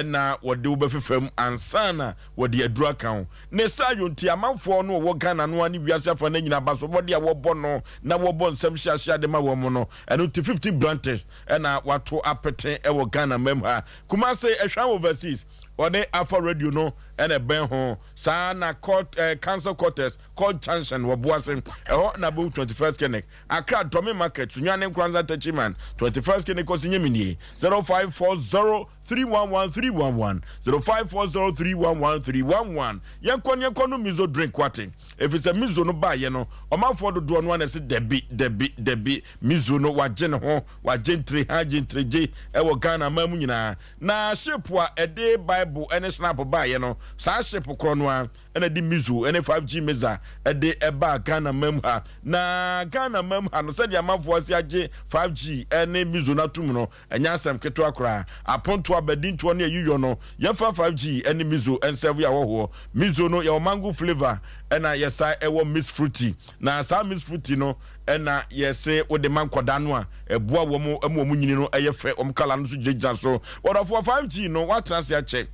S1: na wɔde wo bɛfefa mu ansa na wɔde aduru aka wo. Ne saa yɔ nti amanfoɔ no wɔwɔ Ghana no ara ne wiase afa no nyinaa abasobɔdeɛ a wɔbɔ no na wɔbɔ nsɛm hyeahyea de ma wɔn no. Ɛno nti 15 branches na wɔato apete wɔ Ghana mam ha. Kumase, Ɛhwan Overseas, wɔde Alpha Radio no na ɛbɛn ho. Saa na court, eh, Council Quarters, Court Junction wɔ Boase. Ɛhɔ na bɛhu 21st Clinic. Accra, Dome Market, Sunyani, Nkoranza, Techiman, 21st Clinic kɔsi Nyeminie, 0540 311 311, 0540 311 311. Yɛnkɔ ne yɛnkɔ no Mizo drink wate. Ɛfiri sɛ Mizo no baayɛ no, ɔmanfoɔ dodoɔ no ana ɛse dabi, dabi, dabi. Mizo no wagye ne ho, wagye ntire ha, gye ntire gye ɛwɔ Ghana man mu nyinaa. Na ship a ɛde Bible ne Snap baeɛ no, saa ship korɔ no ara na ɛde Mizo ne 5G Miza de ɛbaa Ghana man mu ha. Na Ghana man mu ha no, sɛdeɛ amanfoɔ asi agye 5G ne Mizo no atom no, ɛnyɛ asɛm ketewa koraa. Apontoɔ, abadintoɔ ne ayiyɔ no, yɛmfa 5G ne Mizo nsɛvo yɛ ahɔhoɔ. Mizo no, yɛwɔ mango flavour ɛna yɛsan ɛwɔ Miss Fruity. Na saa Miss Fruity no, Ɛna yɛse wode ma nkwadaa no a, ɛboa wɔn ma wɔn nyini no yɛ fɛ, wɔn kala no nso gyinagyina so. Wɔdɔfoɔ 5G no, woatena ase akyɛ.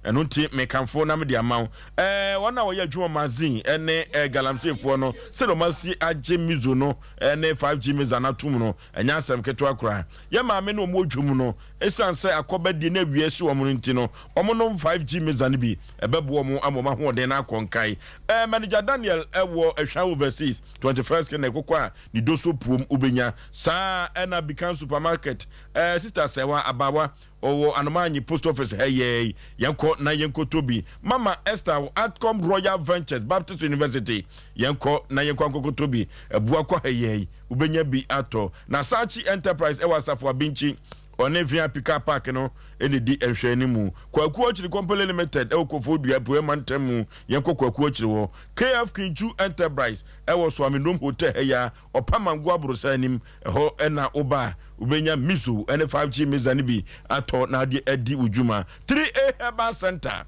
S1: Ɛno nti mekamfo na mede ama wo. Ɛɛ, wɔn a wɔyɛ adwuma magazine ne ɛɛ galamseyfoɔ no, sɛdeɛ wɔn asi agye Mizo no ne 5G Miza no atom no, ɛnyɛ asɛm ketewa koraa. Yɛn maame ne wɔn wɔ dwam no, ɛsiane sɛ akɔbadie ne awia asi wɔn no nti no, wɔnom 5G Miza no bi. Ɛbɛboa wɔn ama wɔn ahoɔden no akɔ nkae. Ɛɛ, Manager Daniel wɔ Ɛhwa Overseas. 21st kɛ na ɛkokɔ a ne doso puom wobɛnya saa ɛna Bikan supermarket ɛɛ sister sɛwa abawa ɔwɔ Anomaanyi post office ha yɛi yɛnkɔ na yɛnkɔtɔ bi mama Esther wɔ Atcom Royal Ventures Baptist University yɛnkɔ na yɛnkɔ ankɔkɔtɔ bi ɛboa kɔ ha yɛi wobɛnya bi atɔ na Sachi Enterprise ɛwɔ Asafo Abinkyi ɔne VIP car park no ɛna di nhwɛanimu. Kwaku Akyiri Company Limited ɛwɔ Kofoɔ Dua Apueɛ Mantam mu yɛnkɔ Kwaku Akyiri hɔ. KF Kinchu Enterprise ɛwɔ Soaminom Hotel ha yi ara, Ɔpamango Aborosan anim, ɛhɔ ɛna woba a wobɛnya Miso ɛne 5G Mixer no bi atɔ na ade adi wo dwuma. 3A Herbal Center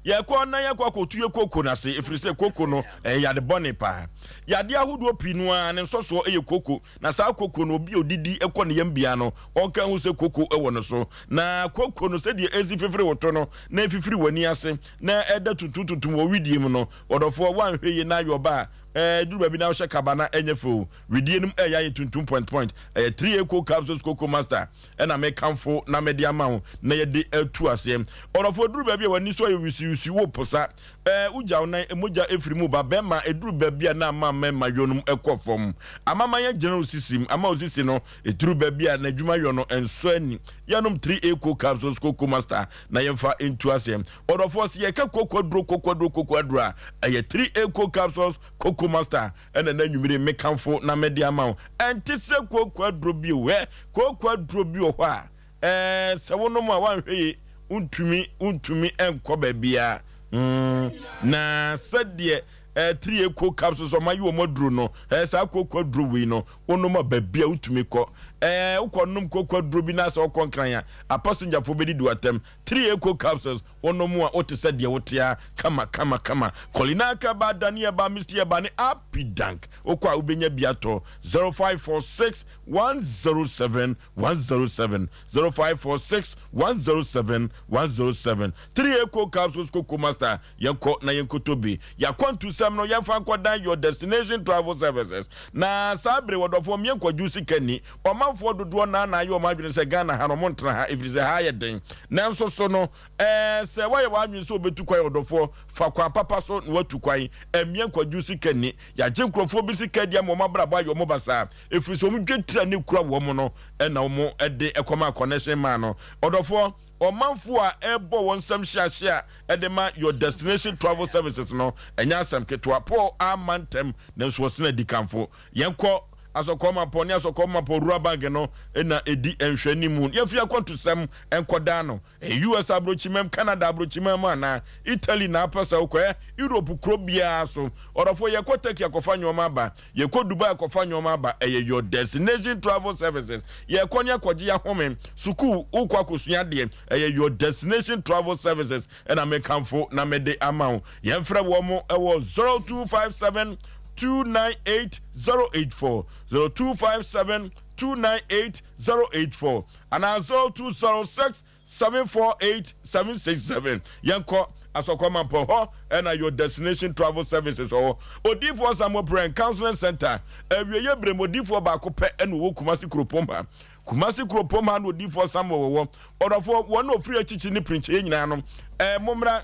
S1: Yɛkɔ na yɛkɔ akɔtu yɛ koko no ase ɛfiri sɛ koko no ɛyɛ yade bɔne paa. Yadeɛ ahodoɔ pii no ara ne nsɔsoɔ ɛyɛ koko. Na saa koko no, obi a odidi kɔ ne yam biara no, ɔnka nhu sɛ koko wɔ ne so. Na koko no, sɛdeɛ ɛsi fifiri wo to no, na ɛfifiri w'ani ase, na ɛda tuntum tuntum wɔ wedeɛ mu no, ɔdɔfoɔ, woanhwɛ yie na ayɛ ɔba a, ɛduru baabi na wohyɛ kaba na ɛnyɛ fɛ o. Wedeɛ no mu ɛyɛ ayɛ tuntum point point. Ɛyɛ 3 Eco Capsules Coco Master ɛna mekamfo na mede ama wo na yɛde atu aseɛ. Ɔdɔfoɔ, ɛduru baabi a w'ani so ayɛ wisiwisi, woposa. Ɛɛ, wogya wo nan, mogya firi mu ba. Bɛrima, ɛduru baabi a na ama mmarima yɔ nom kɔ fam. Ama ma yɛgyina wo sisi mu. Ama wo sisi no, ɛduru baabi a n'adwuma yɔ no nsɔ ani. Yɛnom 3A Co Capsules Coco Master na yɛmfa ntu aseɛ. Ɔdɔfoɔ, sɛ yɛka koko aduro, koko aduro, koko aduro a, ɛyɛ 3A Co Capsules Coco Master ɛna n'anwummere mekamfo na mede ama wo. Ɛnte sɛ koko aduro bio. Hwɛ, koko aduro bi wɔ hɔ a, Ɛɛ sɛ wonom a woanhwɛ yie wontumi wontumi nkɔ baabiara. Mm, na sɛdeɛ ɛɛ tiri eko capsules ɔma yi wɔn aduro no ɛɛ saa koko aduro wei no wonom a baabi a wotumi kɔ ɛɛ wokɔ nom koko aduro bi na sɛ wokɔ nkran a apasenjafoɔ bɛdi di atɛm tiri eko capsules wonom a wote sɛ deɛ wotea kama kama kama kɔlinaka ba daniel ba misty ba ne apidank wokɔ a wobɛnya bi atɔ 0546 107 107 0546 107 107 3 Eco Capsules Coco Master yɛnkɔ na yɛnkɔtɔ bi yɛakwantusɛm no yɛmfa nkɔdan Your Destination Travel Services na saa bere wɔdɔfoɔ mmea nkwadwo sika ni ɔmanfoɔ dodoɔ naa na ayɛ wɔn adwene sɛ Ghana ha no ɔmo ntena ha ɛfiri sɛ ha ayɛ den nanso so no ɛɛ sɛ woayɛ w'adwene sɛ wobɛtu kwan ɔdɔfoɔ fa kwan papa so na watu kwan mmea nkwadwo sika ni yɛagye nkurɔfoɔ bi sika di ama wɔn abrabɔ ayɛ wɔn basaa ɛfiri sɛ wɔn dwetire a ne kura wɔn no na wɔn de kɔmaa connection man no. Ɔdɔfoɔ, ɔmanfoɔ a ɛrebɔ wɔn nsam hyeahyea de ma Your Destination Travel Services no, ɛnyɛ asɛm ketewa. Paul amma ntɛm, nanso ɔsene adikanfo. Yɛnkɔ Asɔkɔɔ Mampɔn ne Asɔkɔɔ Mampɔn Rural Bank no na ɛdi nhwɛanimu. Yɛmfa yɛn akwantusɛm nkɔdan no. Ɛyɛ US aburokyimam, Canada aburokyimam anaa Italy na apɛ sɛ wokɔ? Ɛ, Europe kuro biara so. Ɔdɔfoɔ, yɛkɔ Turkey akɔfa nnoɔma aba. Yɛkɔ Dubai akɔfa nnoɔma aba. Ɛyɛ Your Destination Travel Services. Yɛkɔ ne akɔgye yɛahome. Sukuu, wokɔ akɔsua adeɛ. Ɛyɛ Your Destination Travel Services ɛna mekamfo na mede ama wo. Yɛmfrɛ wɔn wɔ 0257 298 084, 0257 298 084 anaa 0206 748 767. Yɛnkɔ Asɔkɔ Mampɔn hɔ ɛna Your Destination Travel Services wɔ hɔ. Odiyifoɔ Samuel Prayer and Counseling Center, awieeɛ berɛ mu odiyifoɔ baako pɛ ɛna ɔwɔ Kumasi kuropɔn ha. Kumasi kuropɔn ha na odiyifoɔ Samuel wɔ hɔ. Ɔdɔfoɔ, wɔn a wɔfiri akyikyi ne prinkyɛeɛ nyinaa no, ɛɛ mommra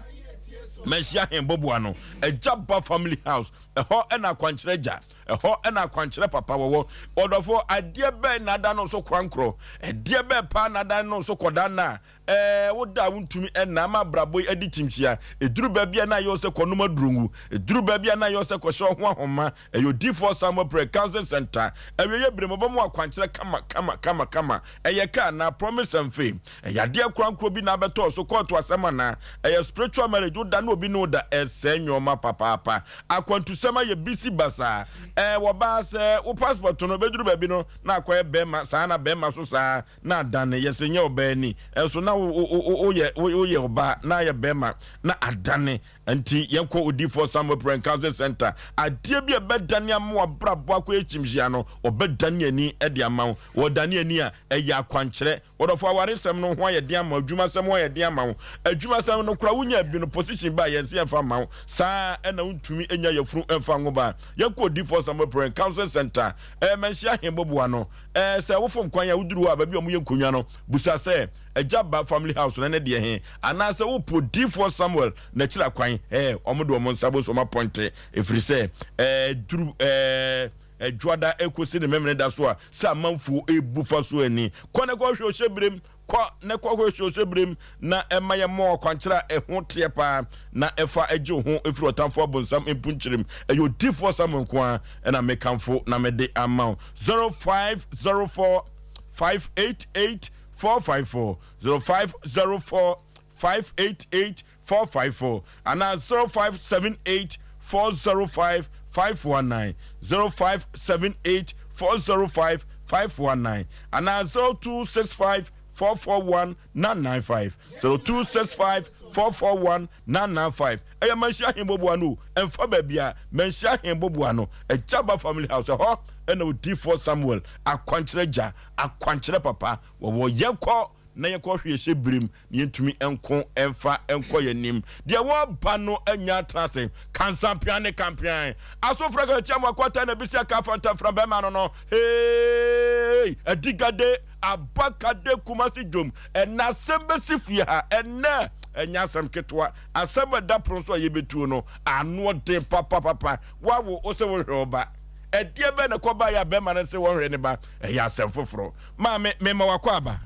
S1: mɛhyia hen boboa no. Agya Ba Family House, ɛhɔ ɛna akwankyerɛ agya. Ɛhɔ na akwankyerɛ papa wɔwɔ. Ɔdɔfoɔ, adeɛ bɛn na ada no so korankorɔ? Ɛdeɛ bɛn paa na ada no so kɔdaa nna a ɛɛ woda a wontumi nna ama abrabɔ yi adi kyimkyia? Ɛduru baabi a na ayɛ wo sɛ kɔnom aduro ngu. Ɛduru baabi a na ayɛ wo sɛ kɔhyɛ wo ho ahoma. Ɛyɛ Odiyifoɔ Samuel Prayer Counseling Center. Awieeɛ berɛ mu, ɔbɛma wo akwankyerɛ kama kama kama kama. Ɛyɛ ka anaa? Promise and fail. Ɛyɛ adeɛ korankorɔ bi na abɛtɔɔ so, kɔɔto asɛm anaa? Ɛyɛ spiritual marriage, woda ne obi ne wo da, ɛsɛe nnoɔma papaapa. Akwantusɛm ayɛ bisi basaa. Ɛɛ wɔbaa sɛ wo passport no bɛduru baabi no na akɔyɛ bɛɛma saa na bɛɛma so saa na adane yɛsɛ nyɛ ɔbaa ni ɛnso na wo wo wo woyɛ woyɛ ɔbaa na ayɛ bɛɛma na adane nti yɛnkɔ odiifoɔ Samuel Prɛn Counseling Center adeɛ bi a ɛbɛdane ama wabrabɔ akɔyɛ kyimhyia no ɔbɛdane ani de ama wo wɔdane ani a ɛyɛ akwankyerɛ Ɔdɔfo awaresɛm no ho ayɛ den ama wo, adwumasɛm ho ayɛ den ama wo, adwumasɛm no koraa wonyaa bi no position ba a yɛn se yɛmfa mma wo, saa ara na wontumi nnya yafunu mfa nwo ba. Yɛnkɔ Odiyifoɔ Samuel Prɛn Counseling Center, ɛɛ Manhyia Ahenboboa no, ɛɛ sɛ wofom kwan a woduru hɔ a baabi a wɔyɛ nkonnwa no, busa sɛ Agya Ba Family House no ne deɛ he, anaasɛ wopɛ Odiyifoɔ Samuel n'akyiri akwan, ɛɛ wɔn de wɔn nsa bɛso wɔn apɔnte, ɛfiri sɛ ɛɛ duru ɛɛ. Dwoada ɛkɔsi ne Memeneda so a sɛ amanfuo ɛbu fa so ani. Kɔ na kɔhwɛ ɔhyɛberem, kɔ na kɔhwɛ ɔhyɛberem na ɛma yɛ mɔ akwankyerɛ a ɛho teɛ paa na ɛfa ɛgye wo ho ɛfiri ɔtamfo abonsam mpunkyerem. Ɛyɛ odifoɔ Samuel nko ara ɛna mekamfo na mede ama wo. 0504 588 454 0504 588 454 anaa 0578 405 519 0578 405 519 anaa 0265 441 995 0265 441 995 ɛyɛ Manhyia Ahenboboa no o ɛmfa baabi a Manhyia Ahenboboa no Agyaba Family House ɛhɔ ɛna Odiyifoɔ Samuel akwankyerɛ gya akwankyerɛ papa wɔwɔ yɛnkɔ na yɛkɔ hwe hyɛ birim na yɛntumi nko mfa nkɔ yɛn anim. Deɛ wɔreba no anya atena ase. Kansampean ne kampean. Asofra ka kyia mu akwata na bisi aka fantafra bɛma no no. Hey! Adigade, abakade, kumasi dwom. Ɛnɛ asɛm bɛsi fie ha. Ɛnɛ ɛnyɛ asɛm ketewa. Asɛm ɛda pono so a yɛbɛtuo no, ano ɔden papapapa. Wawo wo sɛ wohwɛ wo ba. Ɛdeɛ bɛn na ɛkɔbaeɛ a bɛrima no se wɔnhwɛ ne ba? Ɛyɛ asɛm foforɔ. Maame, mema wakɔ aba.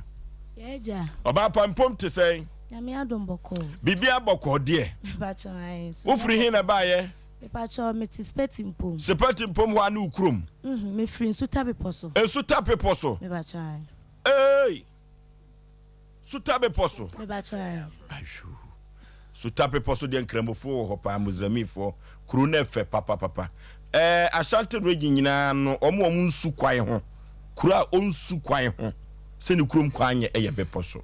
S19: Yɛ agya.
S1: Ɔbaa pa mpom te sɛn?
S19: Nyame adom bɔkɔɔ.
S1: Biribiara bɔkɔɔ deɛ.
S19: Mepakyɛw ae. So
S1: Wofiri he na ɛbaeɛ?
S19: Mepakyɛw mete Speti Mpom.
S1: Speti Mpom hɔ a ne wo kurom?
S19: Mhm, mefiri Nsuta Bepɔ so.
S1: Nsuta Bepɔ so?
S19: Mepakyɛw ae.
S1: Eei! Suta bepɔ so.
S19: Ayoo.
S1: Suta bepɔ so deɛ nkramofoɔ wɔ hɔ paa, Muslimfoɔ. Kuro no ɛfɛ papapapa. Ɛɛ Ashanti region nyinaa no, wɔn a wɔn nsu kwan ho, kuro a ɔnsu kwan ho sɛ ne kurom kwan nyɛ ɛyɛ bepɔ so.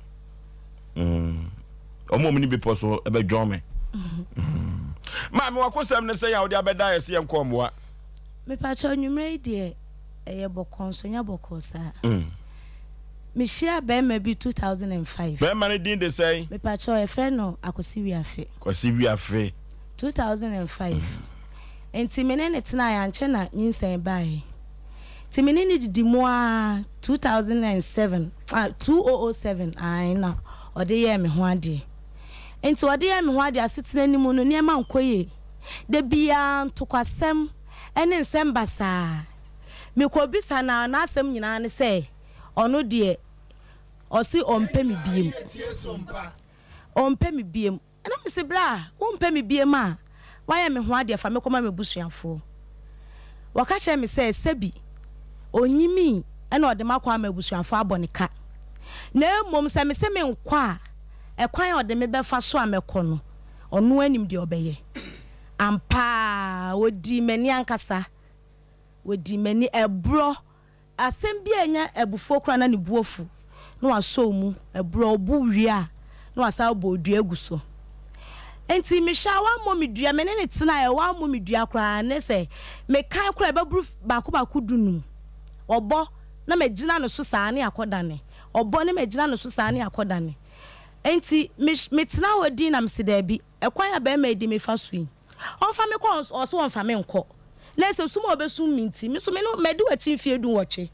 S1: Mm. Wɔn a wɔn ni bepɔ so ɛbɛdwɔn me. Mm. Maame wakosɛm ne sɛ yɛn a wɔde abɛda yɛ sɛ yɛn kɔ mmoa.
S19: Mepakyɛ onwummerɛ yi deɛ ɛyɛ bɔkɔɔ nso nyɛ bɔkɔɔ saa. Mm. Mehyiaa barima bi 2005.
S1: Barima no din de sɛn?
S19: Mepakyɛw, yɛfrɛ no Akwasi Wiafe.
S1: Kwasi Wiafe.
S19: 2005. Nti me ne no tenaeɛ, ankyɛ na nyinsɛn baeɛ. Nti me ne no didi mu ara 2007, ah, 2007, ae, na ɔde yɛɛ me ho adeɛ. Nti ɔde yɛɛ me ho adeɛ, asetena no mu no, nneɛma nkɔ yie. Da biara ntokwasɛm ne nsɛm basaa. Mekɔbisa no a, n'asɛm nyinaa ne sɛ ɔno deɛ ɔse ɔmpɛ me biem. Ɔmpɛ me biem. Ɛna mese bra, wompɛ me biem a, woayɛ me ho adeɛ fa me kɔma m'abusuafoɔ. Wɔka kyerɛɛ me sɛ sɛbi Ɔnyimii na ɔde m'akɔ ama abusuafoɔ abɔ ne ka. Na mmom sɛ mese menkɔ a, ɛkwan a ɔde me bɛfa so a mɛkɔ no, ɔno ara nim deɛ ɔbɛyɛ. Ampa ara, ɔdii m'ani ankasa. Ɔdii m'ani. Ɛborɔ, asɛm bi a ɛnyɛ abufuo koraa na ne bo afu, na wasɔ wo mu. Ɛborɔ, ɔbo wie a, na wasan abɔ dua agu so. Enti mehwɛ a, wammɔ me dua. Me ne no tenaeɛ, wammɔ me dua koraa. Ne sɛ mekan koraa a, ɛbɛboro baako baako dunum. Ɔbɔ na magyina ne so saa ne akɔdane. Ɔbɔ na magyina ne so saa ne akɔdane. Enti me metena hɔ dinn na mese daabi, ɛkwan a barima yi de me fa so yi, ɔmfa me kɔ ɔse ɔmfa me nkɔ. Na sɛ sum a ɔbɛsum me nti, me nso me ne madi w'akyi mfeɛ dunwɔtwe.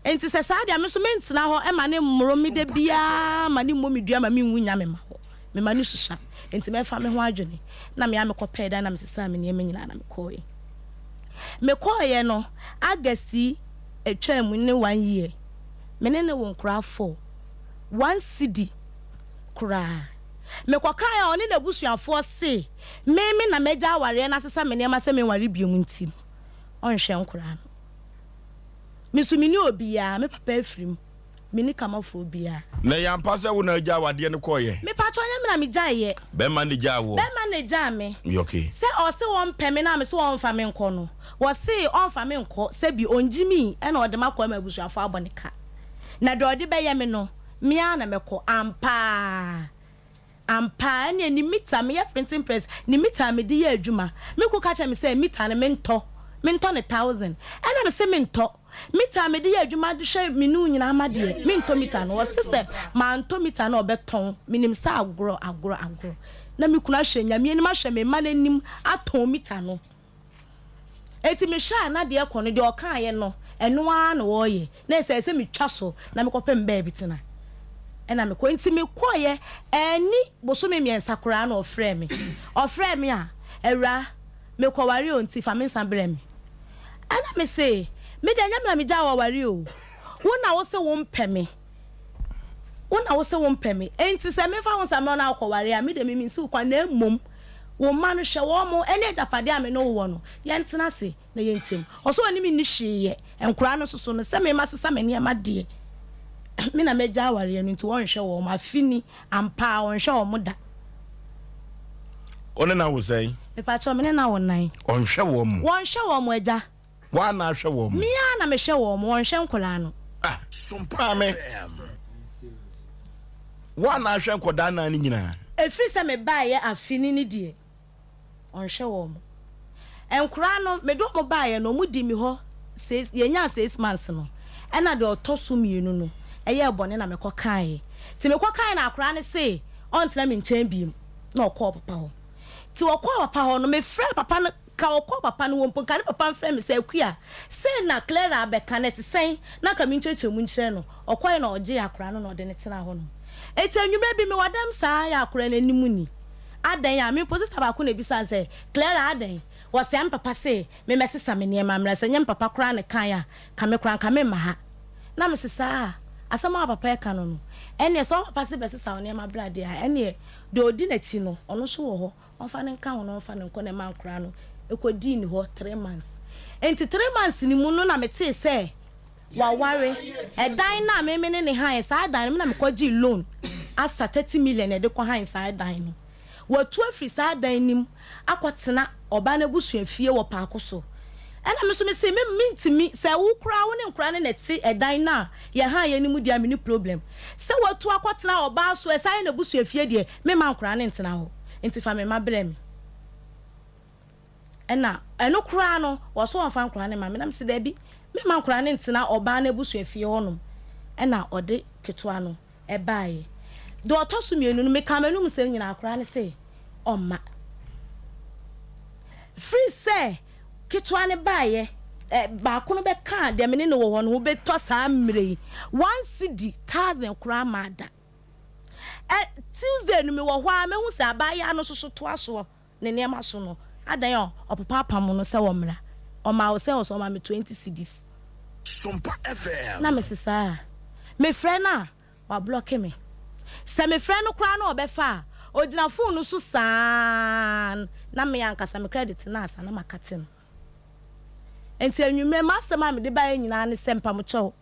S19: Enti sɛ saa deɛ a, me nso mentena hɔ ma no mmoro me da biara ma no mmɔ me dua ma menwu nnya me mma hɔ. Mema no susua. Enti mɛfa me ho adwene. Na me ara mekɔpɛɛ dan na mesesaa me nneɛma nyinaa na mekɔeɛ. Mekɔeɛ no, August yi ɛtwaa mu ne one year, me ne no wo nkoraa four. One cedi koraa. Mekɔkaeɛ a ɔne n'abusuafoɔ se me me na magya awareɛ no asesa me nneɛma sɛ menware biom nti no, ɔnhwɛ nkoraa no. Me nso menni obiara, me papa afiri mu, menni kamafoɔ biara.
S1: Na ɛyɛ ampa sɛ wo na agyaa w'adeɛ no kɔeɛ?
S19: Mepakyɛw, ɛnyɛ me na megyaeɛ.
S1: Bɛrima na egyaa woɔ?
S19: Bɛrima na egyaa me.
S1: Okay.
S19: Sɛ ɔse ɔmpɛ me na mese ɔmfa me nkɔ no, wɔse ɔmfa me nkɔ, sɛbi ɔngye me ɛna ɔde m'akɔ ama abusuafoɔ abɔ ne ka. Na deɛ ɔde bɛyɛ me no, me ara na mɛkɔ. Ampa ara. Ampa ara, ɛnneɛ ne mita, meyɛ printing press, ne mita a mede yɛ adwuma, me kunu ka kyerɛɛ me sɛ mita no mentɔ, mentɔ no thousand. Ɛnna mese mentɔ. Mita a mede yɛ adwuma de hwɛ me ne wo nyinaa ma deɛ, mentɔ mita no. Ɔse sɛ mantɔ mita no a ɔbɛtɔn. Menim sɛ agorɔ, agorɔ, agorɔ. Na me kunu ahwɛ Nyame anim, ahwɛ me mma no anim atɔn mita no. Enti mehwɛ a na deɛ ɛkɔ no, deɛ ɔkaeɛ no, ɛno ara na ɔreyɛ. Na ɛsɛ sɛ metwa so na mekɔpɛ me baabi tena. Ɛna mekɔ. Enti mekɔeɛ, anni bosome mmiɛnsa koraa na ɔfrɛɛ me. Ɔfrɛɛ me a, Awuraa, mekɔware o, nti fa me nsa brɛ me. Ɛna mese, Me deɛ ɛnyɛ me na megyaa wo aware o. Wo na wose wompɛ me. Wo na wose wompɛ me, enti sɛ memfa wo nsa mmrɛ wo na wokɔware a, me deɛ mensi wo kwan, na mmom wo mma no, hwɛ wɔn ne agyapadeɛ a me ne wo wɔ no, yɛntena ase na yɛnkyɛ mu. Ɔse ɔne me nni hwee yɛ, nkoraa no nso so no, sɛ me masesa me nneɛma deɛ, me na magya awareɛ no nti ɔnhwɛ wɔn, afe ni, ampa ara ɔnhwɛ wɔn da.
S1: Wo ne no awo sɛn?
S19: Mepakyɛw, me ne no awo nan.
S1: Ɔnhwɛ wɔn?
S19: Wɔnhwɛ wɔn, agya.
S1: Woa na ahwɛ wɔn?
S19: Me ara na mehwɛ wɔn, wɔnhwɛ nkwadaa no.
S1: Ah, maame, woa na ahwɛ nkwadaa nan no nyinaa?
S19: Ɛfiri sɛ mebaeɛ afe ni no deɛ, ɔnhwɛ wɔn. Nkwadaa no, mede wɔn baeɛ no, wɔdii me hɔ six, yɛnyaa six months no, ɛna deɛ ɔtɔ so mmienu no, ɛyɛɛ bɔne na mekɔkaeɛ. Nti mekɔkaeɛ na akwadaa no se ɔntena me nkyɛn bio, na ɔkɔɔ papa hɔ. Nti ɔkɔɔ papa hɔ no, mefrɛɛ papa no Ka ɔkɔɔ papa no hɔ mpo, nka ne papa mfrɛ me sɛ, Akua, sei na Clara abɛka no, ɛte sɛn? Na anka menkyerɛkyerɛ mu nkyerɛ no. Ɔkɔeɛ na ɔgyee akwadaa no na ɔde no tenaa hɔnom. Enti anwummerɛ bi, mewɔ dɛm saa ara yɛ akwadaa no anim ni. Adɛn a? Me mpo sista baako na ɛbisaa no sɛ, Clara, adɛn? Ɔse, Me papa se memmɛsesa me nneɛma mmra. Sɛ ɛnyɛ me papa koraa na ɛkaeɛ a, nka me koraa nka meremma ha. Na mese, Saa? Asɛm a wo papa reka no no, ɛnneɛ sɛ wo papa se bɛsesa wo nneɛma bra deɛ a, ɛnneɛ deɛ ɔdi n'akyi no, ɔno nso wɔ hɔ. Ɔmfa no nka ho na ɔmfa no nkɔ na ɛma nkoraa no kɔdii ne hɔ three months. Nti three months no mu no na metee sɛ waware. Ɛdan no a me me ne no hann saa dan no me na mekɔgyee loan asa thirty million na yɛde kɔ hann saa dan no. Watu afiri saa dan no mu akɔtena ɔbaa no abusua fie wɔ Paako so. Ɛna me nso mese me mentumi sɛ wo koraa wo ne nkoraa no na ɛte ɛdan no a yɛhan yɛ no mu deɛ a menni problem. Sɛ watu akɔtena ɔbaa so ɛsan yɛ n'abusua fie deɛ Memma nkwadaa no ntena hɔ, nti fa me mma brɛ me. Ɛna ɛno koraa no, wɔso wɔmfa nkwadaa no mma me. Na mese daabi, memma nkwadaa no ntena ɔbaa no abusuafie hɔnom. Ɛna ɔde ketewa no baeɛ. Deɛ ɔtɔ so mmienu no, mekaa m'anum nsɛm nyinaa, akwadaa no se ɔmma. Firi sɛ ketewa no baeɛ, baako no bɛkaa deɛ me ne no wɔ hɔ no ho bɛtɔ saa mmerɛ yi, one cedi, thousand koraa mmaa da. Ɛ Tuesday no mewɔ hɔ ara mɛhu sɛ abaayewa no soso toa soɔ ne nneɛma so no adan a ɔpopa apam no sɛ ɔmmra. Ɔmaa wo sɛ ɔsɛ ɔma me 20 cedis.
S5: Sompa FM.
S19: Na mese saa a. Mefrɛ no a, wablɔke me. Sɛ mefrɛ no koraa na ɔbɛfa a, ɔgyina phone no so saa na me ankasa me credit no asa na makate no. Nti anwummerɛ m'asɛm a mede baeɛ nyinaa ne sɛ mpamokyɛw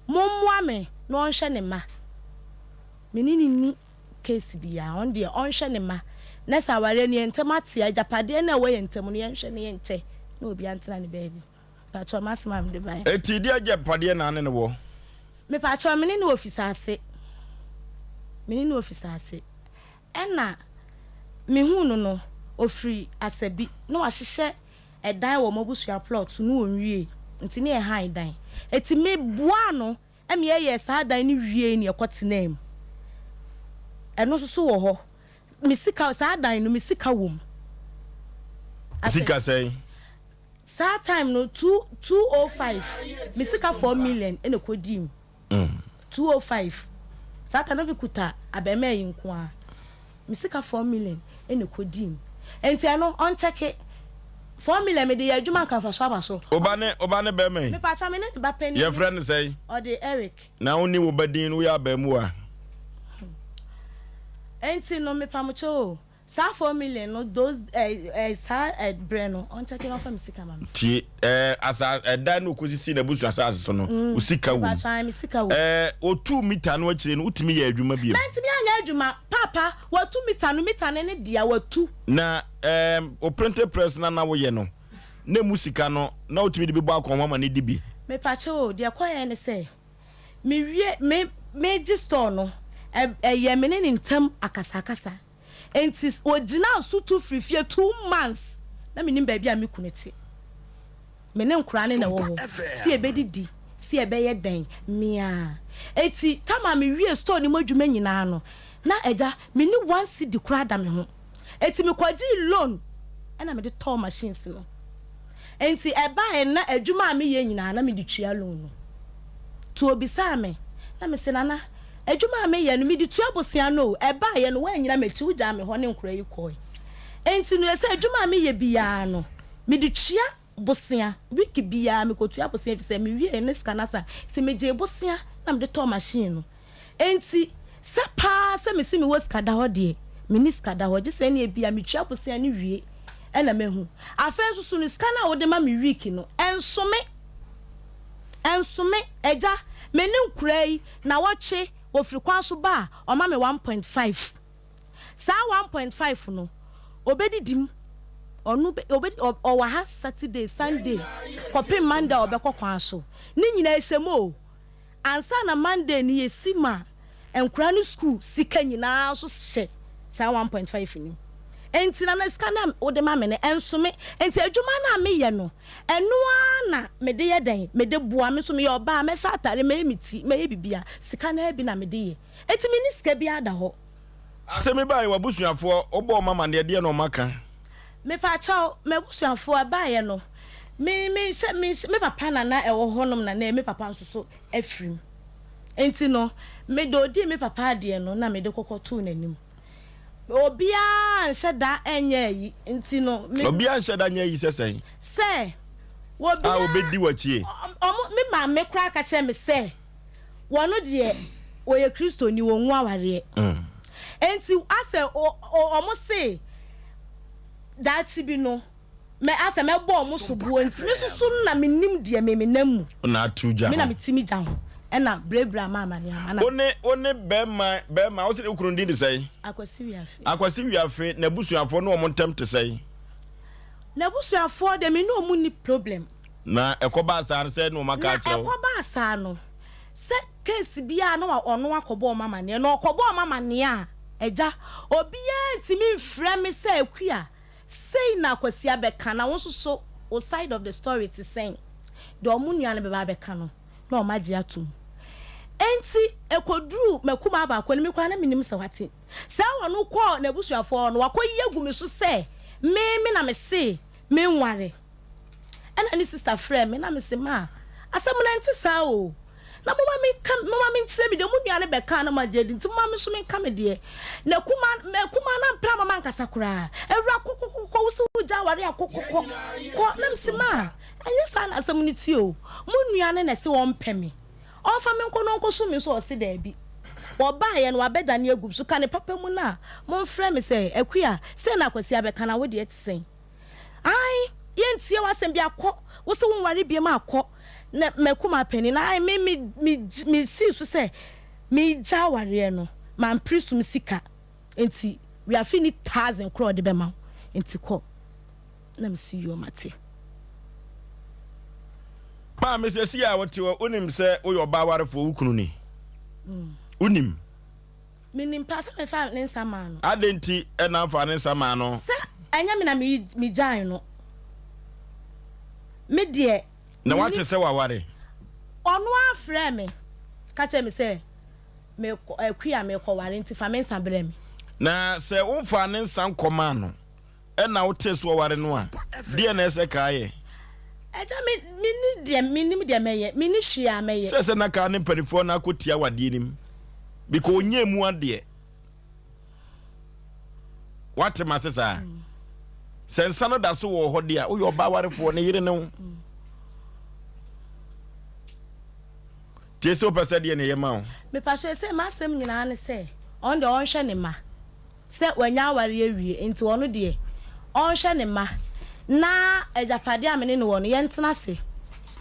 S19: mommoa me na ɔnhwɛ ne mma. Me ne no nni case biara, ɔno deɛ ɔnhwɛ ne mma na sɛ awareɛ no yɛn ntam ate a, agyapadeɛ no a ɛwɔ yɛn ntam no yɛnhwɛ na yɛnkyɛ na obiara ntena ne baabi. Mpakyɛw m'asɛm a mede baeɛ.
S1: Enti deɛ agyapadeɛ na ne no wɔ?
S19: Mepakyɛw me ne no wɔ Fisaase. Me ne no wɔ Fisaase. Ɛna mehuu no no, ɔfiri Asabi na wahyehyɛ ɛdan wɔ wɔn abusua plot so na ɔnwiei nti ne yɛ han dan. Enti me boaa no ma yɛyɛɛ saa dan no wiei na yɛkɔ tenaa mu. Ɛno nso so wɔ hɔ. Me sika, saa dan no me sika wɔ mu.
S1: Sika sɛn?
S19: Saa time no 205, me sika 4 million na ɛkɔdii mu. 205, Saa ta na me kuta abɛɛmaa yi nko ara. Me sika 4 million na ɛkɔdii mu. Nti ɛno ɔnkyɛke. 4 million mede yɛ adwuma nka mfasoɔ aba so.
S1: Wo ba ne wo ba ne bɛɛma yi?
S19: Mepakyɛw me ne ne ba panin.
S1: Yɛfrɛ no sɛn?
S19: Ɔde Eric.
S1: Na wo ne wo ba din no woyɛ abɛɛmuwa?
S19: Nti no mepamokyɛw o. Saa 4 million no those eh eh saa eh brɛ no ɔnkyɛke na ɔfa me sika ma me.
S1: Tie eh asa ɛdan no okosisi n'abusua asase so no wo sika wom.
S19: Mepakyɛ ae me sika wom.
S1: Eh otuu mita no akyire no wotumi yɛɛ adwuma biom?
S19: Mantumi anyɛ adwuma paapa watu mita no mita no ne dea watu.
S1: Na eh wo printing press no a na woyɛ no na emu sika no na wotumi de bi bɔ akɔnhoma ma no di bi?
S19: Mepakyɛ o deɛ ɛkɔyɛɛ ne sɛ mewie me megye store no ɛ ɛyɛ me ne ne ntam akasakasa. Enti ogyinaa so tu firi fie 2 months na mennim baabi a me kunu te. Me ne nkoraa no na ɛwɔ hɔ, sɛ yɛbɛdidi, sɛ yɛbɛyɛ dɛn, me ara. Enti tam a mewiee store no mu adwuma nyinaa no, na agya, menni one cedi koraa da me ho. Enti mekɔgyee loan ɛna mede tɔɔ machines no. Enti ɛbaeɛ no na adwuma a meyɛ nyinaa na mede tua loan no. Nti obisaa me, na mese, Nana, Adwuma a meyɛ no, mede tua bosea no o, ɛbaeɛ no, woannyina m'akyi, wogyaa me hɔ ne nkoraa yi kɔe. Enti no, ɛsɛ adwuma a meyɛ biara no, mede tua bosea. Week biara mekɔtua bosea ɛfiri sɛ mewieeɛ no na sika no asa, nti megyee bosea na mede tɔɔ machine no. Enti sɛ paa sɛ mese mewɔ sika da hɔ deɛ, menni sika da hɔ, gye sɛ ɛnneɛ ebia metua bosea no wie na mahu. Afei nso so no, sika no a wode ma me week no, ɛnso me. Ɛnso me. Agya, me ne nkoraa yi, Nawɔtwe, wɔfiri kwan so ba a, ɔma me 1.5. Saa 1.5 no, ɔbɛdidi mu. Ɔno bɛ, ɔbɛ, ɔwɔ ha Saturday, Sunday, kɔpem Monday a ɔbɛkɔ kwan so. Ne nyinaa ɛhyɛ mu o. Ansa na Monday no yɛsi ma nkwadaa no sukuu sika nyinaa nso hyɛ saa 1.5 no mu. Enti Nana, sika no a wode ma me no, ɛnso me. Enti adwuma no a meyɛ no, Ɛno ara na mede yɛ dɛn? Mede boa. Me nso meyɛ ɔbaa, mɛhyɛ atare, mɛyɛ me ti, mɛyɛ biribiara. Sika no ara bi na mede yɛ. Enti menni sika biara da hɔ.
S1: Asɛm yi baeɛ, w'abusuafoɔ, wobɔɔ wɔn amaneɛ, deɛn na wɔaka?
S19: Mepakyɛw, m'abusuafoɔ, ɛbaeɛ no, me, menhyɛ, menhyɛ, me papa na na ɛwɔ hɔnom na na me papa nso so afiri mu. Enti no, me deɛ ɔdii me papa adeɛ no na mede kɔkɔtoo n'anim. Obiara nhyɛ da nyɛ ayi nti no. Me.
S1: Obiara nhyɛ da nyɛ ayi sɛ sɛn?
S19: Sɛ obiara.
S1: A obedi w'akyi.
S19: Ɔmo me maame koraa ka kyerɛ me sɛ wɔn deɛ wɔyɛ Kristoni wɔn ngu awareɛ. Nti asɛ ɔmo se daakye bi no. Mɛ asɛ mɛbɔ ɔmo soboɔ nti me soso no na menim deɛ me menam mu.
S1: Wo na ato gya ho.
S19: Me na meti me gya ho ɛna brɛbrɛ ama amane ama na.
S1: Wo ne wo ne bɛɛma bɛɛma wo se wo kunu din de sɛn?
S19: Akwasi Wiafe.
S1: Akwasi Wiafe n'abusuafoɔ ne wɔn ntɛm te sɛn?
S19: N'abusuafoɔ deɛ me ne wɔn nni problem.
S1: Na ɛkɔ baa saa no sɛn na wɔn aka akyerɛ wo?
S19: Na ɛkɔ baa saa no sɛ case biara na ɔno akɔbɔ wɔn amaneɛ na ɔkɔbɔ wɔn amaneɛ a agya obiara ntumi nfrɛ me sɛ Akua Sei na Kwasi abɛka na wo nso so wo side of the story te sɛn? Deɛ wɔn nua no bɛba abɛka no na wɔn agye atom. Enti ɛkɔduruu m'akumaa baako no, me koraa na mennim sɛ wate. Sɛ ɔno kɔɔ n'abusuafoɔ hɔ no, wakɔyi agu me so sɛ me me na mese menware. Ɛna ne sister frɛɛ me na mese ma asɛm no ɛnte saa o. Na momma menka, momma menkyerɛ me deɛ mo nua no bɛkaa na moagye adi nti, momma me nso menka me deɛ. Na akumaa, akumaa no ampere amma mankasa koraa. Awura, kɔ, kɔ, kɔ, kɔ, wo se wogya aware a, kɔ, kɔ, kɔ, kɔ. Na mese, ma, ɛnyɛ saa na asɛm no teɛ o. Mo nua no na ɛse ɔmpɛ me. Ɔmfa me nkɔ na ɔnkɔsom me nso, ɔse daabi. Wɔbaeɛ no, wabɛdane agu me so. Ka ne papa mu no a, momfrɛ me sɛ, Akua, sei na Kwasi abɛka na wo deɛ te sɛn? Ae! Yɛntie w'asɛm biara, kɔ. Wo se wonware biom a, kɔ. Na m'akumaa panin no, ae, me, me, me, mesii so sɛ megya awareɛ no, mampere sum sika, enti wiafe nni thousand koraa a ɔde bɛma wo, enti kɔ. Na mese yoo, mate.
S1: Maame, seesei a wote hɔ, wonim sɛ woyɛ ɔbaa warefoɔ, wo kunu ni? Wonim?
S19: Menim paa sɛ mefaa ne nsa maa no.
S1: Adɛn nti na wofaa ne nsa maa no?
S19: Sɛ ɛnyɛ me na megyae no. Me deɛ.
S1: Na wate sɛ waware?
S19: Ɔno ara frɛɛ me ka kyerɛɛ me sɛ, mekɔ, Akua, merekɔware nti fa me nsa brɛ me.
S1: Na sɛ womfaa ne nsa nkɔmaa no, ɛna wotee sɛ waware no a, deɛn na ɛsɛ kaa yɛ?
S19: Agya, me, menni deɛ, mennim deɛ mɛyɛ. Menni hwee a mɛyɛ.
S1: Sɛ sɛ na kaa ne mpanifoɔ no akɔtia wadeɛ no mu, because ɔnyɛɛ mu adeɛ. Wate mase saa? Sɛ nsa no da so wɔ hɔ deɛ a, woyɛ ɔbaa warefoɔ, ne yere ne wo. Tie sɛ wopɛ sɛ deɛ na ɛyɛ ma wo.
S19: Mepakyɛ sɛ m'asɛm nyinaa ne sɛ, ɔno deɛ ɔnhwɛ ne mma. Sɛ wanya aware awie nti ɔno deɛ ɔnhwɛ ne mma na agyapadeɛ a me ne no wɔ no yɛntena ase.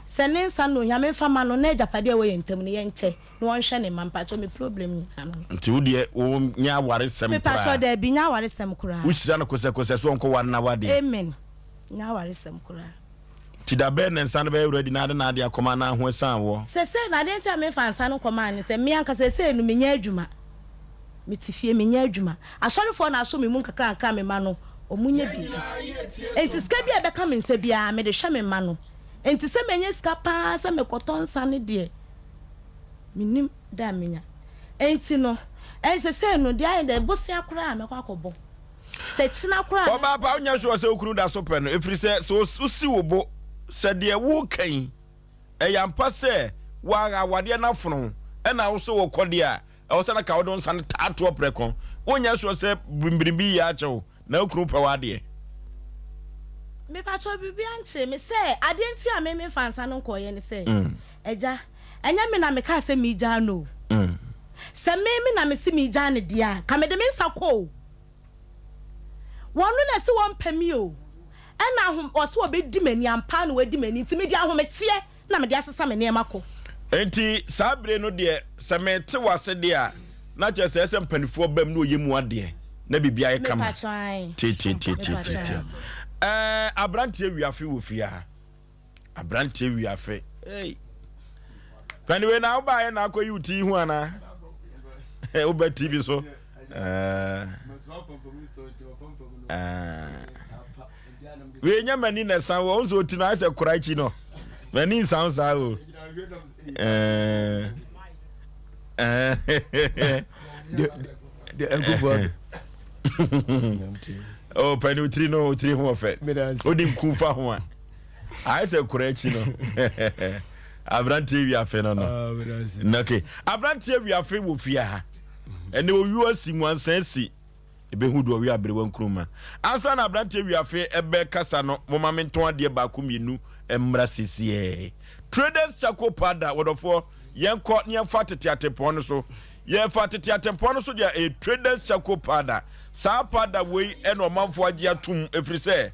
S19: Sɛ ne nsa no ohia memfa ma no na agyapadeɛ a ɛwɔ yɛn ntam no yɛnkyɛ na ɔnhwɛ ne mma. Mpakyɛw me problem nyinaa no no.
S1: Nti wo deɛ wo nyɛ awaresɛm koraa.
S19: Mepakyɛw daabi nyɛ awaresɛm koraa.
S1: Wo hyira no kosɛkosɛ so ɔnkɔ ware na wadeɛ.
S19: Amen nyɛ awaresɛm koraa.
S1: Nti da bɛn na nsa no bɛyɛ ready na ade na ade akɔma anaa ho asiane woɔ?
S19: Sesei no adeɛ nti a memfa nsa no nkɔmaa ne sɛ me ankasa sesei no menyɛ adwuma. Mete fie menyɛ adwuma. Asɔrefoɔ na asɔ me mu nkakrankra me mma no ɔmo nyɛ biribi. Nti sika bi a ɛbɛka me nsa biara mede hwɛ me mma no. Nti sɛ manya sika paa sɛ mekɔtɔ nsa no deɛ mennim da a menya. Nti no sesei no deɛ ayɛ dɛ bosea koraa a mɛkɔ akɔbɔ. Sɛ kyena koraa a
S1: Ɔbaa pa, wonyɛ sure sɛ wo kunu da so pɛ no, ɛfiri sɛ, sɛ wosi wo bo sɛ deɛ woreka yi, ɛyɛ ampa sɛ woara awadeɛ no afono wo, ɛna wo so wokɔ deɛ a, ɛwɔ sɛ na ka wode wo nsa no taa toɔ prɛko. Wonyɛ sure sɛ biribi yɛ akyɛ wo, na wo kunu pɛ w'adeɛ.
S19: Mepakyɛw biribi ankyere me sɛ adeɛ nti a me memfa nsa no nkɔeɛ ne sɛ, Agya, ɛnyɛ me na mekaa sɛ meregyaa no o. Sɛ me me na mese meregyaa no deɛ a, nka mede me nsa kɔ o. Wɔno na ɛse wɔmpɛ me o. Ɛna ahom, ɔse ɔbɛdi m'ani, ampa ara na wadi m'ani, nti mede ahometeɛ na mede asesa me nneɛma kɔ.
S1: Enti saa bere no deɛ, sɛ mete wo ase deɛ a, na kyerɛ sɛ ɛsɛ sɛ mpanimfoɔ bam na wɔyɛ mu adeɛ na biribi ayɛ kama.
S19: Mepakyɛ ae.
S1: Tiatiatiatiatia. Ɛɛ, aberanteɛ wiafe wɔ fie ha. Aberanteɛ wiafe. Ei. Pɛne wei na wobaeɛ na akɔyi wo ti ho anaa? Woba TV so. Ɛɛ. Ɛɛ. Wei nyɛ m'ani na ɛsan wɔ nso oti no ayɛ sɛ kora akyi no. M'ani nsan saa o. Ɛɛ. Ɛɛ. Oh, pɛne otiri no otiri ho ɔfɛ. Wode nku fa ho a. Ayɛ sɛ kora akyi no. Aberanteɛ wiafe no no. Ah, okay. Aberanteɛ wiafe wɔ fie ha. Ɛnɛ owuo asi nwansa asi. Ebehu deɛ ɔwe aberewa nkruma. Ansa na aberanteɛ wiafe ɛbɛkasa no, moma mentɔn adeɛ baako mmienu mmra sesiɛ. Traders Charcoal Powder, wɔdɔfoɔ, yɛnkɔ na yɛmfa tete atempɔn no so. Yɛfa tete atempɔn no so deɛ ɛyɛ Traders Charcoal Powder. Saa powder wei ɛna ɔmanfoɔ agye atum ɛfiri sɛ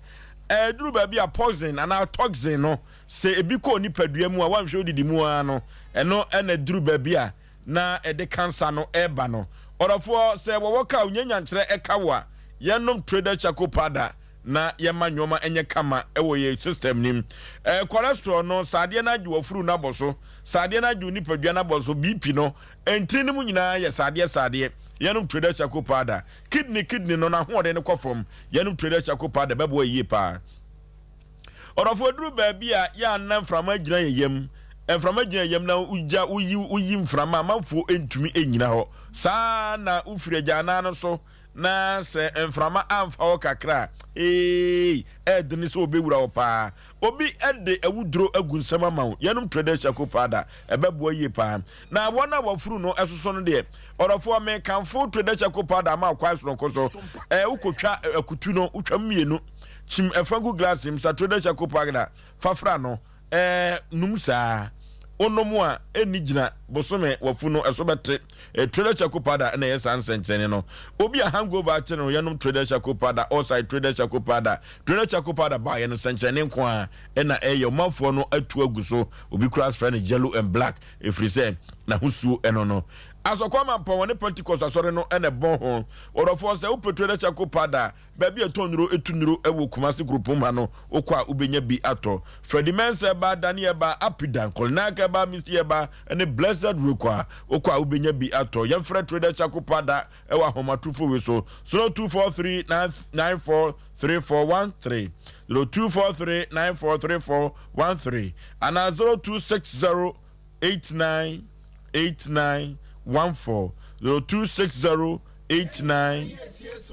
S1: ɛduru baabi a poison anaa toxin no sɛ ebi kɔ onipadua mu a wanhwɛ odidi mu ara no ɛno ɛna ɛduru baabi a na ɛde kansa no reba no. Ɔdɔfoɔ, sɛ wɔwɔ ka a onya nyankyerɛ ɛka wo a, yɛnnom Trader Charcoal Powder na yɛma nnoɔma nyɛ kama wɔ yɛn system no mu. Eh, cholesterol no, sɛ adeɛ no agye w'afuru no abɔ so, sɛ adeɛ no agye wo nipadua no abɔ so, BP no, ntini no mu nyinaa yɛ saadeɛ saadeɛ. Yɛnom Trader Charcoal Powder. Kidney kidney no, n'ahoɔden no kɔ fam. Yɛnom Trader Charcoal Powder, ɛbɛboa yie paa. Ɔdɔfo, eduru baabi a yɛ a na mframa gyina yɛn yam. Mframa gyina yɛn yam na wogya woyi woyi mframa a amanfoɔ ntumi nnyina hɔ. Saa ara na wofiri agyanan no so na sɛ mframa amfa hɔ kakra a, eei, ɛyɛ den sɛ wɔbɛwura hɔ paa. Obi de awuduro agu nsam ama wo. Yɛnom Traders Charcoal Powder, ɛbɛboa yie paa. Na wɔn a wɔafuru no soso no deɛ, ɔdɔfoɔ, mekamfo Traders Charcoal Powder ama wo kwan sononko so. Ɛɛ, wokɔtwa akutu no, wotwa mu mmienu. Kyim ɛfa gu glass mu, sa Traders Charcoal Powder fa fra no, ɛɛ, num saa. Wonom a, ɛnni gyina, bosome, w'afu no, ɛso bɛte. Eh, Trader Charcoal Powder na ɛyɛ saa nsɛnkyerɛnne no. Obi a hangover akye no, yɛnom Trader Charcoal Powder, Osai Trader Charcoal Powder. Trader Charcoal Powder baeɛ no, nsɛnkyerɛnne nko ara na ɛyɛ. Ɔmanfoɔ no atu agu so. Obi koraa frɛ no yellow and black, ɛfiri sɛ n'ahosuo ɛno no. Asɔkɔ Amampɔn, wɔne Pentecost Asɔre no na ɛbɔ ho. Ɔdɔfoɔ, sɛ wopɛ Trader Charcoal Powder a, Baabi a yɛtɔn nnuro tu nnuro wɔ Kumasi kuropɔn mu ha no, wokɔ a wobɛnya bi atɔ. Freddie Mensah Herbal, Danny Herbal, Apidan, Kolinak Herbal, Misty Herbal ne Blessed Rokwa. Wokɔ a wobɛnya bi atɔ. Yɛmfrɛ Trader Charcoal Powder wɔ ahomatorofo wei so, 0243 94 3413, 0243 94 3413 anaa 0260 89 89 14 0260 89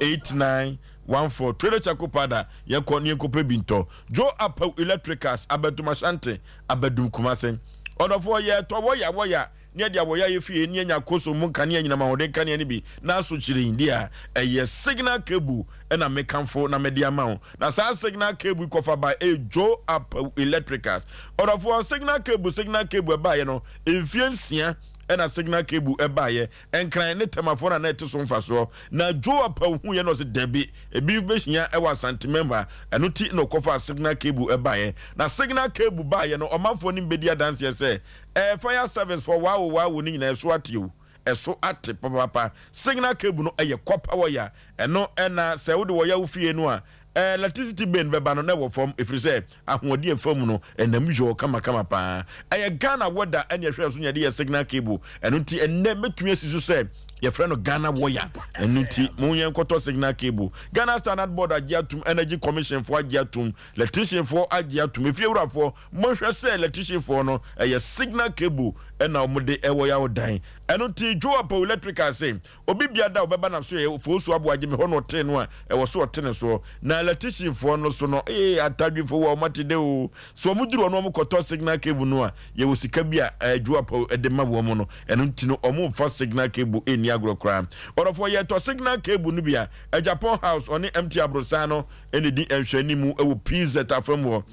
S1: 89 14 Trader Charcoal Powder yɛnkɔ ne yɛnkɔpɛ bi ntɔ Joe Apaw Electricals Abadum Ashanti Abadum Kumase Ɔdɔfoɔ yɛtɔ wɔya wɔya ne ɛde awɔya yɛ fie ne anya koso mu nkanea nyinam ahoɔden nkanea no bi na aso kyerɛn deɛ a ɛyɛ signal cable ɛna mekamfo na mede ama wo Na saa signal cable yi kɔfa bae ɛyɛ Joe Apawu Electricals. Ɔdɔfoɔ, signal cable, signal cable ɛbaeɛ no, mfie nsia ɛna signal cable ɛbaeɛ. Nkran ne Tɛmafoɔ na na ɛte so mfasoɔ. Na Joe Apawu huiɛ na ɔse dabi, ebi bɛhia ɛwɔ Asantemam ha. Ɛno ti na ɔkɔfaa signal cable ɛbaeɛ. Na signal cable baeɛ no, ɔmanfoɔ no bɛdi adanseɛ sɛ, ɛɛ fire service foɔ waawo waawo no nyinaa ɛso ate o. Ɛso ate papaapa. Signal cable no yɛ copper wire. Ɛno na sɛ wode wɔya wo fie no a, electricity bill no bɛba no na ɛwɔ fam ɛfiri sɛ ahoɔden a ɛfa mu no ɛnam yɔɔ kamakama paa. Ɛyɛ Ghana weather ɛne ɛhwɛ so na yɛde yɛ signal cable. Ɛno nti ɛnnɛ mɛtumi asi so sɛ yɛfrɛ no Ghana wire. Ɛno nti mo yɛn kɔtɔ signal cable. Ghana Standard Board agye atum, Energy Commission foɔ agye atum, electrician foɔ agye atum, efiewurafoɔ Monhwɛ sɛ electricianfoɔ no ɛyɛ signal cable ɛna wɔn de ɛwɔ yawo dan. Ɛno nti Joe Apawu Electrical se obi bia da ɔbɛba naso yɛ Fosu Aboagye me hɔ na ɔtee no a ɛwɔ so ɔte ne soɔ. Na electricianfoɔ no so no ee atadwefo wɔ wɔn ate dɛ oo. Sɛ wɔn duru hɔ na wɔn kɔtɔ signal cable no a yɛwɔ sika bi a ɛɛ Joe Apawu ɛde ma wɔn no ɛno nti no wɔn nfa signal cable ɛnni agorɔ koraa. Ɔdɔfoɔ yɛtɔ signal cable no bi a Agyapong House ɔne MT Abrosan no ɛna ɛdi nhwɛanimu ɛwɔ PZ afam hɔ.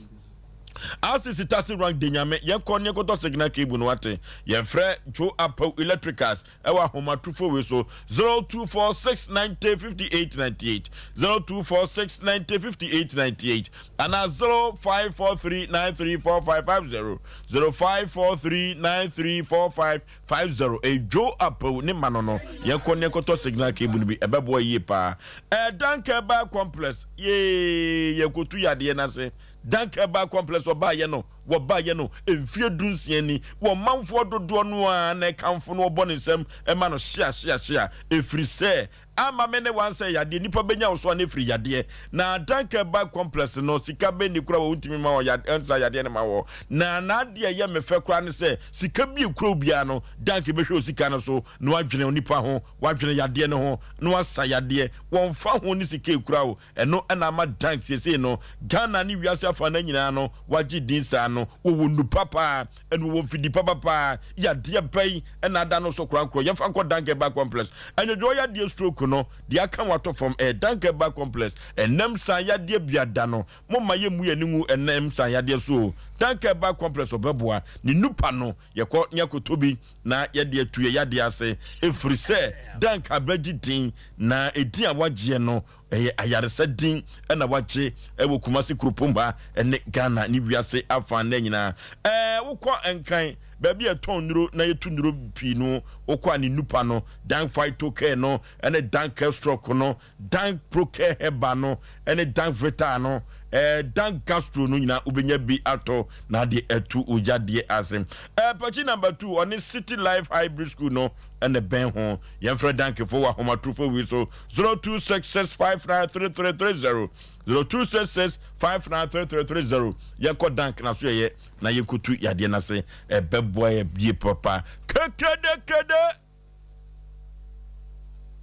S1: RCC Taxi Rank de nyame yɛnkɔ ne yɛnkɔtɔ signal cable no ate. Yɛmfrɛ Joe Apaw Electricals ɛwɔ ahomatofo wei so 0246 90 58 98 0246 90 58 98 anaa 0543 93 4550 0543 93 4550. Ɛyɛ Joe Apaw ne ma no no. Yɛnkɔ ne yɛnkɔtɔ signal cable no bi ɛbɛboa yie paa. Ɛdanka Bar Complex yee yɛkɔtu yadeɛ no ase. Danka Bar Complex wɔbaeɛ no wɔbaeɛ no mfeɛ dunsia ni. Wɔn manfoɔ dodoɔ no ara na ɛkamfo no wɔbɔ ne nsam ma no hyea hyea hyea ɛfiri sɛ ama me ne wansɛ yadeɛ nipa bɛnya wo so a na ɛfiri yadeɛ. Na Danka Bar Complex no sika bɛn ni koraa wɔ wontumi ma wɔ yadeɛ nsa yadeɛ no ma wɔ. Na n'adeɛ ɛyɛ me fɛ koraa ne sɛ sika bi ekura wo biara no Danka bɛhwɛ wo sika no so na wadwene onipa ho wadwene yadeɛ no ho na wasa yadeɛ wɔmfa ho ne sika ekura wo. Ɛno na ama Dank seesei no, Ghana ne wiase afanan nyinaa no, wagye din saa no. Wɔwɔ nnu papa, ɛna wɔwɔ mfidi papa paa. Yadeɛ bɛn na ada no so korankorɔ? Yɛmfa nkɔ Dank Herbal Complex. Anwodwoɔ yadeɛ stroke no, deɛ aka ho atɔ fam ɛyɛ Dank Herbal Complex. Ɛnam san yadeɛ bi ada no, momma yɛmmu yɛn ani ngu ɛnam san yadeɛ so o. Dank Herbal Complex ɔbɛboa. Ne nnupa no, yɛkɔ ne yɛakɔtɔ bi na yɛde atu yɛn yadeɛ ase, ɛfiri sɛ Dank abɛgye din, na edin a wagyeɛ no, Ɛyɛ ayaresa din na wagye wɔ Kumasi kuropɔn ha ne Ghana ne wiase afa nnɛ nyinaa. Ɛɛ wokɔ Nkran baabi a ɛtɔn nnuro na yɛtu nnuro pii no wokɔ a ne nupa no Dan Phyto Care no ne Dan Care Stroke no Dan Pro Care Herbal no ne Dan Vital no ɛɛ Dan Gastro no nyinaa wobɛnya bi atɔ na adeɛ atu wo yadeɛ ase. Ɛɛ Pakyi number 2 ɔne City Life Hybrid School no na ɛbɛn ho. Yɛmfrɛ Dankefo wɔ ahomatorofo wi so 0266593330, 0266593330. Yɛnkɔ Dank na so yɛyɛ na yɛnkotu yadeɛ no ase. Ɛbɛboa yɛ yie papa. Kekedekede!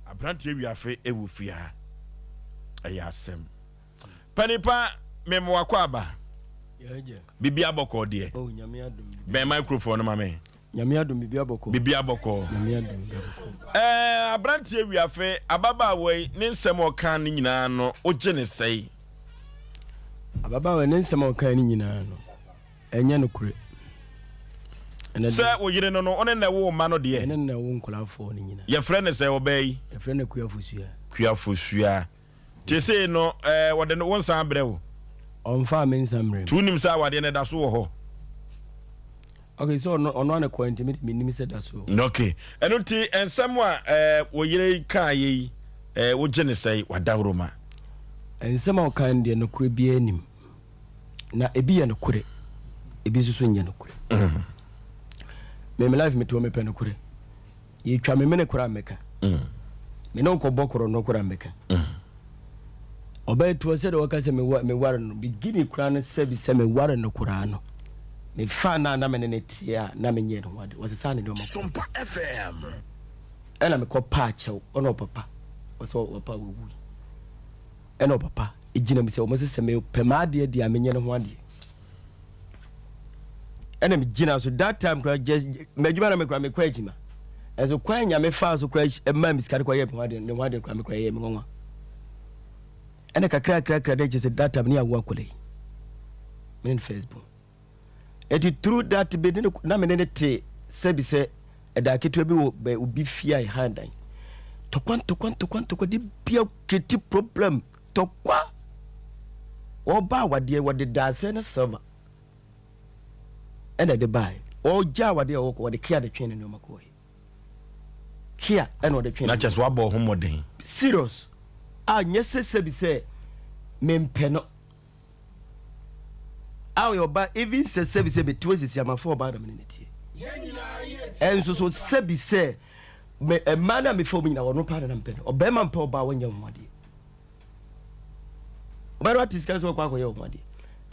S1: Aberanteɛ wiafe ɛwɔ fie ha. Ɛyɛ asɛm. Panipa mema wakɔ aba. Biribi abɔkɔ deɛ.
S20: Oh,
S1: Bɛn microphone no ma me.
S20: Nyame adom biribi abɔkɔ.
S1: Biribi abɔkɔ.
S20: Nyame adom biribi abɔkɔ.
S1: Ɛɛ aberanteɛ wiafe ababaawa yi ne nsɛm a ɔka no nyinaa no wogye ne sɛe?
S20: Ababaawa ne nsɛm a ɔka no nyinaa no ɛnyɛ nokorɛ.
S1: Sɛ wo yere no no, wo ne no na ɛwo wo mma no deɛ?
S20: Me ne no na ɛwo nkwadaa no nyinaa.
S1: Yɛfrɛ no sɛ ɔbaa yi?
S20: Yɛfrɛ no Akua Fosua.
S1: Akua Fosua. Te sei no, ɛɛ wɔde no wo nsa abrɛ wo?
S20: Ɔmfaa me nsa mmerɛ me.
S1: Nti wonim sɛ awadeɛ no ɛda so wɔ hɔ?
S20: Okay, sɛ ɔno ɔno ana kɔɛ nti me de menim sɛ da so wɔ
S1: hɔ. Okay, ɛno nti nsɛm a ɛɛ wo yere kaeɛ yi, ɛɛ wogye no sɛn? W'adaworoma.
S20: Nsɛm a ɔkae no deɛ nokorɛ biara nnim. Na ebi yɛ nokorɛ, ebi nso so nyɛ nokorɛ. Me me life mete hɔ mepɛ nokorɛ. Yɛtwa me mene koraa mɛka. Me ne wo kɔbɔ korɔno koraa mɛka. Ɔbɛyɛ toɔ sɛdeɛ wɔka sɛ meware no beginning koraa no sɛbi sɛ meware no koraa no mefaa no a na me ne no teɛ a na menyɛɛ ne ho ade wɔsesaa ne nneɛma kɔɔ.
S5: Sompa FM.
S20: Ɛna mekɔ paa kyɛw ɔne ɔpapa ɔsɛ ɔpapa wawui ɛna ɔpapa gyina mu sɛ wɔn sɛ sɛ mepɛ m'adeɛ deɛ a menyɛ ne ho adeɛ ɛna megyina so that time kora just m'adwuma na mekora mekɔ adwuma ɛnso kwan nyame faa so kora ɛmaa me sika de kɔyɛ me ho adeɛ ne ho adeɛ kora mekora ɛyɛ me nwanwa ɛna kakra kakra kakra dɛ kyɛ sɛ that time ne awo akɔla yi mene ne first born Enti through that bi ne na me ne no te sɛbi sɛ ɛdan ketewa bi wɔ bɛ obi fie a ɛhan dan. Tɔkwa ntɔkwa ntɔkwa ntɔkwa de bia kreti problem tɔkwa. Wɔba awadeɛ wɔde daasɛ ne silver ɛna ɛde baeɛ. Wɔgya awadeɛ a wɔkɔ wɔde kia de twe ne nneɛma kɔɛ. Kia ɛna ɔde twe.
S1: Na kyɛ sɛ wabɔ ho mmɔden.
S20: Serious a nyɛ sɛ sɛbi sɛ mempɛ no. A ɔyɛ ɔbaa even sɛ sɛbi sɛ mete hɔ sisi amafo ɔbaa na mene ne teɛ ɛnso so sɛbi sɛ me mmaa no a mefa wɔn nyinaa wɔn paa na na mpɛ no ɔbɛrima mpɛ ɔbaa wɔnyɛ ho adeɛ ɔbaa no ate sika sɛ ɔkɔ akɔyɛ ho adeɛ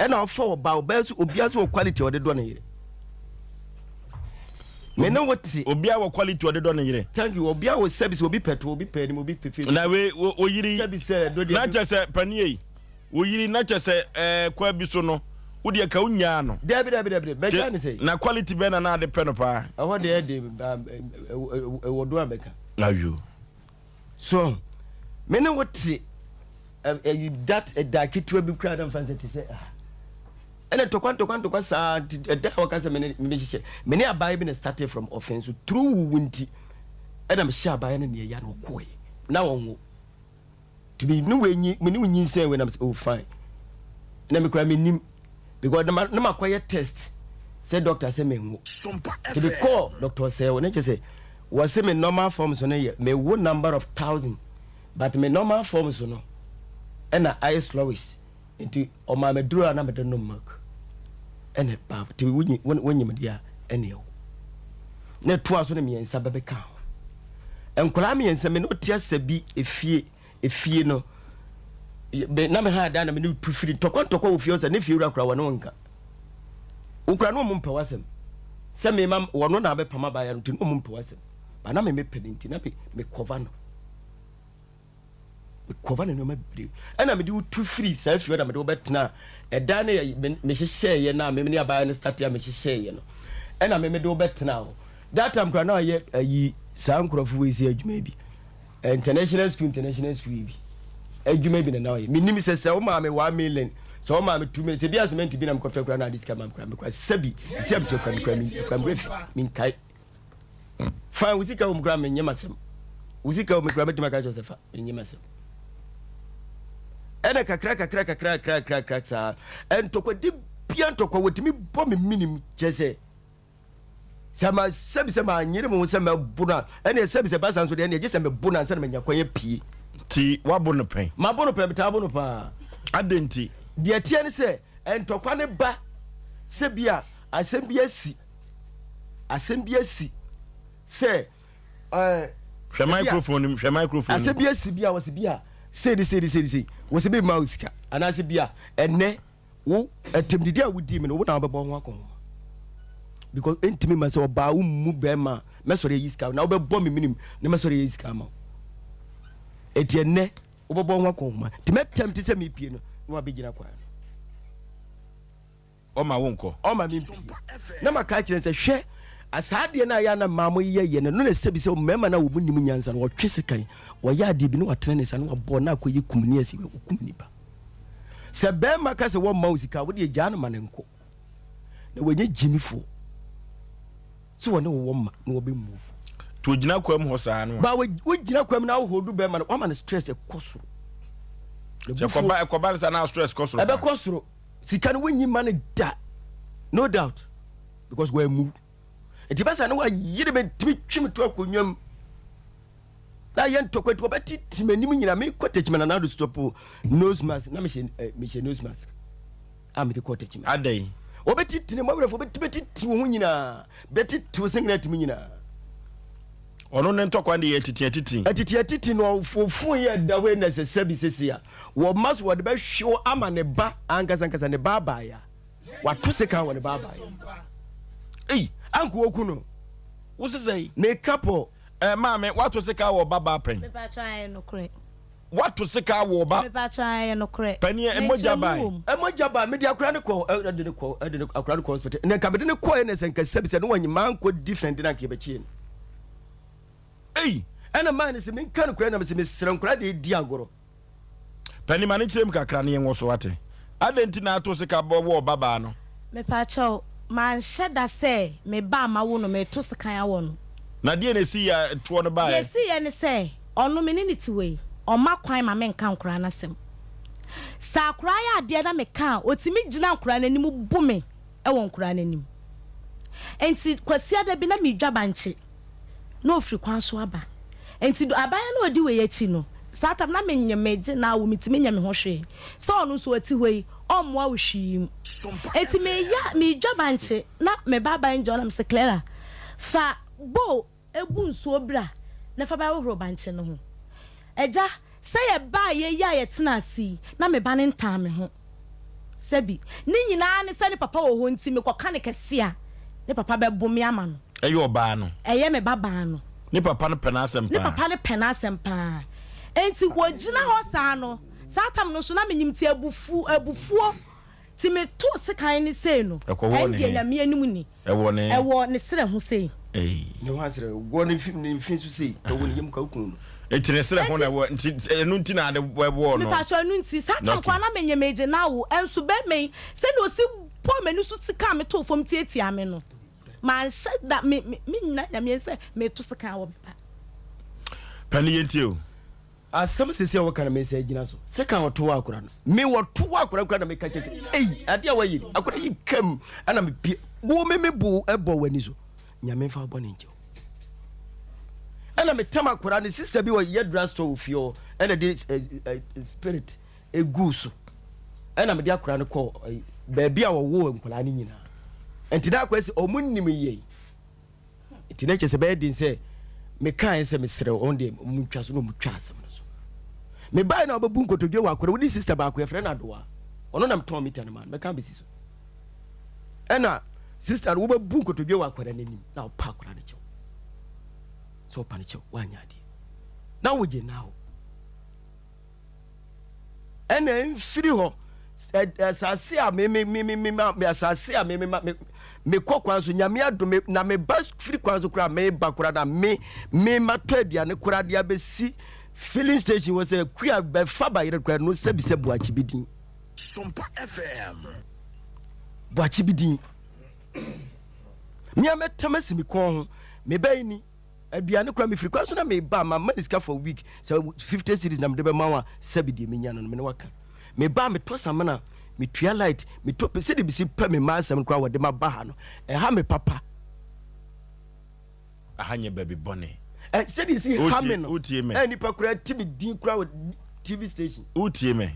S20: ɛna ɔfa ɔbaa ɔbaa so obiara so wɔ quality ɔde dɔ ne yere me ne wo te
S1: obiara wɔ quality ɔde dɔ ne yere
S20: thank you obiara wɔ sɛbi sɛ obi pɛ to obi pɛ anim obi pɛ fie
S1: na we wo yiri
S20: sɛbi sɛ do deɛ
S1: na kyɛ sɛ panie yi Wo yiri na kyɛ sɛ ɛɛ kwan bi so no wo deɛ ka wo nyaa no.
S20: Dabi dabi dabi dabi mɛgyaa ne sɛn.
S1: Na quality bɛn na na ade pɛ no paa.
S20: Ɛhɔ deɛ ɛde ɛwɔ do a mɛka.
S1: Ayo.
S20: So me ne wo te ɛyi that ɛda ketewa bi koraa na nfa nsɛ te sɛ ah ɛna ntɔkwa ntɔkwa ntɔkwa saa nti ɛda a wɔka sɛ me ne me hyehyɛ me ne abaayewa bi na started from ɔfɛn so through wuwu nti ɛna mehyɛ abaayewa no nea ɛya no ɔkɔɛ na wɔn wo. Nti me ne wei nyi me ne wo nyinsɛn wei na me sɛ oh fine na me kura me nim because na ma na ma kɔyɛ test sɛ doctor sɛ me nwo nti me kɔɔ doctor sɛ wɔ ne kyɛ sɛ wɔse me normal form so no yɛ me wo number of thousand but me normal form so no ɛna ayɛ slowish nti ɔmaa me duro a na mede nom milk ɛna ɛbaa nti wonyi wonyim deɛ a ɛne ɛwo na ɛtoa so no mmiɛnsa bɛbɛka ho nkwadaa mmiɛnsa me ne ɔte asɛ bi efie efie no me na me ha dan na me ne tu firi ntɔkwa ntɔkwa wɔ fie sɛ ne fie wura kura wɔne wɔn nka wokura ne wɔn mpɛ w'asɛm sɛ me ma wɔn na abɛpam abaayewa no nti ne wɔn mpɛ w'asɛm ba na me mepɛ ne nti na me me kɔva no mekɔva ne nneɛma bebree ɛna mede wo tu firi saa fie na mede wo bɛtena ɛdan no yɛ mehyehyɛeɛ no a meme ne abaayewa no starte a mehyehyɛeɛ no ɛna me mede wo bɛtena hɔ that time koraa na ɔyɛ ayi saa nkurɔfo wei sɛ adwuma bi international school international school yi bi adwuma bi na na ɔyɛ menim sɛ sɛ wo maame 1 million sɛ wo maame 2 million sɛ bi a cement bi na mekɔtɔ koraa na ade sika ma me koraa mekora sɛbi sɛ abɛtɔ koraa mekora mekora mmerɛ fi menkae Fine, wo sika wɔ mu koraa menyɛ m'asɛm. Wo sika wɔ mu koraa mɛtumi aka kyerɛ sɛ fa menyɛ m'asɛm. Ɛna kakra kakra kakra kakra kakra kakra saa ntɔkwa de bia ntɔkwa wɔtumi bɔ me minim kyerɛ sɛ sɛ ma sɛbi sɛ ma nyere mo ho sɛ mɛbo no a ɛne sɛbi sɛ basa nso deɛ ɛne gye sɛ mebo no ansa na manya kwan apue.
S1: Nti wabo no pɛn?
S20: Mabo no pɛn, metaa bo no paa.
S1: Adɛn nti?
S20: Deɛ ɛteɛ ne sɛ ntɔkwa ne ba sɛ bi a asɛm bi asi asɛm bi asi sɛ ɛɛ.
S1: hwɛ microphone nim hwɛ microphone
S20: nim. Asɛm bi asi bi a wɔsi bi a sei de sei de sei de sei wɔsi bi ma wo sika anaasɛ bi a ɛnɛ wo ɛtɛmdidi a wodi mi no wo na wobɛbɔ ho akɔnhoma because ntumi ma sɛ ɔbaa wo mu bɛrima mɛsɔre ayi sika na wobɛbɔ me minim na mɛsɔre ayi sika ama wo eti ɛnɛ wobɛbɔ ho akɔnhoma nti mɛtɛm te sɛ mepie no na wabɛgyina kwan no.
S1: Ɔma wo nkɔ.
S20: Ɔma me mpue. Na maka akyerɛ no sɛ, Hwɛ, saa adeɛ no a ɛyɛ a na mmaa mo yɛ yɛ no, ɛno na ɛsɛ bi sɛ mmarima no a wɔn nnim nyansa no, wɔtwe sekan, wɔyɛ adeɛ bi na wɔatene ne nsa na wɔabɔ na akɔyɛ kum ne asi wɔkum nipa. Sɛ barima ka sɛ wɔmma wo sika a, wo deɛ gyaa no ma no nkɔ. Na wɔnyɛ gyimifoɔ. Sɛ wɔne wo wɔ mma na wɔbɛ move.
S1: To ogyina kwa mu hɔ saa no a.
S20: Ba wogyina kwa mu na wo hold bɛrima no wama no stress ɛkɔ soro.
S1: Sɛ ɛkɔba ɛkɔba no saa na stress kɔ soro.
S20: Ɛbɛkɔ soro. Sika no wonyi ma no da. No doubt. Because wɔamu. Nti bɛsa no wayere me tumi twe me to akonnwa mu. Na yɛ ntɔkwa nti wɔbɛtete m'anim nyina mekɔ takyima na nado stop nose mask na mehyɛ eh, mehyɛ nose mask. a mede kɔɔ Techiman.
S1: Adɛn?
S20: Wɔbɛtete ne mmawerɛfoɔ bɛtete wo ho nyinaa, bɛtete wo singlet mu nyinaa.
S1: Ɔno ne ntɔkwa de yɛ atiti atiti.
S20: Atiti atiti no ɔfofo yɛ da hɔ na sɛ sɛbi sese a wɔma so wɔde bɛhwe wo ama ne ba ankasa ankasa ne ba abaaya wato sekan wɔ ne ba abaaya.
S1: Ei,
S20: anko oku no.
S1: Wo sesɛ yi.
S20: Ne kapɔ.
S1: Ɛ maame wato sekan wɔ ba baa pɛn.
S19: Mepakyɛ ayɛ nokorɛ.
S1: Woato sika awo ɔba.
S19: Mepakyɛw ɛyɛ nokorɛ.
S1: Panin ɛmogya bae.
S19: Nkyerɛmu wɔ mu.
S20: Ɛmogya bae. Mede akora no kɔ ɛde no kɔ ɛde no akora no kɔ hospital. Na nka mede no kɔɛ na sɛ nka sɛbi sɛ ne wɔnye mankɔ defend na nka yɛbɛkyee no.
S1: Ei!
S20: Ɛna maa no sɛ menka nokorɛ na mese mesrɛ nkora de edi agorɔ.
S1: Panin ma no nkyerɛ mu kakra na yɛnwɔ so wate. Adɛn nti na ato sika bɔ wɔ ɔba baa no?
S19: Mepakyɛw, manhyɛ da sɛ me ba a mawo no mereto sekan awɔ no.
S1: Na deɛn na ɛsiiɛ a toɔ no baeɛ?
S19: Deɛ ɛsiiɛ ne sɛ, ɔno me ne no te hɔ yi, ɔmma kwan ma menka nkoraa no asɛm. Sɛ akoraa yɛ adeɛ na meka a, ɔtumi gyina nkoraa no anim bu me wɔ nkoraa no anim. Enti Kwasiada bi na meredwa bankye na ɔfiri kwan so aba. Enti abaayewa no a ɔdi wei akyi no, saa tam na menye megye no awo, mentumi nyɛ me ho hwee. Sɛ ɔno nso ɔte hɔ yi, ɔmmoa wo hwee mu. Enti meyɛ meredwa bankye na me ba aban gya hɔ na mese, Clara, fa bowl Gu nsuo bra na fa bɛhohoro bankye no ho. Agya, sɛ yɛbaeɛ yi a yɛtenaa ase yi, na me ba no ntaa me ho. Sɛbi, ne nyinaa ne sɛ ne papa wɔ hɔ nti, mekɔka no kɛse a, ne papa bɛbo me ama no.
S1: Ɛyɛ ɔbaa no?
S19: Ɛyɛ me babaa no.
S1: Ne papa no pɛ n'asɛm
S19: Ne
S1: paa.
S19: papa no pɛ n'asɛm paa. Enti wɔgyina hɔ saa no, saa tam no nso na menim nti abufuo, abufuo Nti metoo sekan no sei no,
S1: Ɛkɔwɔɔ ne
S19: ɛndeɛ
S1: he?
S19: Nyame anim ni,
S1: Ɛwɔ ne.
S19: ɛwɔ ne serɛ ho sei.
S1: Ei.
S20: Ne ho aserɛ, wɔ ne mfe, ne mfe so sei, ɛwɔ ne yam ka wokunu no.
S1: Nti ne serɛ ho na ɛwɔ, nti ɛno nti na ade ɛwɔɔ no.
S19: Mepakyɛw, ɛno nti, saa tam
S1: Okay.
S19: koraa na menyɛ megye no awo, ɛnso bɛrima yi, sɛnea ɔsi bɔɔ m'ani so sika a metoo fam tiatiaa me no, manhyɛ da, me, me, me nyina Nyame anim sɛ meto sekan awɔ me ba.
S1: Panin yɛntie o.
S20: Asɛm sese a wɔka no me nsa agyina so. Sɛ kan ɔto akora no. Me wɔto akora kora na meka kyerɛ sɛ ei ade a wɔayɛ ni akora yi kam ɛna me pie wo me me bo ɛbɔ w'ani so nyame mfa wo bɔne nkyɛ wo. Ɛna me tam akora ne sister bi wɔ yɛ drug store wɔ fie hɔ ɛna de spirit egu so ɛna mede akora no kɔ baabi a wɔwɔ nkwadaa no nyinaa nti na akora sɛ ɔmo nim yɛ Nti na kyerɛ sɛ ɛbɛyɛ den sɛ mekaeɛ sɛ mesrɛ wɔn deɛ wɔntwa so na wɔtwa asɛm no so. Mebaeɛ na wɔbɛbu nkotodwe wɔ akora wo ne sista baako yɛfrɛ no Adowa. Ɔno na metɔn mita no maa no mɛka abɛsi so. Ɛna sista no wobɛbu nkotodwe wɔ akora no anim na wopa akora no kyɛw. Sɛ wopa no kyɛw woanyɛ adeɛ na wogye na wo. ɛna mfiri hɔ asase a me me me me me me asase a me me me mekɔ kwan so nyame adom me na meba firi kwan so koraa meba koraa na me me matɔ aduane koraa de abɛsi filling station wɔ sɛ kua bɛfa bayerɛ koraa no sɛbi sɛ boakye bi din
S5: Sompa FM.
S20: Boakye bi din mea mɛtam asi me kɔn ho mebɛyi ni Aduane koraa mefiri kwan so na meba a mamma ne sika for week sɛ 50 cedis na mede bɛma wo a sɛbi deɛ menya no no me ne waka meba a metɔ samina metua light metɔ pe sɛdeɛ bisi pɛ me mma asɛm koraa wɔde ma ba ha no ɛha me papa.
S1: Aha nyɛ baabi bɔne.
S20: Ɛ sɛdeɛ si ha me no
S1: Wotie me.
S20: ɛ nipa koraa ti me din koraa wɔ TV station.
S1: Wotie me.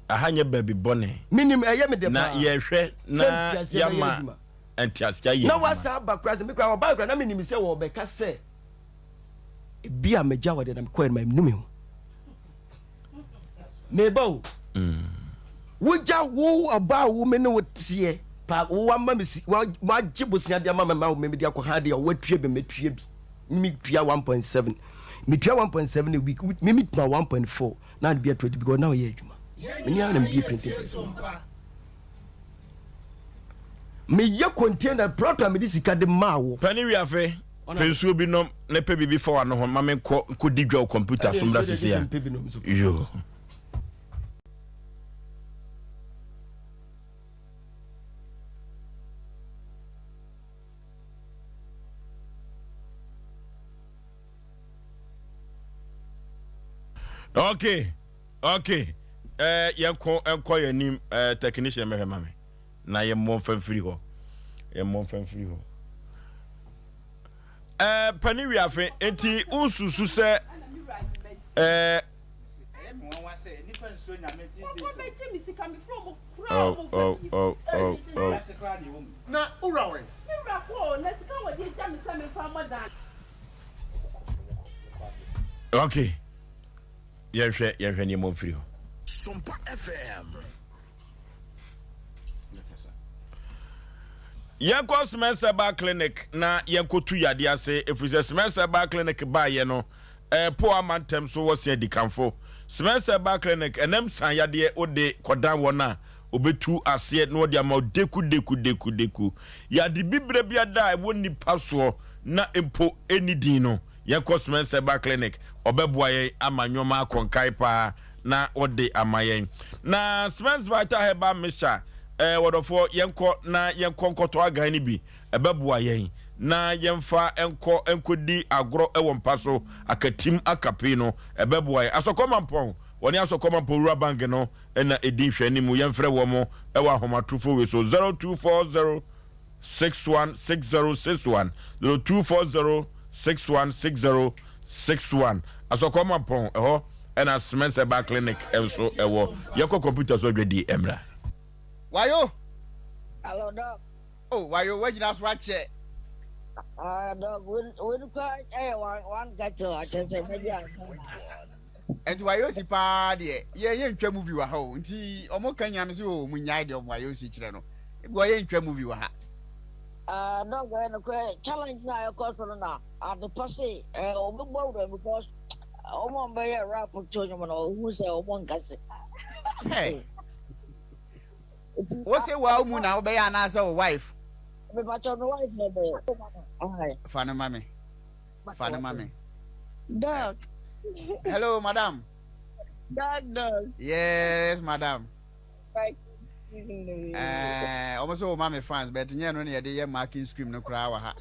S1: Aha nyɛ baabi bɔne.
S20: Menim ɛyɛ me dɛ
S1: Na
S20: paa.
S1: yɛhwɛ
S20: Sɛ
S1: na
S20: nteaseɛ bɛyɛ
S1: yɛama
S20: adwuma.
S1: nteaseɛ ayɛ
S20: Na
S1: adwuma.
S20: wasan aba koraa sɛ me koraa ɔbae koraa na menim sɛ wɔbɛka sɛ ebi a magya wɔ deɛ na mekɔɛ no mamnu me ho meba o mm. wogya wo ɔbaa wo me ne wo teɛ pa wo ama me si wagye bosea de ama me ma me de akɔ ha deɛ watua bi metua bi metua 1.7 metua 1.7 a week me metuma 1.4 na ade bi ato adi because na ɔyɛ adwuma mene ara na mebie printing press Meyɛ container plot a mede sika de maa wo.
S1: Pani wiafe, pɛ nsuo bi nom na pɛ biribi fa w'ano ho ma me nkɔ nkɔdi dwa wɔ kɔmputa so mmra sisi a. Yoo. Okay, okay. Eh, yɛnkɔ nkɔ yɛn anim eh, technician mɛhwɛ ma me na yɛmmɔ mfa mfiri hɔ yɛmmɔ mfa mfiri hɔ eh, pani wiafe nti wonsusu sɛ eh, Oh, oh, oh, oh, oh.
S14: Na wura wɛn?
S12: Me wura kɔ o, na sika wɔde agya me sɛ memfa mmɔ dan.
S1: Okay. Yɛnhwɛ yɛnhwɛ nneɛma mfiri hɔ.
S5: Sompa FM.
S1: Yɛnkɔ Smith Herbal Clinic na yɛnkɔtu yadeɛ ase ɛfiri sɛ Smith Herbal Clinic baeɛ no ɛpo ama ntɛm so wɔ se adikanfo. Smith Herbal Clinic ɛnam san yadeɛ wode kɔdan wɔn a wɔbɛtu aseɛ na wɔde ama wo deku deku deku deku. Yade bibire biada a ɛwɔ nipa soɔ na mpo ɛnni din no yɛnkɔ Smith Herbal Clinic ɔbɛboa yɛn ama nnoɔma akɔ nkae paa na ɔde ama yɛn. Na Smith Vital Herbal Mixture eh, wɔdɔfoɔ yɛnkɔ na yɛnkɔ nkɔtɔ agan no bi ɛbɛboa yɛn na yɛmfa nkɔ nkɔdi agorɔ wɔ mpa so akatim akape no ɛbɛboa yɛn. Asɔkɔ Mampɔn wɔne Asɔkɔ Mampɔn Rural Bank no na ɛdi nhwɛanimu. Yɛmfrɛ wɔn wɔ ahomatorofo wei so 0240 616061, 0240 616061. Asɔkɔ Mampɔn ɛhɔ ɛna Semens Herbal Clinic nso ɛwɔ. Yɛkɔ kɔmputa so adwadie mmra.
S13: Wayo.
S21: Hello, Doc.
S13: Oh, wayo, wagyina so akyɛ.
S21: Ah, Doc, when when kwa eh one one catch akyɛ sɛ mɛgye ansa.
S13: Nti wayosi paa deɛ yɛ yɛ ntwa movie wɔ ha o nti ɔmo ka nyina me sɛ o mo nyae deɛ ɔmo wayosi kyerɛ no ebi wɔ yɛ ntwa movie wɔ ha.
S21: Ah dɔg ɛyɛ nokorɛ challenge na ɛkɔ so no na adepa se eh ɔbɛbɔ awura because ɔmo a ɔmbɛyɛ rap to nnwom no ɔhu sɛ ɔmo nkase.
S13: Hey. Wo se wa mu na wobɛyɛ anaasɛ wo wife?
S21: Mepakyɛ me wife na ɛbɛyɛ.
S13: Fa no ma me. Fa no ma me.
S21: Doc.
S13: Hello, madam.
S21: Doc, doc.
S13: Yes, madam.
S21: Right.
S13: Eh, ɔmo sɛ wɔma me fans but nyɛ no na yɛde yɛ marking scheme no koraa wɔ ha.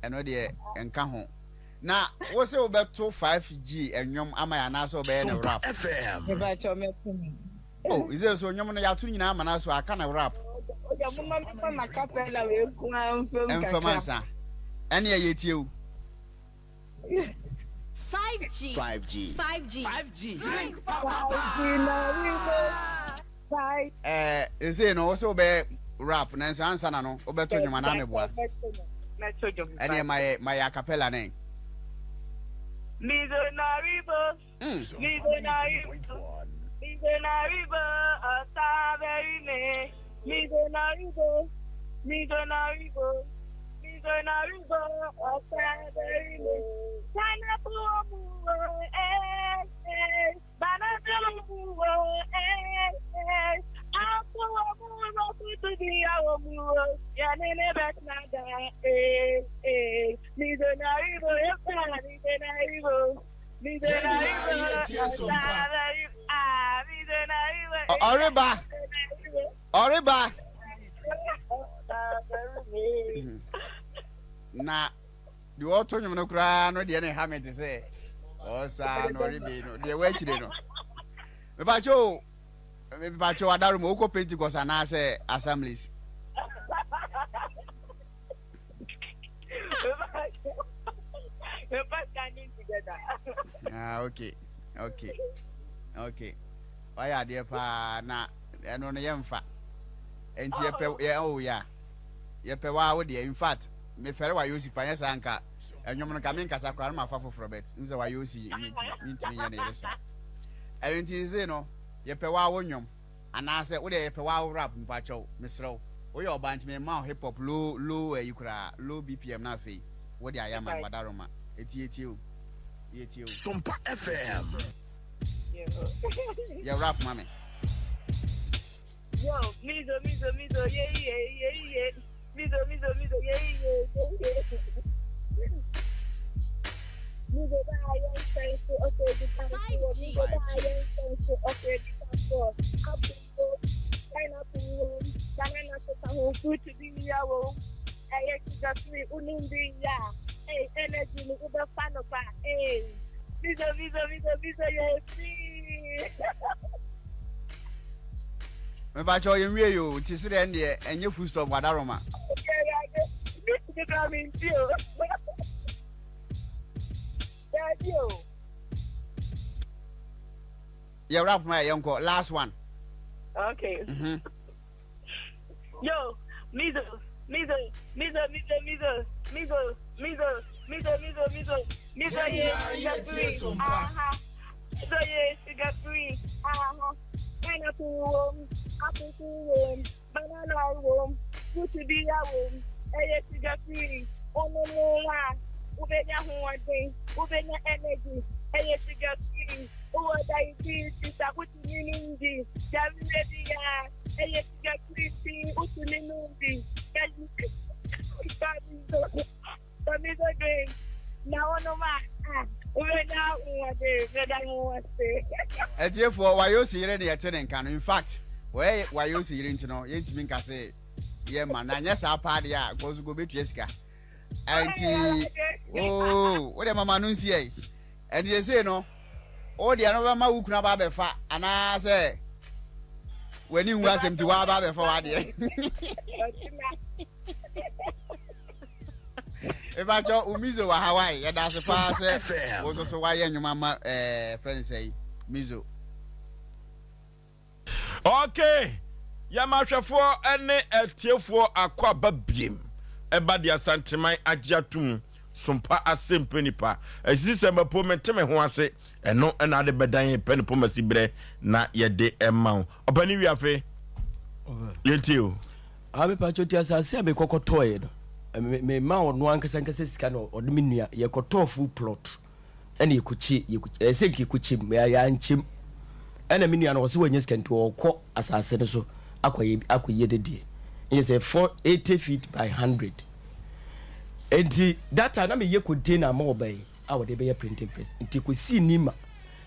S13: Ɛno deɛ nka ho. Na wo sɛ wobɛto 5G ɛnwom ama yɛ anaasɛ wobɛyɛ no rap?
S21: Mebakyɛ mɛto no.
S13: Oh, is so nnwom no yɛato nyinaa ama no so aka no rap.
S21: Oya moma mefa m'acapella wei nko ara mfam kakra.
S13: Mfam ansa. Ɛne ɛyɛ tie o.
S22: 5G.
S13: 5G.
S22: 5G. 5G.
S21: Drink papa. 5G na we go. 5.
S13: Eh, ese no wo sɛ wobɛyɛ rap nanso ansa na no wobɛto nnwom anaa meboa?
S21: Mɛto dwom.
S13: Ɛneɛ ma yɛ ma yɛ acapella nɛ.
S21: Mizo na ribo. Mizonaribo, Mizonaribo, Otaberime. Mizonaribo, Mizonaribo, Mizonaribo, Otaberime. Pineapple omuwo, eh, eh. Banana omuwo, eh, eh. Apple omuwo, kutu biya omuwo. Yanene betnada, eh, eh. Mizonaribo, eh, Mizonaribo.
S13: Ɔreba ɔreba na deɛ ɔto nwom no koraa no deɛ ne ha me te sɛ ɔsaa no ɔreba no deɛ wɔakyire no mepakyɛ o mepakyɛ o adaro mu wokɔ Pentecost anaasɛ Assemblies. Ah, okay, okay, okay. Wayɛ adeɛ paa na ɛno no yɛmfa. Nti yɛpɛ yɛ oh ya. Yɛpɛ waa wo deɛ. In fact, mefɛre wayɛ osi pa nyɛ saa nka ɛnwom no nka menkasa koraa no mafa foforɔ bet n sɛ wayɛ osi mentumi nyɛ ne yere saa. Ɛno nti nse no yɛpɛ waa wo nnwom. Anaasɛ wodeɛ yɛpɛ waa wo rap mpakyɛw mesrɛ wo woyɛ ɔbaa nti memma wo hip hop low low ayi koraa low BPM na afei wode ayɛ ama me wadaroma eti yɛtie o yɛtie o.
S5: Sompa FM.
S13: Yɛ rap ma me.
S21: Yo, mizo, mizo, mizo, ye, ye, ye, ye. Mizo, mizo, mizo, ye, ye, ye, ye. Mizo ba yɛn nsɛn so ɔsɛ di kanfoɔ. Mizo ba yɛn nsɛn so ɔsɛ di kanfoɔ. Apple wo, pineapple wo, banana so ka ho, fruit bi ya wo. Ɛyɛ sugar free, wonom bi ya. Hey, energy no wobɛfa no kwa. Hey. Mizo mizo mizo mizo yɛ free.
S13: Mepakyɛw yɛn wie yoo nti sedeɛ ɛndeɛ ɛnyɛ full stop wadaroma. Yɛ wrap ma yɛ yɛnkɔ last one.
S21: Okay. Mm -hmm. Yo, mizo, mizo, mizo, mizo, mizo, mizo, mizo, mizo, mizo, mizo, mizo ye sugar free. Aha. Mizo ye sugar free. Aha. Pineapple wom, apple wom, banana wom, fruit biara wom. Ɛyɛ sugar free. Wonom a, wobɛnya ahoɔden, wobɛnya energy. Ɛyɛ sugar free. Wowɔ diabetes a, wotumi nom bi. Yareɛ biara, ɛyɛ sugar free nti wotumi nom bi. Tomato drink na wonom a, ah, wobɛnya ahoɔden. Meda mo ase.
S13: Atiefoɔ, Wayosi yere ne yɛte ne nka no. In fact, wɔyɛ Wayosi yere nti no, yɛntumi nka se yɛma no. Anyɛ saa paa deɛ a, nka ɔso kɔbɛtua sika. Ɛnti, oo, wo deɛ mama no nsi ɛ. Ɛnti sesei no, wo deɛ no bɛma wo kunu aba abɛfa anaasɛ w'ani nwu asɛm nti woaba abɛfa w'adeɛ. Mepakyɛ wo Mizo wɔ Hawaii yɛda ase paa sɛ wo nso so wayɛ nnwuma ma ɛɛ frɛ no sɛ Mizo.
S1: Okay, yɛma ahwɛfoɔ ne atiefoɔ akɔ aba biem ɛba de Asanteman agye atom sompa ase mpɛ nipa asisi sɛ mapo mente me ho ase ɛno ɛna ade bɛdan yɛn pɛ ne pɔmasi berɛ na yɛde ɛma wo ɔpɛne wiafe yɛntie o.
S20: Ah me pakyɛw ti asase a me kɔkɔ tɔɔɛ no me me ma ɔno ankasa ankasa sika na ɔde me nua yɛ kɔ tɔɔ full plot ɛna yɛ kɔ kye yɛ kɔ ɛsɛ nka yɛ kɔ kyem yɛ yɛ ankyem ɛna me nua no ɔsɛ wanya sika nti ɔkɔ asase no so akɔ yɛ akɔ yɛ ne deɛ ɛnyɛ sɛ 480 feet by 100 nti that time na me yɛ container ama ɔba yi a wɔde bɛyɛ printing press nti kɔ sii nima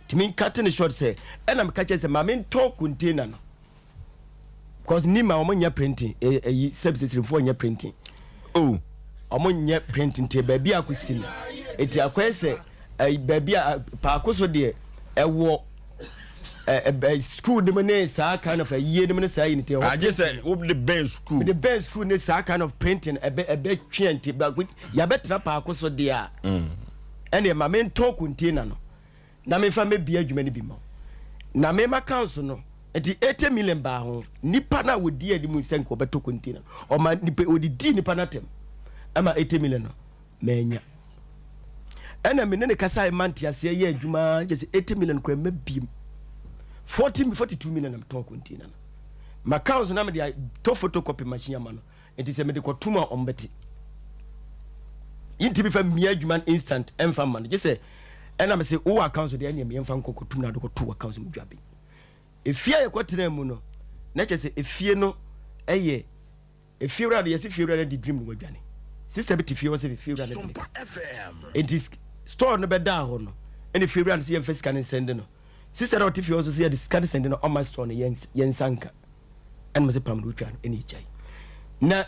S20: tumi nkate ne short sɛ ɛna meka kyerɛ sɛ maame ntɔn container no Cause nim a wɔn nyɛ printing ɛyi eh, sɛbi sisirimfoɔ nyɛ printing. Oh, wɔn nyɛ printing nti baabi a akɔsi no eti akɔyɛ sɛ ɛyi baabi a paako so deɛ ɛwɔ ɛ school no mu ne saa kind of ɛyie no mu ne saa yi ne ti ɛwɔ.
S1: Agye sɛ wo de bɛn school.
S20: De bɛn school ne saa kind of printing ɛbɛ ɛbɛ twɛn nti baako yabɛtena paako so deɛ a ɛnna ɛma me ntɔn container no. na memfa mmɛbie adwuma no bi ma wo. Na me m'accounts no, nti 80 million baa ho. Nipa no a wɔdi anim sɛ nka ɔbɛtɔ container no, ɔma nipa, ɔde dii nipa no atɛm ɛma 80 million no, manya. Ɛna me ne ne kasa ɛma nteaseɛ yɛ adwuma, kyɛ sɛ 80 million kora mma biem. 40, 42 million na metɔn container no. M'accounts na mede atɔ photocopy machine ama no. Nti sɛ mede kɔtom a ɔmbɛte. Yentimi fa mmia adwuma no instant ɛmfa mma no gye sɛ ɛna mese wowɔ account so deɛ ɛneɛ yɛmfa nkɔ kɔtom na ade kɔto account mu dwa bi. Efie a yɛkɔtenaa mu no na kyerɛ sɛ efie no ɛyɛ efie wura no yɛse fie wura no de dream no wadwane. Sister bi te fie hɔ sɛ fie wura no de ne ka. Nti store no bɛdaa hɔ no ɛna fie wura no sɛ yɛmfa sika no nsɛnde no. Sister no a ɔte fie hɔ nso sɛ yɛde sika no sɛnde no ɔmma store no yɛnsa nka. Ɛna mese pam no wotwa no ɛna egyae na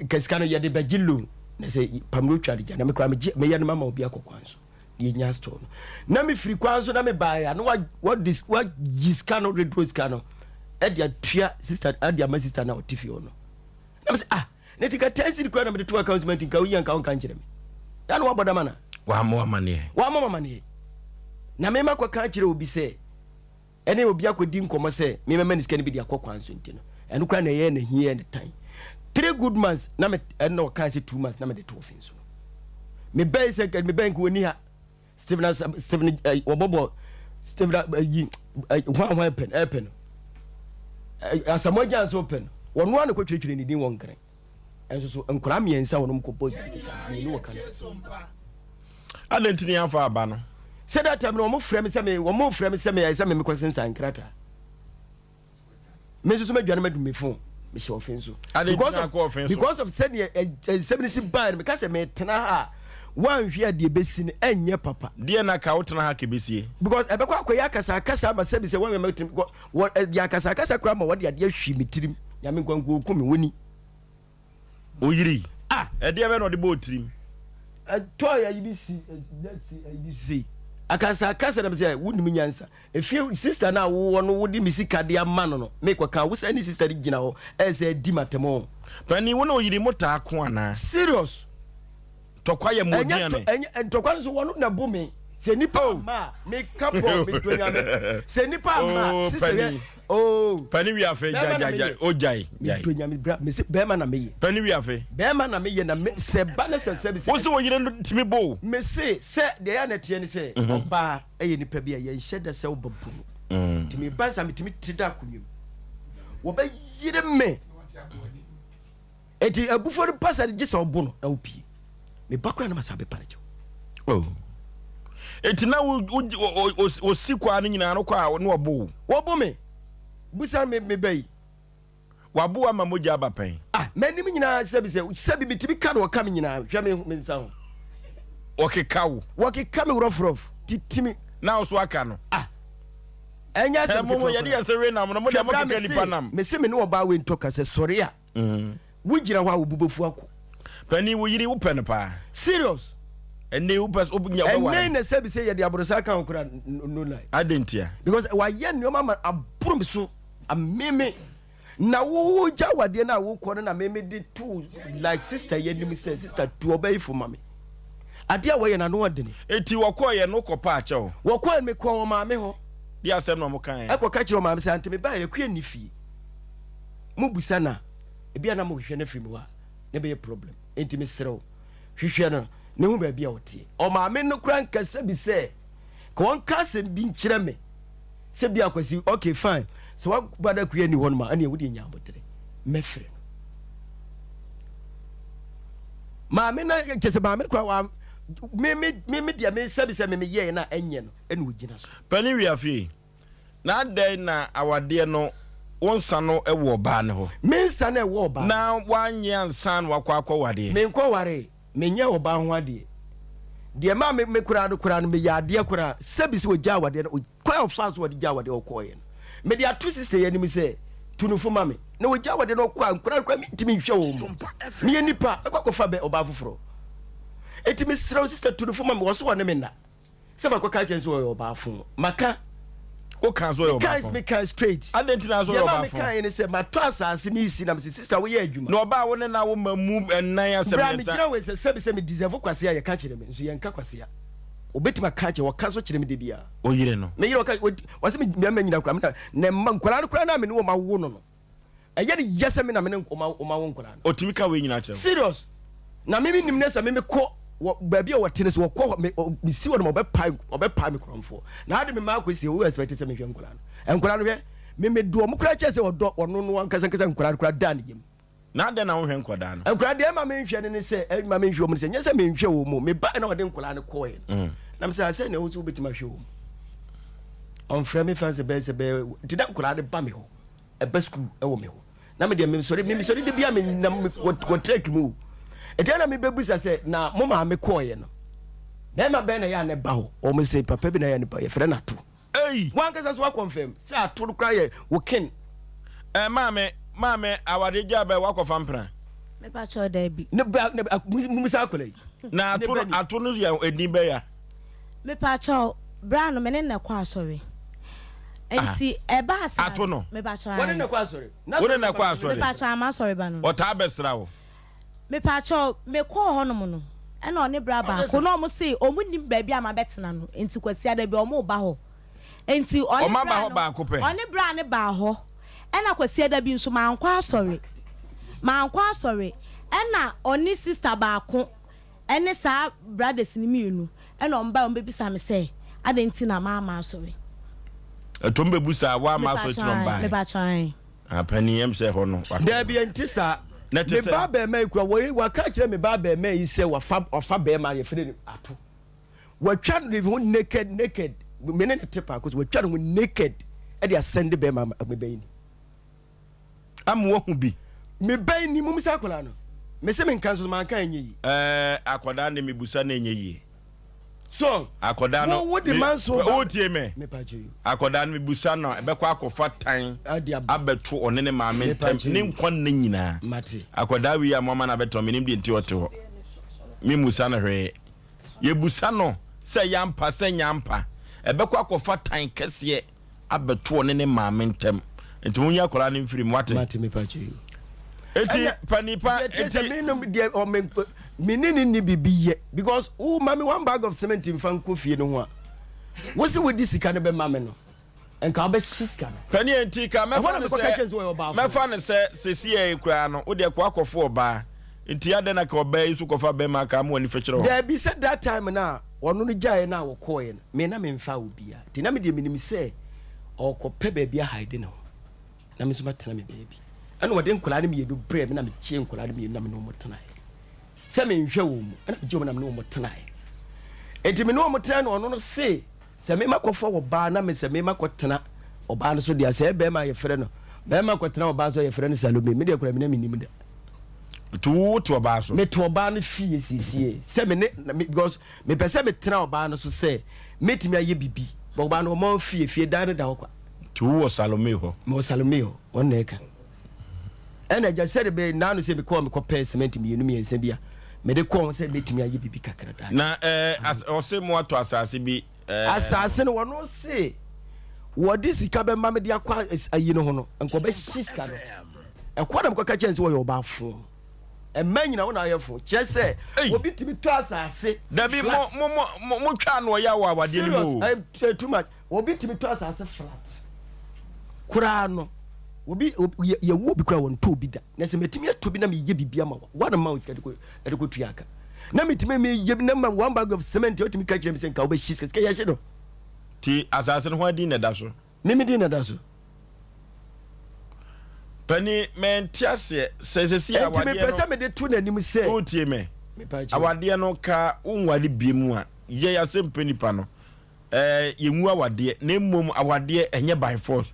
S20: ka sika no yɛde bɛgye loan na sɛ pam no wotwa no gya na mekora megye meyɛ no mama obi akɔ kwan so na yɛnya store no na mefiri kwan so na mebaeɛ a na wɔde wayi sika no reduro sika no ɛde atua sister ɛde ama sister na ɔte fie hɔ no na mese ah na ti ka ten cedi kora na mede to account ma nti nka woyi anka wonka nkyerɛ me da na wabɔ dama na
S1: wamma amaneɛ
S20: wamma amaneɛ na mema kɔka akyerɛ obi sɛ ɛne obi akɔdi nkɔmmɔ sɛ memɛma ne sika no bi de akɔ kwan so nti no, ɛno koraa na ɛyɛɛ no ahi yɛɛ no tan. Three good months na me ɛna ɔkaa sɛ two months na mede to ɔfe nso no. Mebɛn sɛ nka mebɛn nka ɔni ha. Stephen Asa Stephen eh, wɔbɔbɔ Stephen ayi eh, hwan hwan pɛ no ɛpɛ no. Eh, Asamoah Gyan nso pɛ no. Wɔn ara na kɔtwerɛtwerɛ ne din wɔ nkran. Ɛnso so nkwadaa mmiɛnsa wɔn kɔ bɔ mmienu wɔ Canada.
S1: Adɛn nti ne yɛamfa aba no?
S20: Sɛ that time no wɔn frɛ me sɛ me wɔn frɛ me sɛ me ayɛ sɛ me mekɔ sensan nkrataa. Me nso so madwane madu me phone mehyɛ ɔfe nso.
S1: Because of
S20: because of sɛdeɛ nsɛm no si baa no meka sɛ metena ha a woanhwɛ a deɛ ɛbɛsi no ɛnyɛ papa.
S1: Deɛ na ka wotena ha kɛbɛsie.
S20: Because ɛbɛkɔ akɔyɛ akasa akasa ama sɛbi sɛ wɔn mɛtena wɔ ɛde akasakasa koraa ma wɔde adeɛ hwi me tirim. Nyame nkwa nko oku me woni.
S1: Oyiri. Ah, ɛdeɛ bɛ na ɔde bɔɔ tirim.
S20: Ɛtɔ ayi bi si, si ayi bi si. Akasa akasa na mesɛ wonim nyansa. Efie sister no a wowɔ no wode me sika de ama no no mekɔka wo sɛ ne sister no gyina hɔ ɛsɛ adi matam o.
S1: Panin wo ne oyiri mo taa ko anaa?
S20: Serious.
S1: Ntɔkwa yɛ mo aduane.
S20: Ɛnyɛ ntɔkwa no so wɔn na bo me. Sɛ nipa
S1: oh.
S20: ama a meka pɔ medɔ nyame. Sɛ nipa ama
S1: oh,
S20: sister yɛ oh.
S1: Panin wi afe gya gya gya o gyae gyae.
S20: Medɔ nyame bra mese bɛrima na meyɛ.
S1: Panin wi afe.
S20: Bɛrima na meyɛ na me sɛ ba ne sɛ sɛ
S1: sɛ. Wosi wo yere no tumi bo.
S20: Mese sɛ deɛ yɛ na teɛ ne sɛ mhm. ɔbaa ɛyɛ nipa bi a yɛnhyɛ da sɛ wobɛbu no. Mm. Nti meba nsa metumi te da akonnwa mu. Wɔbɛyere me. Enti abufuo no ba sa gye sɛ ɔbo no na wopie. Me ba koraa na masa bɛpa no kyɛw.
S1: Oh. Enti na wo wo osi kwaa no nyinaa no kɔ a na ɔbo wo.
S20: Wɔbo me. Busa me me ba yi.
S1: Wabo ama mogya aba pɛn.
S20: Ah, m'anim nyinaa sɛbi sɛ sɛbi metumi ka na ɔka me nyinaa hwɛ me me nsa ho.
S1: Wɔkeka wo.
S20: Wɔkeka me rɔfrɔf titi me.
S1: Na wo so aka no.
S20: Ah. Ɛnyɛ asɛm ketewa.
S1: Mo yɛde yɛn sɛ we nam no mo deɛ mo keka nipa nam.
S20: Mese me ne ɔbaa wei ntɔ ka sɛ sɔre a. Wo gyina hɔ a wo bo bɛfu akɔ.
S1: Panin wo yere wo pɛ no paa.
S20: Serious.
S1: Ɛnɛ wo pɛ wo nya wobɛware.
S20: Ɛnɛ na sɛbi sɛ yɛde aborosa ka ho kora no lie.
S1: Adɛn ntia?
S20: Because wayɛ nneɛma ma aboro me so ameme na wo gya wadeɛ no a wokɔ no na meme de to like sister yɛ nim sɛ sister tu ɔbɛyi fo ma me. Adeɛ a wɔyɛ no ano ɔdene.
S1: Eti wɔkɔɔ yɛ no kɔ pa akyɛw.
S20: Wɔkɔɔ me kɔɔ wɔ maame hɔ.
S1: Di asɛm na wɔn kan yɛ.
S20: Ɛkɔ ka kyerɛ maame sɛ ante me ba yɛ kua ni fie. Mo busa no a, ebia na mo hwehwɛ no afiri me hɔ a, na ɛbɛyɛ problem. Enti me serɛ wo, hwehwɛ no na hu baabi a ɔteɛ. Ɔmaame no koraa nkasa bi sɛ, ka ɔnka asɛm bi nkyerɛ me sɛ bia Kwasi, okay fine, sɛ waba na Akua nni hɔ nom a, ɛneɛ wodeɛ nya aboterɛ, mɛfrɛ no. Maame no, kyɛ sɛ maame no koraa wa, me me me me deɛ me sɛbi sɛ me meyɛɛ no a ɛnyɛ no, ɛna ɔgyina so.
S1: Panin Wiafie. Na adɛn na awadeɛ no wo nsa no wɔ ɔbaa no hɔ?
S20: Me nsa no ɛwɔ ɔbaa no.
S1: Na woanye ansa na wakɔ akɔwadeɛ?
S20: Menkɔwaree, menyɛɛ ɔbaa ho adeɛ. Deɛ ɛmaa me me koraa no koraa no, meyɛ adeɛ koraa. Sɛbi sɛ ɔgyaa awadeɛ no, kwan a ɔfaa so ɔde gyaa awadeɛ ɔkɔeɛ no, mede ato sista yi anim sɛ, tu no fo ma me. Na ɔgyaa awadeɛ no ɔkɔ a, nkwadaa no koraa mentumi nhwɛ wɔn mu. Meyɛ nipa, mɛkɔ akɔfa bɛ ɔbaa foforɔ. Enti mesrɛ wo sista tu no fo ma me, wɔ so ɔne me nna. Sɛ makɔ ka kyerɛ sɛ ɔyɛ ɔbaafo. Maka.
S1: O kan sɛ ɔyɛ ɔbaafo.
S20: Meka straight.
S1: Adɛn nti na sɛ ɔyɛ ɔbaafo?
S20: Deɛ ma meka ne sɛ matɔ asase mesi na mese sister woyɛ adwuma.
S1: Na ɔbaa wo ne na wo ma mu ɛnan asɛm
S20: ne nsa. Bra megyina wei sɛ sɛbi sɛ me deserve kwasea yɛka kyerɛ me nso yɛnka kwasea. Obetumi aka akyerɛ wɔka so kyerɛ me da biara.
S1: Oyere no.
S20: Me yere ɔka ɔsɛ me mmarima nyina koraa me na na mma nkwadaa no koraa na me ne wɔn awo no no. Ɛyɛ ne yɛ sɛ me na me ne ɔma ɔma wo nkwadaa no.
S1: Ɔtumi ka wei nyinaa kyerɛ wo.
S20: Serious. Na me me nim ne sɛ me me kɔ wɔ baabi a wɔte no sɛ wɔkɔ hɔ me me si hɔ nom ɔbɛpae ɔbɛpae me korɔmfoɔ. Na ade me maa kɔ sie wo expect sɛ mehwɛ nkwadaa no. Nkwadaa no hwɛ me me do ɔmo koraa kyɛ sɛ ɔdɔ ɔno no ankasa ankasa nkwadaa no koraa daa ne yam.
S1: Na adɛn na wonhwɛ nkwadaa no?
S20: Nkwadaa deɛ ɛma menhwɛ no ne sɛ ɛma menhwɛ wɔn ne sɛ nyɛ sɛ menhwɛ wɔn mu me ba na ɔde nkwadaa no kɔɔɛ no. Mm. Na me sɛ asɛ na ɛwɔ sɛ wobɛtumi ahwɛ wɔn. Ɔmfrɛ me fa sɛ bɛyɛ sɛ bɛyɛ nti na nkwadaa no ba me hɔ. ɛba sukuu ɛwɔ me hɔ na me deɛ mesɔre mesɔre de bia menam wɔ trek mu ɛdeɛ na mebɛbusa sɛ na mo maame kɔɔeɛ no bɛrima bɛn na yɛ a ne ba hɔ wɔn sɛ papa bi na yɛ ne ba yɛfrɛ no ato
S1: Ei!
S20: wankasa so wakɔnfɛm sɛ ato no koraa yɛ wo ken
S1: Ɛ maame maame awade gya bɛ wakɔfa mpena.
S19: Mepa kyɛw daabi.
S20: Ne ba ne mumisa akɔla yi.
S1: Na ato no ato no yɛ edin bɛya.
S19: Mepakyɛw, bra no me ne no na ɛkɔ asɔre. Nti ɛbaa saa.
S1: Ato no.
S19: Mepakyɛw
S20: Wɔne no kɔ asɔre.
S1: Wo ne no kɔ asɔre.
S19: Mepakyɛw ama asɔre ba no.
S1: Ɔtaa bɛsra wo.
S19: Mepakyɛw, mekɔɔ hɔnom no, ɛna ɔne bra baako na ɔmo se ɔmo nim baabi a mabɛtena no, nti Kwasiada bi ɔmo ba hɔ. Nti ɔne bra no, ɔne bra no baa hɔ, ɛna Kwasiada bi nso mankɔ asɔre. Mankɔ asɔre, ɛna ɔne sister baako. Ɛne saa brothers no mienu ɛna ɔmo bae ɔmo bɛbisa me sɛ adɛn nti na mamma asɔre.
S1: Ɛto ɔmo bɛbusa wamma asɔre nti na ɔmo bae.
S19: Mepakyɛw ae.
S1: Ah panin ɛm sɛ ɛhɔ no waka.
S20: Daabi ɛnte saa.
S1: Na ɛte
S20: Me
S1: sɛn?
S20: ba abarimaa yi kura wɔyi waka akyerɛ me ba abarimaa yi sɛ wafa wafa barima yɛfrɛ no ato watwa ne ho naked naked me ne ne te paako so watwa ne ho naked ɛde asɛnde barima ama me ba yi ni.
S1: Ama wahu bi.
S20: Me ba yi ni mum sɛ akwadaa no. Me se me nka nso manka ɛnyɛ yie.
S1: Ɛɛ akwadaa no mebusa no ɛnyɛ yie.
S20: So.
S1: Akwadaa no.
S20: Wo wo de manso ba.
S1: Wo tie me.
S20: Me pa kyɛ you.
S1: Akwadaa no mebusa no ɛbɛkɔ akɔfa tan. Abɛto ɔne ne maame ntɛm ne nkwa nna nyinaa.
S20: Mate.
S1: Akwadaa wei a mo ama no abɛtɔn menim deɛ nti ɔte hɔ. Me musa no hwee. Yɛbusa no. Sɛ ɛyɛ ampa sɛ ɛnyɛ ampa, ɛbɛkɔ akɔfa tan kɛseɛ abɛto ɔne ne maame ntam. Nti monyi akwadaa no mfiri mu, wate?
S20: Mate, mepa kyɛ yi.
S1: Eti panipa
S20: Deɛ
S1: eti.
S20: sɛ me nom deɛ ɔ me me ne ne ni bibi yɛ because wo ma me one bag of cement nfa nkɔ fie no ho a wo se wo di sika no bɛ ma me no. Nka wobɛhye sika no.
S1: Panin enti ka
S20: Ɛhɔ
S1: mɛfa
S20: na
S1: no
S20: mekɔka
S1: sɛ
S20: kyerɛ no sɛ ɔyɛ ɔbaafo.
S1: mɛfa no sɛ seesei yi koraa no wodeɛ kɔ akɔfo ɔbaa nti adɛn na ka ɔbaa yi nso kɔfa bɛrima aka ama w'ani fɛkyerɛ hɔ.
S20: Daabi sɛ that time no a ɔno no gyaeɛ no a wɔkɔeɛ no me na memfaa obiara nti na me deɛ menim sɛ ɔrekɔpɛ baabi ahide ne ho na me nso matena me baabi ɛna ɔde nkwadaa no mmienu brɛɛ me na megyee nkwadaa no mmienu na me ne wɔn tenaeɛ sɛ menhwɛ wɔn mu ɛna megyee wɔn na me ne wɔn tenaeɛ nti me ne wɔn tenaeɛ na ɔno no se Sɛ me makɔfa ɔbaa na me sɛ me makɔtena ɔbaa no so deɛ sɛ bɛrima a yɛfrɛ no bɛrima kɔtena ɔbaa so a yɛfrɛ no Salome me deɛ kora me na menim da.
S1: Nti wo te ɔbaa so?
S20: Mete ɔbaa no fie siesie sɛ me ne me because mepɛ sɛ metena ɔbaa no so sɛ mɛtumi ayɛ bibi but ɔbaa no ɔma fie fie dan no da hɔ kwa.
S1: Nti wo wɔ Salome hɔ?
S20: Mewɔ Salome hɔ wɔn na ɛka. Ɛna agya sɛde bɛ naano sɛ mekɔɔ mekɔ pɛɛ cement mmienu mmiɛnsa bi a mede kɔɔ ho sɛ mɛtumi ayɛ biribi kakra daakye.
S1: Na ɛɛ as ɔse mo atɔ asase bi ɛɛ.
S20: Asase no wɔno se wɔde sika bɛma mede akɔ ayi no ho no nka ɔbɛhye sika no. Ɛkɔ na mekɔka kyerɛ no sɛ ɔyɛ ɔbaafo. Ɛma nyina wo na ayɛ fo kyerɛ sɛ obi tumi tɔ asase
S1: Dabi mo
S20: flat.
S1: mo mo mo twa ano ɔya wɔ awadeɛ no mu o.
S20: Serious ɛɛ too much. Obi tumi tɔ asase flat koraa no obi yɛwo obi koraa wɔntɔ obi da na sɛ matumi atɔ bi na meyɛ biribi ama wa wana ma wo sika de kɔtua aka na metumi meyɛ bi na ma one bag of cement wotumi ka kyerɛ me sɛ nka wobɛhye sika sika yɛhye no
S1: Ti asase no ho adin na ɛda so.
S20: Meme din na ɛda so.
S1: Pani mente aseɛ sɛ sɛsi awadeɛ no.
S20: Enti mepɛ sɛ mede to n'anim sɛ.
S1: Wotie me awadeɛ no ka wonware bie mu a yɛ asɛm pɛ nipa no. Eh, yɛnwu awadeɛ, na mmom awadeɛ ɛnyɛ by force.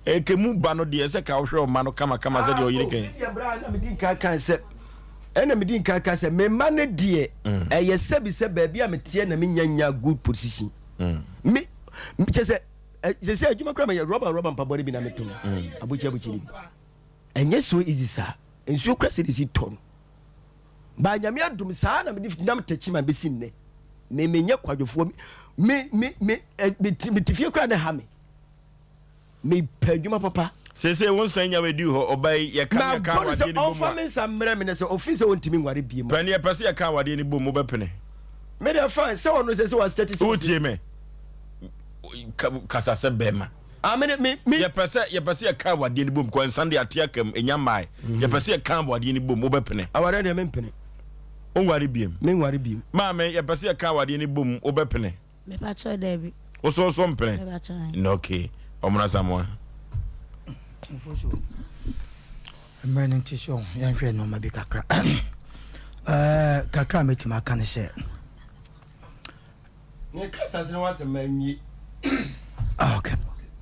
S1: Eh, kɛmu ba no deɛ, ɛsɛ ka wohwɛ ɔma no kama kama sɛdeɛ ɔyere kan.
S20: Ah, oh, medeɛ berɛ a na medi nkan kan sɛ, ɛna medi nkan kan sɛ, me mma no deɛ, mm. ɛyɛ sɛbi sɛ baabi a meteɛ na menya nya good position. Mm. Me, kyɛ sɛ, sɛ sɛ adwuma kora meyɛ rɔba rɔba mpaboa no bi na metɔn, mm. abokyi abokyi no bi. Ɛnyɛ so easy saa. Nsuo kora sɛ de si tɔ no. By Nyame adom saa na mede nam Techiman bɛsi nnɛ. Me menyɛ kwadwofoɔ me me me eh, me te fie koraa na ɛha me. Mepɛ adwuma papa.
S1: Seesei wo nsa nya bɛduu hɔ ɔba yi yɛka ne yɛka awadeɛ no bɔ mu a.
S20: Mabɔ no sɛ ɔmfa me nsa mmerɛ me na sɛ ɔfiri sɛ ɔntumi nware bie mu.
S1: Pɛne yɛpɛ sɛ yɛka awadeɛ no bɔ mu wobɛpene.
S20: Me deɛ fine sɛ ɔno sɛ sɛ wasitati sɛ.
S1: Wotie me kasa sɛ bɛrima.
S20: Ah, me, me, me.
S1: Yɛpɛ sɛ yɛpɛ sɛ yɛka awadeɛ no bom kɔ nsa de ate aka mu enya mmae. Mhm. Yɛpɛ sɛ yɛka awadeɛ no bom wobɛpene.
S20: Awadeɛ deɛ mempene.
S1: Wonware biem.
S20: Menware biem.
S1: Maame yɛpɛ sɛ yɛka awadeɛ no bom wobɛpene.
S19: Mepa kyɛw daabi.
S1: Woso so mpene.
S19: Mepa kyɛw.
S1: Na okay. Ɔmona Samoa.
S2: Mfoso. Mmerɛ no nti so yɛnhwɛ nneɛma bi kakra. Ɛɛ kakra a mɛtumi aka ne sɛ.
S20: Ne ka asase no ho asɛm ma nwie.
S2: Ah, okay.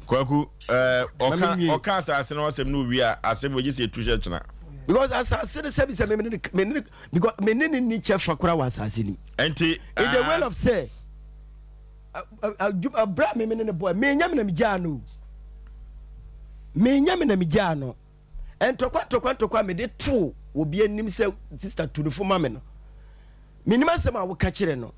S1: Kwaku, eh, ɔka ɔka asase no ho asɛm no owie a asɛm wɔ gye sɛ etu hyɛ kyena.
S20: Because asase no sɛbi sɛ me ne me ne because me ne ne ni kyɛ fa kora wɔ asase ni.
S1: Nti.
S20: In the way of sɛ abira me me ne ne boy me nya me na me gyaa no. Me nya me na me gyaa no. Ntɔkwa ntɔkwa ntɔkwa a mede too obi anim sɛ sista tu no fo ma me no, menim asɛm a woka kyerɛ no.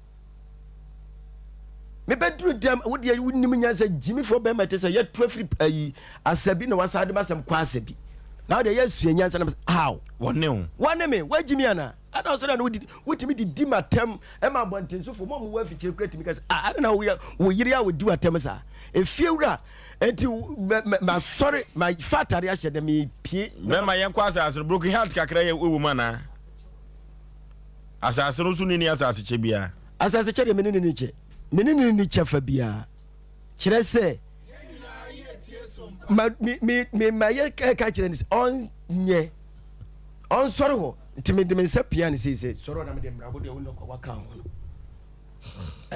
S20: Mebɛduru dɛm, wo deɛ wonim nyansa gyimifoɔ bɛrima te sɛ yɛatu afiri ayi asabi na wasan de m'asɛm kɔ asabi. Na wo deɛ yɛasua nyansa na how?
S1: Wɔne wo.
S20: Wɔne me, woagyimi anaa? Ana ɔsɔre a na wodi wotumi didi m'atɛm ma abɔntensofo mo a mowɔ afikyire kura tumi ka sɛ ah ana na woyɛ wo yere a wodi w'atɛm saa efiewura enti masɔre mafa atare ahyɛ dɛ mepie.
S1: Bɛma yɛnkɔ asase no broken heart kakra yɛ wɔ mu anaa asase no so ni ni asase kyɛ biara.
S20: Asase kyɛ deɛ me ne ne ni kyɛ me ne ne ni kyɛ fa biara kyerɛ sɛ ma me me me ma yɛ ka kyerɛ ne sɛ ɔnyɛ. Ɔnsɔre hɔ. Nti mede me nsa pia no sei sɛ, sɔre hɔ na mede mmara wo deɛ wo nnɔkwa waka ho no.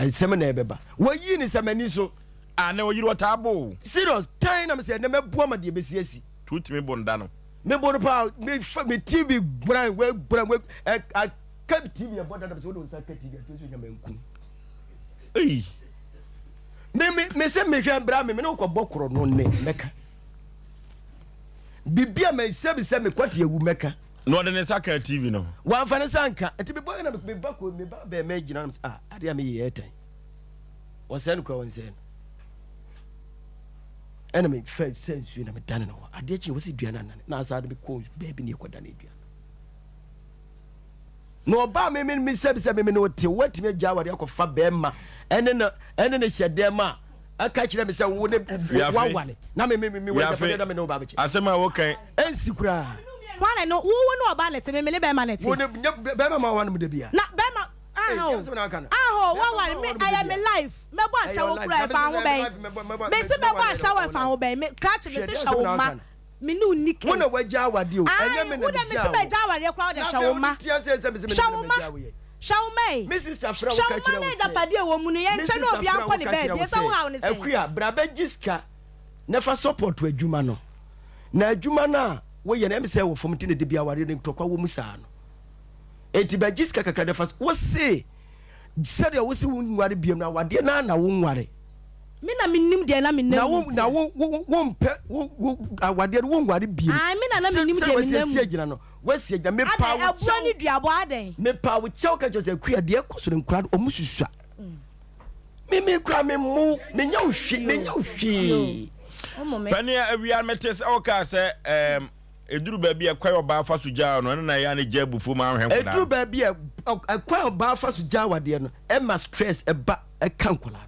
S20: Nsɛm na ɛbɛba. Wɔyii ne sɛ m'ani so.
S1: Ah, na ɔyere ɔtaa bo o.
S20: Serious, tan na mesɛ ɛnɛ mɛboa ma deɛ ɛbɛsi asi.
S1: Nti wotumi bo no da no?
S20: Mebo no paa, mefa me TV gran, wei gran, wei, ɛ, aka TV ɛbɔ dada mesɛ wode wo nsa ka TV ato so nya mankum.
S1: Ei.
S20: Me, me, me se mehwɛ bra me, me ne wokɔbɔ korɔ no nnɛ, mɛka. Biribi a mɛsɛbisɛ me kwati awu mɛka.
S1: Na ɔde ne nsa kaa TV no.
S20: Wamfa ne nsa anka. Nti mebɔ na meba kɔ meba bɛn mɛ gyina na mesɛ ah adeɛ a meyɛ yɛ tan. Wɔsɛe no koraa wɔnsɛe no. Ɛna mefɛ sɛ nsuo na medane no hɔ. Adeɛ kye wɔsi dua no anane na asa de mekɔ baabi ne yɛkɔdane dua no. Na ɔbaa me me me sɛbi sɛ me me ne wote woatumi agya aware akɔfa bɛrima ɛne no ɛne ne hyɛ dɛm a aka kyerɛ me sɛ wo ne waware na me me me wɔ agyapadeɛ na me ne wo ba bɛkyɛ.
S1: Asɛm a wokan.
S20: Ɛnsi koraa.
S19: Hwan ne no wo wo ne ɔbaa na ɛte me me ne bɛrima na ɛte.
S20: Wo ne bɛrima ma wa no mu da bia.
S19: Na bɛrima aho aho waware me ɛyɛ me life mɛbɔ ahyɛwo kura ɛfa ho bɛn mesi mɛbɔ ahyɛwo ɛfa ho bɛn me krakye mesi hyɛ wo ma me ne wo ni case.
S20: Wo na wagya awadeɛ o ɛnyɛ me na
S19: megya wo. Mesi mɛgya awadeɛ koraa wode hyɛ wo ma hyɛ wo ma hyɛ wo ma yi
S20: Me sister frɛ wo ka
S19: hyɛ
S20: kyerɛ
S19: wo ma
S20: wo
S19: na
S20: sɛ
S19: agyapadeɛ wɔ mu no
S20: Me
S19: yɛnkyɛ na
S20: sister
S19: obiara
S20: frɛ wo
S19: nkɔ ne
S20: ka kyerɛ
S19: baabi
S20: wo
S19: ɛsɛ wo
S20: sɛ
S19: haw ne sɛn.
S20: Akua bra bɛgye sika na fa support adwuma no na adwuma no a woyɛ no ɛm sɛ wɔ fam nti na dabi awareɛ no ntɔkwa wɔ mu saa no enti bɛgye sika kakra na fa wo se sɛdeɛ wo se wo nware biam no awadeɛ no ara na wo nware.
S19: Me na menim deɛ na menam
S20: na wo
S19: mu
S20: na wo wo wo mpɛ wo wo awadeɛ no wo nware biem.
S19: Ae me na na menim
S20: sɛ
S19: deɛ
S20: wasi
S19: menam
S20: asi
S19: mu.
S20: agyina no wasi agyina mepa
S19: Adɛn
S20: wo
S19: ɛboɔ
S20: kyɛw
S19: ne duabɔ adɛn.
S20: mepa wo kyɛw ka kyerɛ sɛ akua deɛ ɛkɔ so no nkura no ɔmo susua me me kura me mo menya wo hwee menya wo hwee.
S1: Pani awia mete sɛ wokaa sɛ ɛɛm Ɛduru baabi a ɛkwan a ɔbaa fa so gyaa no, ɛno na ɛyɛ a na ɛgya abufuo ma anhwɛ nkwadaa
S20: Ɛduru
S1: no.
S20: baabi a ɛkwan a ɔbaa fa so gyaa awadeɛ no, ɛma stress ɛba ɛka nkwadaa no.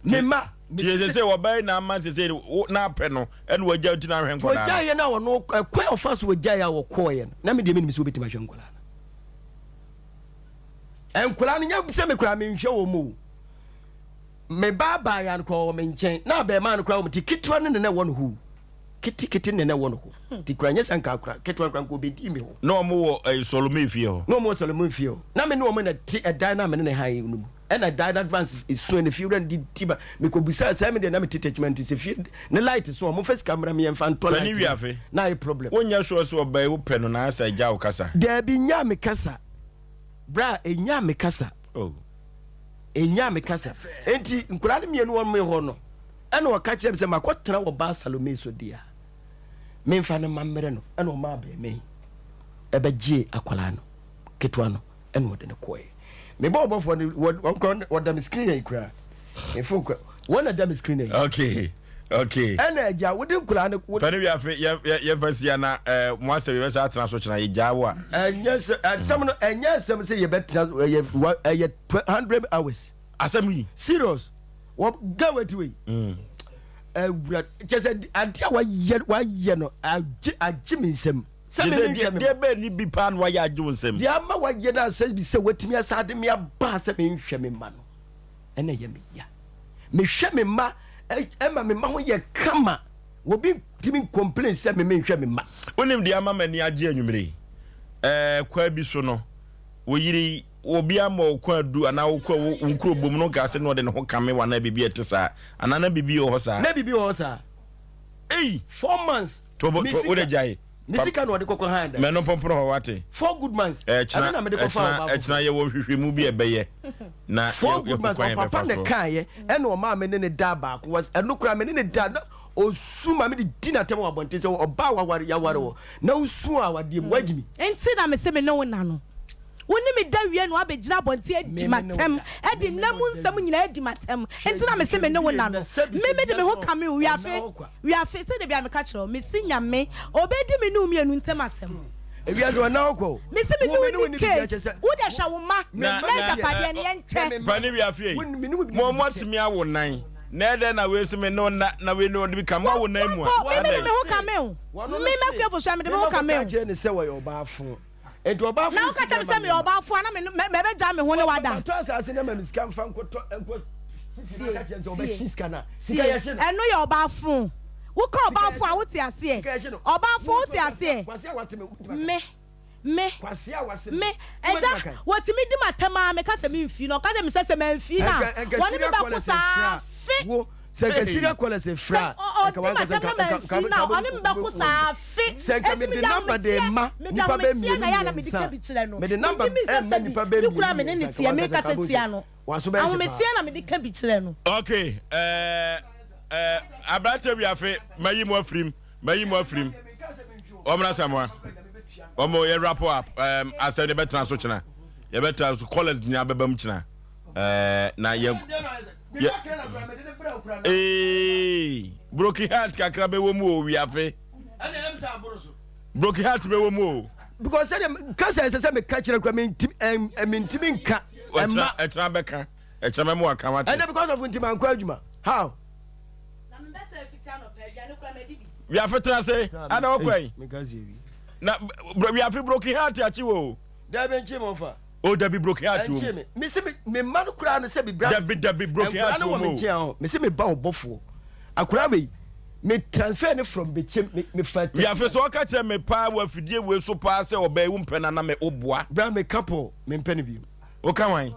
S20: Me mma.
S1: Tie sese ɔbaa yi na ama sese na apɛ no ɛna wagya nti na ahwɛ nkwadaa no.
S20: Wɔgyaeɛ no a ɔno ɛkwan a ɔfa so wɔgyaeɛ a wɔkɔɔeɛ no, na me deɛ menim sɛ wɔbɛtumi ahwɛ nkwadaa no. Nkwadaa no nyɛ sɛ me koraa menhwɛ wɔn o. Me ba abaayewa no koraa ɔwɔ me nkyɛn na abarimaa no koraa wɔ me ti ketewa no na na ɛwɔ ne hɔ ketekete na na ɛwɔ ne hɔ ti kura nyɛ sɛ nka akora ketewa no koraa nka obedi me hɔ.
S1: Na wɔn wɔ ɛyi Solomon fie hɔ.
S20: Na wɔn wɔ Solomon fie hɔ na me ne wɔn na te ɛdan na me ne ne han no mu ɛna ɛdan no advance esu ɛna fie wura no de ti ba mekɔ busa sɛ me deɛ na me te tɛkyima nti sɛ fie ne light so wɔn fɛ sika mmra me yɛn fa ntɔ light
S1: Pani wiafe.
S20: na ayɛ problem.
S1: Wonyɛ sure sɛ ɔbaa yi wopɛ no na asa agya wo kasa.
S20: Daabi nyaa me kasa bra enyaa me kasa.
S1: Oh.
S20: Enyaa me kasa. Enti nkwadaa no mmienu wɔ me hɔ no, ɛna ɔka kyerɛ me sɛ makɔtena wɔ baa Salome so deɛ a, memfa no mma mmerɛ no. Ɛna ɔmaa abarimaa yi ɛbɛgyee akwadaa no ketewa no ɛna ɔde no kɔɛ. Mebɔ ɔbɔfoɔ no, wɔn koraa wɔda me screen ayi koraa. Me phone koraa, wɔn na da me screen ayi.
S1: Okay. Okay.
S20: Ɛna agya wode nkwadaa no.
S1: Pɛne wiafe yɛ yɛ yɛmfa si ana ɛɛ mo asɛm yɛbɛsa atena so kyena yɛgyaa wo a.
S20: Ɛnyɛ sɛ asɛm no ɛnyɛ asɛm sɛ yɛbɛtena ɛyɛ wa ɛyɛ 100 hours.
S1: Asɛm yi.
S20: Serious wɔ girl wei ti wei. Awura kyɛ sɛ adeɛ a wayɛ wayɛ no agye agye me nsam. Sɛ me me nhwɛ me.
S1: Deɛ bɛn ni bi paa na wayɛ agye wo nsam.
S20: Deɛ ama wayɛ no asɛ bi sɛ watumi asa ade me aba sɛ me nhwɛ me mma no ɛna ɛyɛ me ya. Mehwɛ me mma ɛma me mma ho yɛ kama. Obi ntumi ncomplain sɛ me menhwɛ me mma.
S1: Wonim deɛ ama m'ani agye anwummere yi? Ɛɛ kwaa bi so no, wo yere yi, obi ama wo kwaadu anaa wokɔ wo nkuro bom no nkaa sɛ na ɔde ne ho kame wo anaa biribi a ɛte saa anaa na biribi wɔ hɔ saa?
S20: Na biribi wɔ hɔ saa.
S1: Ei!
S20: Four months.
S1: To bo to wode gyae.
S20: Ne sika na ɔde kɔkɔ han dan.
S1: Mɛno mpomporo hɔ wate.
S20: Four good months.
S1: Ɛkyena
S20: Ɛno na mede kɔfa
S1: ɛkyena
S20: ɔbaa
S1: ɛkyena
S20: foforɔ.
S1: yɛwɔ nhwehwɛmu bi a ɛbɛyɛ na
S20: Four
S1: yɛ
S20: good
S1: yɛhu
S20: months.
S1: kwan
S20: Ɔpapa
S1: yɛbɛfa
S20: na
S1: so.
S20: ɛkaeɛ ɛna ɔmaa me ne ne daa baako was ɛno koraa me ne ne daa na ɔsu ma me de di n'atɛm wɔ abɔnten sɛ ɔbaa waware yaware wɔ na wosu a awadeɛ mu wagye mi.
S19: Nti na mese me ne wo nna no. Wo ne me da wie na woabɛgyina abɔnten adi
S20: Me me ne wo
S19: m'atɛm,
S20: da.
S19: adi
S20: Me me
S19: nna
S20: ne
S19: mu
S20: wo da
S19: nsɛm
S20: wie.
S19: nyinaa adi m'atɛm.
S20: Hwɛ
S19: Nti na mese me ne wo
S20: hwɛ
S19: nna
S20: na
S19: no.
S20: sɛbi
S19: Me
S20: sɛ
S19: mede me
S20: bia
S19: ho
S20: sɛ
S19: kame wo,
S20: ɛnna
S19: Wiafe.
S20: hɔ kwa.
S19: Wiafe, sɛdeɛ bia meka kyerɛ wo, mese Nyame, ɔbɛdi me ne wo mmienu ntam asɛm.
S20: Ewiase wɔn nan kɔ o.
S19: Mese me ne
S20: Wo me ne
S19: wo
S20: wo
S19: nni
S20: ni biribiara kyɛ
S19: case,
S20: sɛ
S19: wo deɛ hwɛ wo mma
S1: Na
S19: na
S1: na
S19: agyapadeɛ no yɛnkyɛ.
S1: Pani wiafe ei, mo mo atumi awo nan, na ɛdɛn na wei se me ne wo nna na wei ne ɔde bi ka, mo awo nan mu a,
S19: Mpo, me mede
S1: adɛn?
S19: me ho kame wo, me m'akuafo so a mede me ho kame wo.
S20: Kyerɛ ne sɛ wɔyɛ ɔbaafo. Nti ɔbaafo
S19: Na woka kyerɛ me sɛ meyɛ ɔbaafo a na me mɛbɛgyaa me ho ne wada.
S20: Matɔ asase na ma me sika mfa nkɔtɔ nkɔ sisi na ka kyerɛ sɛ ɔbɛhye sika na sika
S19: Tie,
S20: yɛhye no.
S19: ɛno yɛ ɔbaafo. Woka ɔbaafo a wote aseɛ. Ɔbaafo wote aseɛ. Me, me, me, agya, wɔtumi di m'atɛm ara meka sɛ memfii no, ɔka kyerɛ me sɛ sɛ mamfii no a, wɔne me bɛko saa fe.
S20: Sɛ nka Syria callers frɛ a,
S19: Sɛ
S20: nka
S19: ɔdi
S20: wankasa
S19: m'atɛm
S20: nka
S19: na
S20: nka
S19: mamfii no a, ɔne me bɛko saa fe.
S20: Sɛ nka
S19: Enti
S20: mede
S19: mede
S20: number de
S19: ahometeɛ,
S20: ma
S19: mede
S20: nipa bɛ
S19: ahometeɛ
S20: mmienu
S19: na ɛyɛ a na mede ka
S20: mmiɛnsa
S19: bi kyerɛ no.
S20: mede number
S19: Megye me sɛ
S20: ɛmma
S19: sɛbi,
S20: nipa bɛ
S19: me
S20: mmienu
S19: koraa me ne ne
S20: mmiɛnsa nka
S19: teɛ,
S20: wankasa nka
S19: mekasa
S20: abɔ
S19: tia
S20: sɛ
S19: no.
S20: waso bɛyɛ hye
S19: Ahometeɛ
S20: paa.
S19: na mede ka bi kyerɛ no.
S1: Okay, eh, eh, aberante wiafe, mayi mo afirim, mayi mo afirim. Wɔn Samoa, wɔn yɛ wrap up, um, asɛm yɛbɛtena so kyena, yɛbɛtena so, callers nyinaa bɛba mu kyena. Ɛɛ na yɛ yɛ ee broken heart kakra bɛwɔ mu o wiafe. Broken heart bɛwɔ mu o.
S20: Because sɛdeɛ kasa ɛsɛ sɛ meka kyerɛ kura mentimi mentimi nka.
S1: Ɛkyerɛ ɛkyerɛ bɛka ɛkyerɛ mɛmo aka wate.
S20: Ɛnɛ because of ntimi ankɔ adwuma how.
S1: Wiafe tena se ada ɔkɔ yi. Na wiafe broken heart akyi wo.
S20: Dabi nkyi mo fa.
S1: O dabi broken heart wɔ mu.
S20: Ɛnkyee me. Mese me me mma no koraa no sɛ bibira.
S1: Dabi dabi broken heart wɔ mu o.
S20: Nkwadaa no wɔ me nkyɛn o. Mese me ba ɔbɔfoɔ. Akwadaa wei me transfer ne from Bekyem me me fa.
S1: Wiafe sɛ ɔka kyerɛ me paa wɔ afidie wei so paa sɛ ɔbaa yi wo mpɛ no ana me wo boa.
S20: Bra me couple me mpɛ no bio.
S1: Wo ka wan?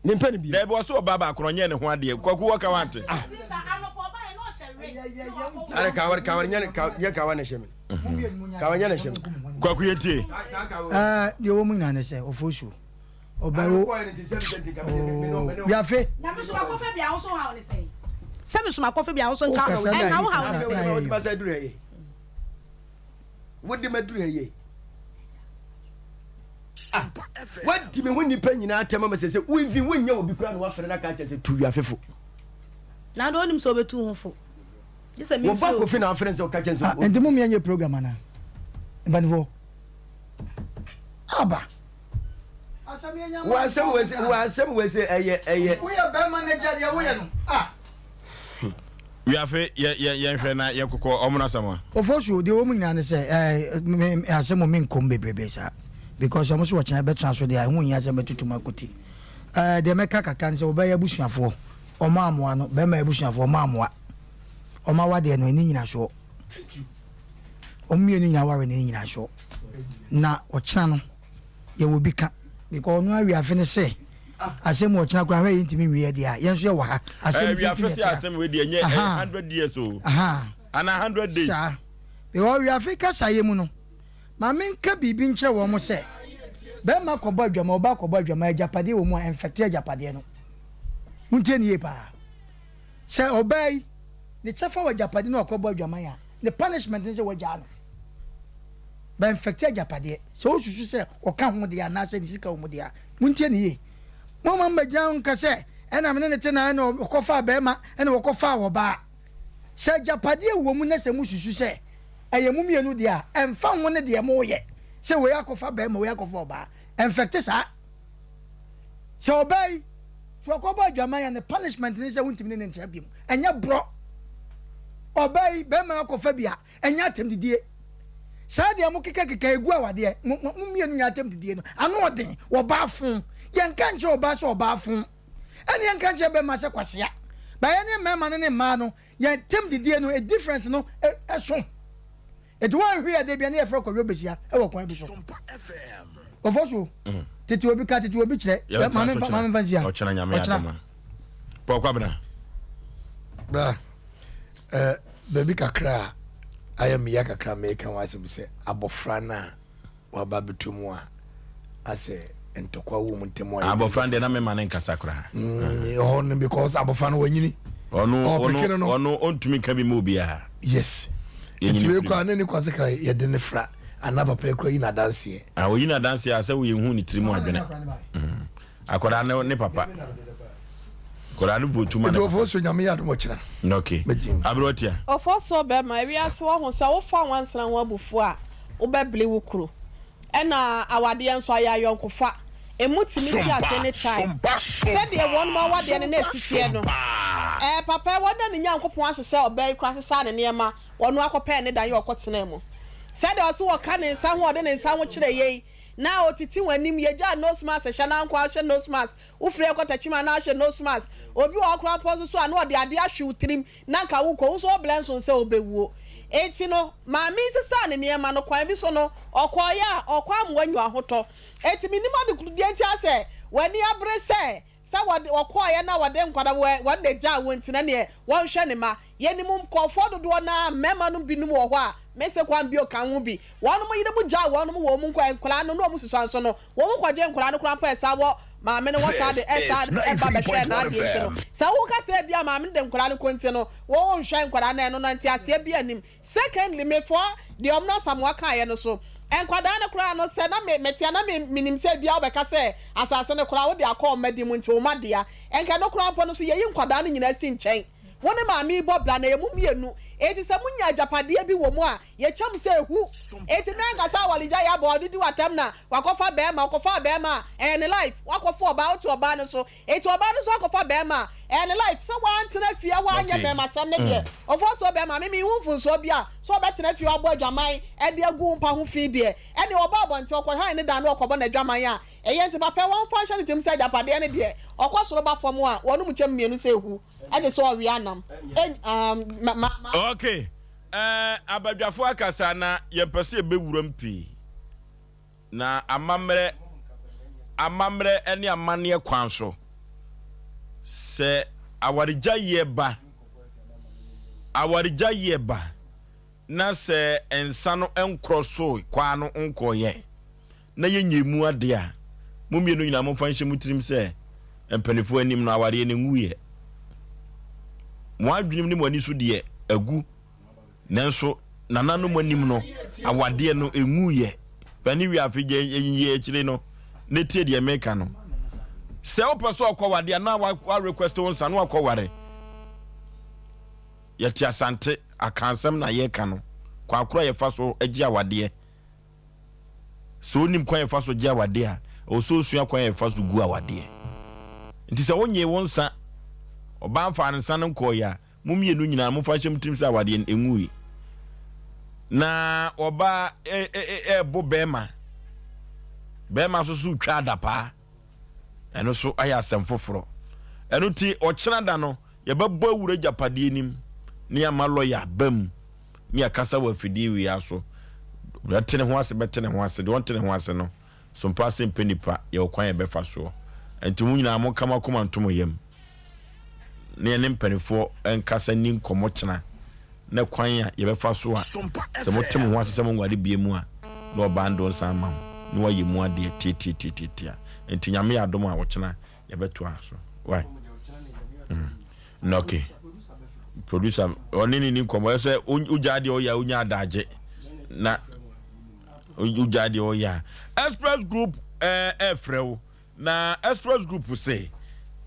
S20: Me mpɛ no bio.
S1: Dabi ɔse ɔbaa baako no ɔnyɛɛ ne ho adeɛ. Kwaku wɔ ka wante?
S20: Ah. Are kawa kawa nyɛ nyɛ kawa na ɛhyɛ me. Kawa nyɛ na ɛhyɛ me.
S1: Kwaku yɛ tie.
S2: Ɛɛ deɛ wɔ mu nyinaa ne sɛ ɔfo suo ɔbɛwo wiafe.
S19: Na me so makɔfa bi a wo so haw ne sɛn? Sɛ me so makɔfa bi a wo so nka ɛnka wo haw ne sɛn?
S20: Wode ma sɛ duru ha yie. Wode ma duru ha yie. Ah, wadi me ho nnipa nyinaa atɛm ama sɛ sɛ wovi wonyɛ obi koraa na wafrɛ no aka akyɛ sɛ tu wiafefo.
S19: Na de onim sɛ obetu ho fo. Gye sɛ
S20: Wo ba Kofi na afrɛ no sɛ ɔka kyerɛ no sɛ.
S2: Ah, nti mo mmea nyɛ program anaa? Mpanimfoɔ. Aba.
S20: Wo asɛm wei sɛ, wo asɛm wei sɛ ɛyɛ ɛyɛ.
S2: Woyɛ bɛrima na gya deɛ woyɛ no. Ah.
S1: Wiafe yɛ yɛ yɛnhwɛ na yɛkokɔ ɔmo n'asɛm a.
S2: Ofosuo, deɛ ɛwɔ mu nyinaa ne sɛ ɛɛ me me asɛm mu menkɔ mu bebrebe saa because ɔmo so wɔkyena bɛtena so deɛ a ɛho nhia sɛ mɛtutu mu akɔti. Ɛɛ deɛ mɛka kakra ne sɛ wɔbɛyɛ abusuafoɔ ɔmo amoa no bɛrima abusuafoɔ ɔmo amoa ɔmo awadeɛ no ɛni nyinasoɔ ɔmo mmienu nyinaa aware no ɛni nyinasoɔ na ɔkyena no yɛwɔ bi ka because ɔno awie afe no sɛ asɛm wɔ ɔkyena koraa hwɛ yɛntumi nwie deɛ a yɛn nso yɛwɔ ha asɛm
S1: nti afe sɛ asɛm wei deɛ ɛnyɛ 100 years o ana 100 days
S2: saa because awie afe kasa yɛ mu no ma menka biribi nkyerɛ wɔn mo sɛ bɛrima kɔbɔ adwama ɔba kɔbɔ adwama agyapadeɛ wɔ mu a ɛmfɛte agyapadeɛ no montie ne yie paa sɛ ɔbaa yi ne kyɛfa wɔ agyapadeɛ no akɔbɔ adwaman a ne punishment ne sɛ wɔagyaa no bɛnfɛte agyapadeɛ. Sɛ wosusu sɛ ɔka ho deɛ anaasɛ ne sika wɔ mu deɛ a, montie no yie. Momma mmɛgyina ho nka sɛ, Ɛna me ne no tenaeɛ na ɔkɔfaa barima ɛna wɔkɔfaa ɔbaa. Sɛ agyapadeɛ wɔ mu na sɛ mosusu sɛ ɛyɛ mo mmienu deɛ a, ɛmfa ho ne deɛ moreyɛ sɛ wei akɔfa barima, wei akɔfa ɔbaa. Ɛmfɛte saa. Sɛ ɔbaa yi, sɛ ɔkɔbɔ adwaman a, ne punishment ne sɛ wontumi ne no ntena biom. Ɛnyɛ borɔ. Ɔbaa yi, barima akɔfa bi a, Ɛnyɛ atɛmdidie. Saa deɛ mo keka keka egu awadeɛ. Mo mo mmienu nyɛ atɛmdidie no. Ano ɔden. Ɔbaa fon. Yɛnka nkyerɛ ɔbaa sɛ ɔbaa fon. Ɛne yɛnka nkyerɛ bɛrima sɛ kwasea. Ba yɛne mmarima no ne mmaa no yɛn atɛmdidie no e difference no ɛso. Eti wɔn nhwe yɛ de bia ne yɛfrɛ kɔdwo besia ɛwɔ kwan bi so. Ɔfɔ so. Tete obi ka tete obi kyerɛ. Maame nfa maame nfa nsia.
S1: Ɔkyena nyame adoma. Paul Kwabena.
S3: Bra. Eh, baabi kakra a ayɛ me ya kakra meka ho asɛm sɛ abɔfra no a waba abɛtɔ mu a asɛ ntɔkwa wɔ mu ntɛm a
S1: abɔfra no deɛ na mema ne nkasa koraa
S3: mm, ɛhɔ no because abɔfra no wanyini
S1: ɔno ɔno ɔno ɔntumi nka bi ma obiara
S3: yes nti wei koraa ne ne kwase ka yɛde ne fra anaa papa kura yi n'adanseɛ
S1: ah, oyi n'adanseɛ a sɛ woyɛ hu ne tiri mu adwene mm. Akwadaa no ne papa. Akwadaa no votu ma ne papa.
S3: Ebi ofo so nyame yɛ adom ɔkyena.
S1: Okay. Abere ɔtia.
S4: Ofo so bɛma ewiase wahu sɛ wofa nwansena ho abufuo a wobɛbli wo kuro. Ɛna awadeɛ nso ayɛ ayɔnkofa. Emu tumi te at any time. Sɛdeɛ wɔnom awadeɛ no na esi teɛ no. Ɛɛ papa yi wɔda ne Nyankopɔn ase sɛ ɔbaa yi koraa sesaa ne nneɛma ɔno akɔpɛɛ ne dan yɛ ɔkɔtenaa mu. Sɛdeɛ ɔse wɔka ne nsa ho ɔde ne nsa ho kyerɛ yei Na otiti w'anim, yɛgyaa nose mask hyɛ na nkoa hyɛ nose mask, wofiri ɛkɔ takyima na ahyɛ nose mask, obi wɔ hɔ koraa mpo nso so a na ɔde adeɛ ahwe wo tirim na nka wokɔ, wo nso wobrɛ nso sɛ wobɛwuo. Enti no maame yi sesaa ne nneɛma no, kwan bi so no ɔkɔeɛ a ɔkɔ ama wanya ahotɔ. Enti mennim ade koro deɛ nti a sɛ w'ani abere sɛ Sɛ wɔde wɔkɔeɛ na wɔde nkwadaa wɔ wɔn na egyaa wɔn nti na neɛ wɔnhwɛ ne mma. Yɛnim nkorɔfoɔ dodoɔ no ara mmarima nom binom wɔ hɔ a mese kwan bio ka ho bi wɔnom yerenom gyaa wɔnom wɔ wɔn nkwa nkwadaa no na wɔn susua nso no wɔn kɔgye nkwadaa no koraa mpo ɛsa wɔ maame no wɔ saa de ɛsa ɛba bɛhwɛ n'adeɛ nti no sɛ woka sɛ ebia maame no de nkwadaa no kɔ nti no wɔnhwɛ nkwadaa no ɛno no nteaseɛ bi anim Secondly, mefoa deɛ Ɔmena Asamoah kaeɛ no so. Nkwadaa no koraa no, sɛ na me, mete a, na me, menim sɛ ebia wobɛka sɛ asase no koraa wode akɔ wɔn mma din mu nti wo mma dea. Nka ɛno koraa mpo no nso, yɛyi nkwadaa no nyinaa si nkyɛn. Wo ne maame yi bɔ bra na ɛyɛ mo mmienu. Enti sɛ monya agyapadeɛ bi wɔ mu a, yɛkyɛ mo sɛ ehu. Enti menka sɛ awaregyaeɛ abɔ, ɔde di w'atɛm na wakɔfa barima, ɔkɔfaa barima a, ɛyɛ ne life. Woakɔfa ɔbaa, wote ɔbaa no so. Enti ɔbaa no nso akɔfa barima a, ɛyɛ ne life. Sɛ wantena fie hɔ anyɛ
S1: Okay.
S4: barimasɛm no deɛ, ɔmfa so barima. Me menhu mfomsoɔ bi a sɛ ɔbɛtena fie hɔ abɔ adwaman de agu wo mpa ho fi deɛ, ɛnneɛ ɔba abɔnten, ɔkɔhan ne dan na ɔkɔbɔ n'adwaman a, ɛyɛ. Nti papa yi wɔmfa nhyɛ ne tirim sɛ agyapadeɛ no deɛ, ɔkɔ soro ba fam a, wɔnom kyɛm mmienu sɛ ehu, ɛgye sɛ ɔwea nam. Eny, um, ma, ma, ma.
S1: Okay, eh, abadwafoɔ akasa na yɛmpɛ sɛ yɛbɛwuram pii. Na amammerɛ, amammerɛ ne amanneɛ kwan so, sɛ awaregyaeɛ ba, awaregyaeɛ ba, na sɛ nsa no nkorɔ so kwaa no nkɔeɛ, na yɛnyɛ mu adeɛ a, mo mmienu nyinaa momfa nhyɛ mo tirim sɛ mpanimfoɔ anim no awareɛ no nguiɛ. Mo adwenem ne mo ani so deɛ agu. Nanso nananom anim no, awadeɛ no ɛnguiɛ. Pani wie afe gya yɛ akyire no, na tie deɛ meka no. Sɛ wopɛ sɛ ɔkɔ wadeɛ a, na wa request wo nsa na wakɔ ware. Yɛte Asante, Akansɛm na yɛka no. Kwan koro a yɛfa so gye awadeɛ. Sɛ onim kwan a yɛfa so gye awadeɛ a, ɛwɔ sɛ osua kwan a yɛfa so gu awadeɛ. Nti sɛ wonyee wo nsa, ɔbaa mfaa ne nsa no nkɔɔeɛ a, Mo mmienu nyinaa momfa nhyɛ mo tirim sɛ awadeɛ no ɛnwui. Na ɔbaa ɛɛbo bɛrima, bɛrima nso so retwa adapaa. Ɛno so ayɛ asɛm foforɔ. Ɛno ti ɔkyena da no yɛbɛbɔ awura agyapadeɛ nim ne ama lɔya ba mu ne akasa wɔ afidie wei aso. Bɛte ne ho ase bɛte ne ho ase deɛ ɔnte ne ho ase no so mpa ase mpɛ nipa yɛwɔ kwan yɛbɛfa soɔ. Nti mo nyinaa monka mo akoma nto mo yam. na yɛne mpanimfoɔ nkasa nni nkɔmmɔ kyena na kwan a yɛbɛfa so a sɛ mote mo ho ase sɛ monware bie mu a na ɔbaa no de wo nsa ama wo na wayɛ mu adeɛ tiatiatiatia nti nyame yɛ adom a ɔkyena yɛbɛtoa so why mm. na okay producer ɔne ne ni nkɔmmɔ ɛsɛ wogyaa deɛ ɔyɛ a wonya adagye na wogyaa deɛ ɔyɛ a express group ɛɛfrɛ wo Na Express Group se,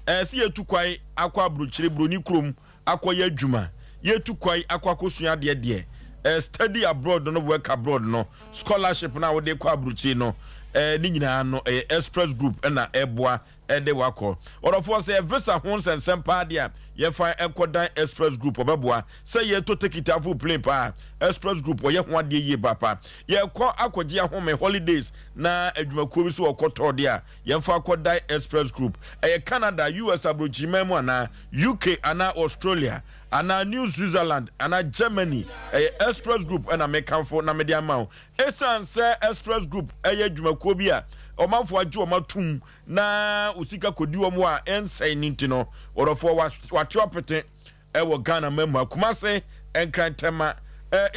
S1: Ɛɛ se yɛtu kwan akɔ abrokyire, broni kurom, akɔyɛ adwuma, yɛtu kwan akɔ akɔsua adeɛ deɛ, ɛɛ study abroad no, work abroad no, scholarship no a wode kɔ abrokyire no, ɛɛ ne nyinaa no, ɛyɛ Express Group na ɛboa de wo akɔ. Ɔdɔfoɔ, sɛ ɛyɛ visa ho nsɛnsɛm paa deɛ a, yɛmfa nkɔdan Express Group, ɔbɛboa. Sɛ yɛtɔ tekiti afo plane paa a, Express Group wɔyɛ ho adeɛ yie paapa. Yɛkɔ akɔgye ahome, holidays, na adwumakuo bi so wɔkɔ tɔɔ deɛ a, yɛmfa akɔ dae Express Group. Ɛyɛ Canada, US aburokyiman mu anaa UK anaa Australia anaa New Switzerland anaa Germany, ɛyɛ Express Group na mekamfo na mede ama wo. Esiane sɛ Express Group yɛ adwumakuo bi a ɔmanfoɔ agye wɔn atom na wo sika kɔdi wɔn a ɛnsɛe no nti no, ɔdɔfoɔ wate apete. Ɛwɔ Ghana man mu ha, Kumase, Nkran, Tema,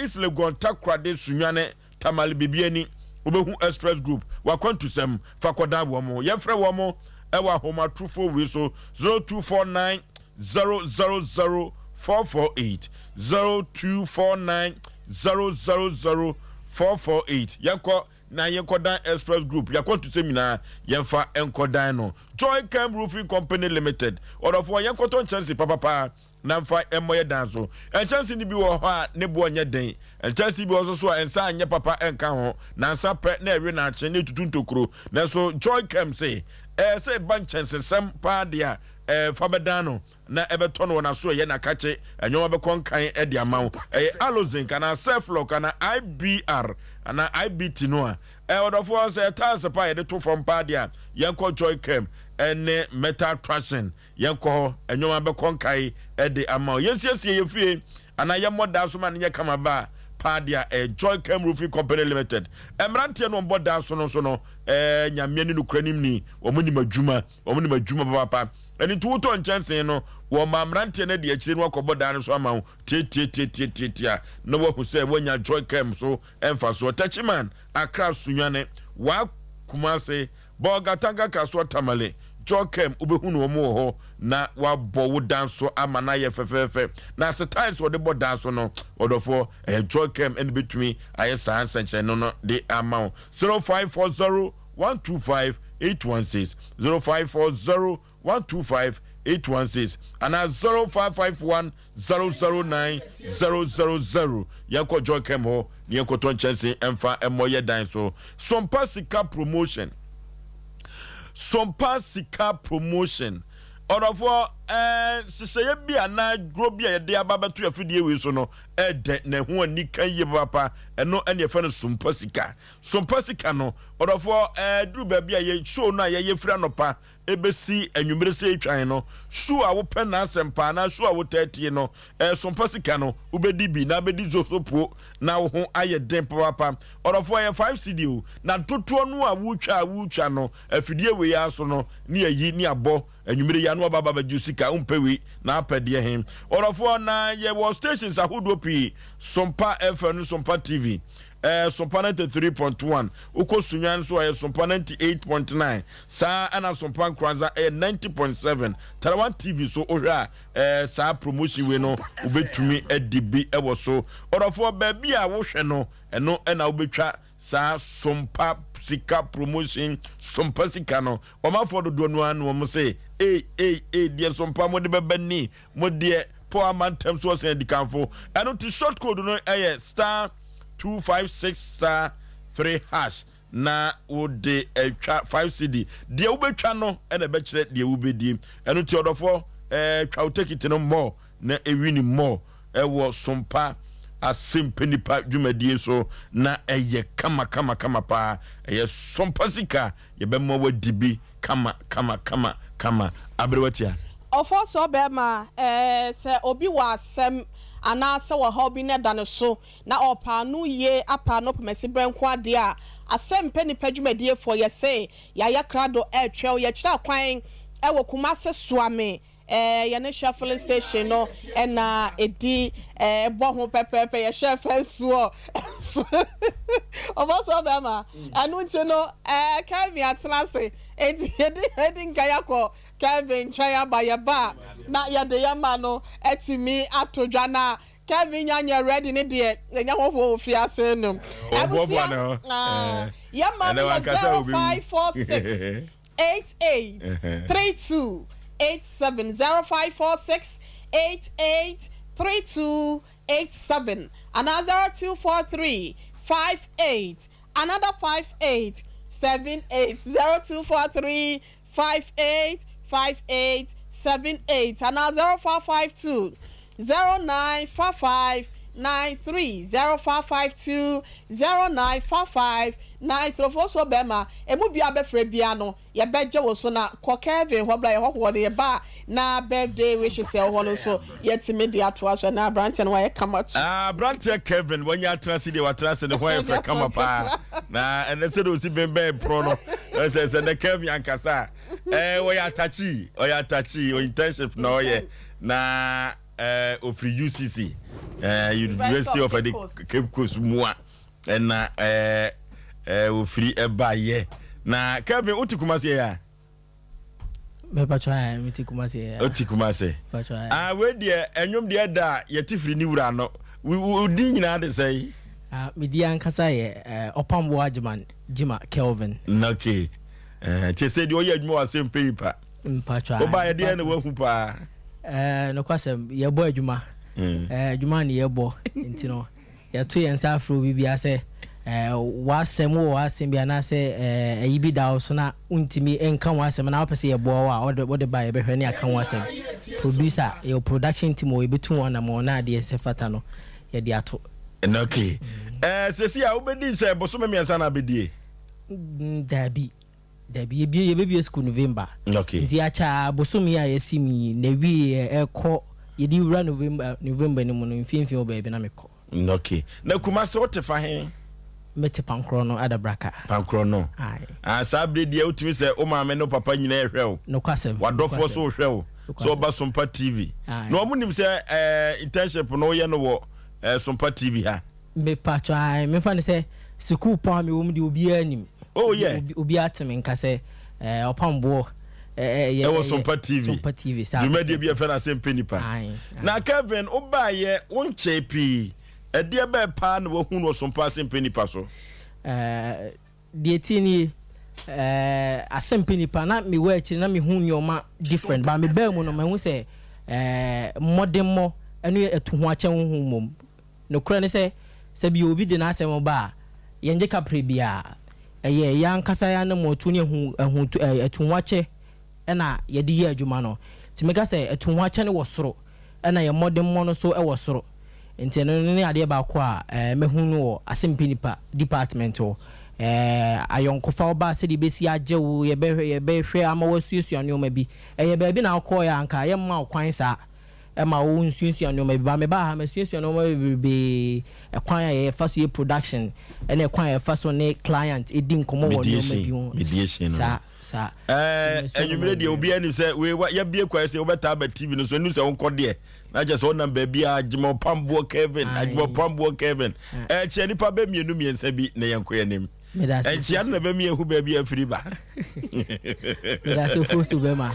S1: East Legon, Takoradi, Sunyani, Tamale, Bibiani, wobɛhu Express Group, w'akwantusɛm, fa kɔdan wɔn. Yɛmfrɛ wɔn ɛwɔ ahomatrofo wei so, 0249 000 448, 0249 000 448. Yɛnkɔ na yɛnkɔdan Express Group, yɛakwantusɛm nyinaa yɛmfa nkɔdan no. Joy Chem Roofing Company Limited, ɔdɔfoɔ yɛnkɔtɔ nkyɛnse papapa na mfa mmɔ yɛ dan so. Nkyɛnse no bi wɔ hɔ a ne boɔ nyɛ den, nkyɛnse bi wɔ nso so a nsa anyɛ papa nka ho, nansa pɛ na ɛwe naakye na ɛtutu ntokuro. Nanso Joy Chem se ɛɛ sɛ ɛba nkyɛnsesɛm paa deɛ a ɛɛ fa bɛdan no. na ɛbɛtɔ no wɔ n'asoɛeɛ na kakye nneɛma bɛkɔ nkan de ama wo. Ɛyɛ Alozinc anaa Ceflox anaa IBR anaa IBT no a. Ɛɛ ɔdɔfoɔ sɛ ɛyɛ tiles pa a yɛde to fam paa deɛ a, yɛnkɔ Joychem ne Metal Trashing. Yɛnkɔ hɔ, nneɛma bɛkɔ nkan de ama wo. Yɛnsiesie yɛn fie anaa yɛmmɔ dan so ma no nyɛ kama ba paa deɛ a, ɛyɛ Joychem Roofing Company Limited. Mmeranteɛ no wɔbɔ dan so no nso no, ɛɛ Nyame ne nokorɛ nim ni, wɔn nim adwuma. Wɔn nim adwuma papaapa. Ɛno nti wotɔ nkyɛnsee no, wɔma mmeranteɛ no adi akyire no akɔbɔ dan no so ama wo tiatiatiatiatia na woahu sɛ woanya Joy Kem so mfasoɔ. Techiman, Accra, Sunyani, Wa, Kumasi, Bolgatanga, Kasoa, Tamale. Jokem wobɛhunu wɔn wɔ hɔ na wabɔ wo dan so ama no ayɛ fɛfɛɛfɛ. Na sɛ tiles wɔde bɔ dan so no, ɔdɔfoɔ, ɛyɛ Jokem ɛna bɛtumi ayɛ saa nsɛnkyerɛnne no de ama wo. 0540 125 816, 0540 125 816 anaa 0551 009 000. Yɛnkɔ Jokem hɔ na yɛnkɔtɔ nkyɛnse ɛmfa mmɔ yɛ dan so. Sompa Sika Promotion. Sompa Sika Promotion. Ɔdɔfoɔ, ɛɛ nhyehyɛeɛ bi anaa duro bi a yɛde aba bɛto afidie wei so no ɛdɛ na ɛho anika yie papaapa. Ɛno ɛne yɛfrɛ no Sompa Sika. Sompa Sika no, ɔdɔfoɔ, ɛɛ duru baabi a yɛ show no a yɛyɛ firi anɔpa Ebesi anwummere sɛ etwan no, su a wopɛ n'asɛm paa anaa su a wotaa tie no, ɛso mpa sika no, wobedi bi na abedi zosopuo na wo ho ayɛ den papaapa. Ɔdɔfoɔ, ɛyɛ five cedi o, na dodoɔ no a wotwa a wotwa no afidie wei ara so no ne ayi ne abɔ anwummere yi ano aba aba abɛgye wo sika, wompɛ wei na apɛ deɛ he? Ɔdɔfoɔ, na yɛwɔ stations ahodoɔ pii, Sompa FM ne Sompa TV. Ɛyɛ Sompa 93.1, wokɔ Sunyani nso a ɛyɛ Sompa 98.9, saa ara ɛna Sompa Nkoranza ɛyɛ 90.7. Tarawan TV so wohwɛ a ɛɛ saa promotion wei no wobɛtumi adi bi ɛwɔ so. Ɔdɔfoɔ baabi a wohwɛ no ɛno ɛna wobɛtwa saa Sompa sika promotion Sompa sika no. Ɔmanfoɔ dodoɔ no ara na wɔn se ei ei ei deɛ Sompa mode bɛba ni mo deɛ Paul ama ntɛm so ɔsɛn adikanfo. Ɛno nti short code no ɛyɛ star 256 star 3 hash na wode atwa 5 cedi. Deɛ wobɛtwa no ɛna ɛbɛkyerɛ deɛ wobɛdie. Ɛno nti ɔdɔfoɔ ɛɛ twa wo tekiti no mmɔ na ɛwi ne mmɔ ɛwɔ Sompa Asɛmpɛ Nipa dwumadie so na ɛyɛ kama kama kama paa. Ɛyɛ Sompa sika yɛbɛma wadi bi kama kama kama kama. Aberewa tia.
S4: Ɔfɔsɔɔ bɛɛma, ɛɛ, sɛ obi wɔ asɛm anaa sɛ ɔhaw bi na ɛda ne so na ɔɔpɛ ano yie apa ano pɛmɛsi berɛ nko ara deɛ a, asɛm pɛ nipa dwumadiefoɔ yɛse yɛayɛ krado ɛɛtwɛn wo, yɛkyerɛ akwan ɛwɔ Kumase Suame ɛɛ yɛne Shell filling station no na ɛdi ɛɛ bɔ ho pɛpɛɛpɛ, yɛhyɛ fɛnsoɔ nso Ɔfɔsɔɔ bɛɛma, ɛno nti no ɛɛ Kelvin atena ase, enti yɛdi yɛdi nkan akɔ Kevin nkyɛn aba yɛba a na yɛde yɛn ma no atumi ato dwa na Kevin nya nyɛ ready ne deɛ yɛnya hɔhoɔ wɔ fie ase no
S1: Ɔboaboa ne ho.
S4: abusua yɛn ma no
S1: Ɛnɛ
S4: yɛ
S1: wankasa
S4: zero
S1: obewu.
S4: five four six 88 32 87 0546 88 32 87 anaa 0243 58 another 58 78 0243 58 58 78 anaa 0452 0955 93 0452 0955 93 fo so bɛrima emu bia bɛfrɛ bia no yɛbɛgye wo so na kɔ Kevin hɔ bra yɛ hɔhoɔ no yɛba a na birthday wishes ɛwɔ hɔ no nso yɛtumi de atoa so na aberanteɛ no wayɛ kama tu.
S1: Ah, aberanteɛ Kevin wanya atena ase deɛ watena ase ne ho ayɛ fɛ kama paa na ɛnɛ sɛ de osi bɛnbɛn porɔ no ɛsɛ sɛ nɛ Kevin ankasa a ɛɛ ɔyɛ atakyi ɔyɛ atakyi ɔyɛ internship na ɔyɛ na ɛɛ ofiri UCC ɛɛ University of the Cape Coast mua ɛna ɛɛ ɛɛ ofiri ɛbaayɛ na Kevin wote Kumasi yɛ a.
S7: Mepatwa ɛ mete Kumasi ɛ.
S1: Oti Kumasi.
S7: Patwa ɛ.
S1: Ah wei deɛ ɛnwom deɛ ɛda a yɛte firi ne wura no. Wo din nyinaa de sɛn?
S7: Ah me din ankasa yɛ Ɔpamboa Agyeman Gyima Kelvin.
S1: Okay. Eh, te sɛ deɛ ɔyɛ adwuma wɔ asɛm yi pa.
S7: Mpatwa.
S1: Woba yɛ deɛ na wahu paa.
S7: Eh, nokwasɛm yɛbɔ adwuma. Eh, adwuma ne yɛbɔ nti no. Yɛto yɛn nsa frɛ obi biara sɛ w'asɛm, wowɔ w'asɛm bi anaasɛ ayi bi da wo so na wontumi nka ho asɛm anaa wopɛ sɛ yɛboa wo a, wode wode ba a yɛbɛhwɛ ne yɛaka ho asɛm. Producer, yɛwɔ production team wɔ hɔ, yɛbɛtu ho anammɔn na adeɛ sɛ fata no yɛde ato.
S1: Okay. Eh, sɛsi a wobɛdi sɛ bosome mmiɛnsa na abɛdie?
S7: Daabi. Dabi, yɛbie yɛbɛbie sukuu November.
S1: Okay.
S7: Nti akyɛ a bosome yi a yɛasi mu yi, n'awieɛ ɛkɔ, yɛde wura November November no mu no, mfimfini hɔ baabi na mekɔ.
S1: Okay. Na Kumasi wote fa he?
S7: Mete Pankorɔ no, Adabraka.
S1: Pankorɔ no.
S7: Aye.
S1: Ah, saa bere deɛ wotumi sɛ wo maame ne wo papa nyinaa ɛhwɛ wo.
S7: Nokwasɛm.
S1: W'adɔfoɔ so wohwɛ wo. Sɛ ɔba Sompa TV.
S7: Aye.
S1: Na wɔn nim sɛ eh, internship no woyɛ no wɔ eh, Sompa TV ha.
S7: Mepatwɔ ae, memfa no sɛ sukuu pɔn a mewɔ mu deɛ obiara nim.
S1: Oh yeah.
S7: Obi, obiara te me nka sɛ eh, ɔpam boɔ
S1: Ɛwɔ Sompa TV.
S7: Sompa TV saa.
S1: Dwumadie bi yɛfɛ no Asɛmpɛ Nipa. Na Kevin, wobaeɛ wonkyɛe pii. Ɛdeɛ bɛɛ paa na wahu no wɔ Sompa Asɛmpɛ Nipa so?
S7: Deɛ ɛteɛ nie, Asɛmpɛ Nipa, na mewɔ akyire na mehu nneɛma different, but mebaa mu no mahu sɛ mmɔdemmɔ ne atuhoakyɛ honhom mmom. Nokorɛ ne sɛ, sɛ bi obi de n'asɛm ba a, yɛngye kaprɛ biara. Ɛyɛ yɛn ankasa yɛn anammɔntuo ne ahu, ahu, ɛɛ, atuhoakyɛ na yɛde yɛ adwuma no. Nti meka sɛ atuhoakyɛ no wɔ soro, ɛna yɛn mmɔdemmɔ no nso wɔ soro. Nti ɛno no ne adeɛ baako a ɛɛ, mahu no wɔ Asɛmpa Nipa department hɔ. Ɛɛ, ayɔnkofa woba a sɛdeɛ yɛbɛsi agye wo, yɛbɛhwɛ, yɛbɛhwɛ ama woasuasua nneɛma bi. Ɛyɛ baabi na wokɔeɛ a anka yɛmma wo kwan saa. ɛma wo nsuasua nneɛma bi. But me baa ha masuasua nneɛma bebrebee, ɛkwan a yɛfa so yɛ production ɛne ɛkwan a yɛfa so ne client di nkɔmmɔ wɔ nneɛma bi ho.
S1: Mediation no.
S7: Saa, saa.
S1: Ɛɛ, anwummere deɛ obiara nim sɛ wei wa yɛabie kwan sɛ wobɛtaa ba TV no so ɛnu sɛ wonkɔ deɛ na kyerɛ sɛ wonam baabi a Agyemɔpamboɔ Kevin Agyemɔpamboɔ Kevin ɛkyɛ nipa bɛ mmienu mmiɛnsa bi na yɛnkɔ yɛn anim. Nkyia no na ɛbɛmi ehu baabi afiri ba.
S7: Medase fosu bɛma.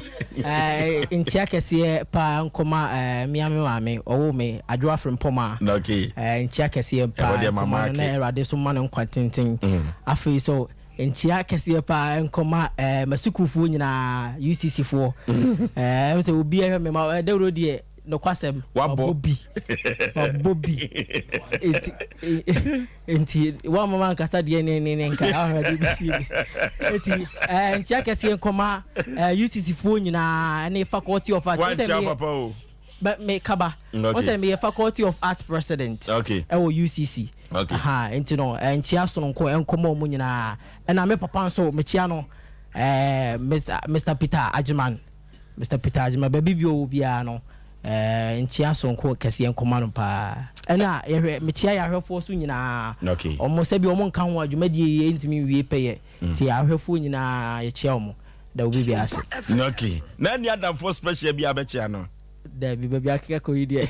S7: Nkyia kɛseɛ paa nkɔma mmea me maame ɔwoo me Adwoa Frimpɔma.
S1: Okay.
S7: Nkyia kɛseɛ paa nkɔma no na Awurade so ma no nkwa tenten. Afei so nkyia kɛseɛ paa nkɔma masukuufoɔ nyinaa UCC foɔ. Ɛm sɛ obi ɛhwɛ me ma dawuro deɛ nokwasɛm
S1: wabɔ
S7: bi wabɔ bi eti Nti woamma mankasa deɛ ne ne ne nka ahora de bɛsi bɛsi. Nti eh, nkyia kɛseɛ nkɔma eh, UCC foɔ nyinaa ne Faculty of Arts.
S1: Wankyia papa o.
S7: Bɛ me kaba.
S1: Okay.
S7: Wɔn sɛ meyɛ Faculty of Arts president.
S1: Okay.
S7: Ɛwɔ UCC.
S1: Okay.
S7: Aha, nti no eh, nkyia sononko nkɔma wɔn nyinaa. Ɛna me papa nso mekyia no eh, Mr. Mr. Peter Agyeman. Mister Peter Agyemang, baabi bi ɔwɔ biara no, eh, nkyea soronko kɛseɛ nkɔma no paa. Ɛna yɛhwɛ, mekyea yɛn ahwɛfoɔ so nyinaa.
S1: Okay.
S7: Wɔn sɛbi wɔn nka ho a dwumadie yi ntumi nwie pɛyɛ. Nti ahwɛfoɔ nyinaa yɛkyea wɔn. Da obi biara ase.
S1: Okay. Na ɛnni adamfoɔ special bi a bɛkyea no?
S7: Dabi, baabi akeka kɔ yi deɛ.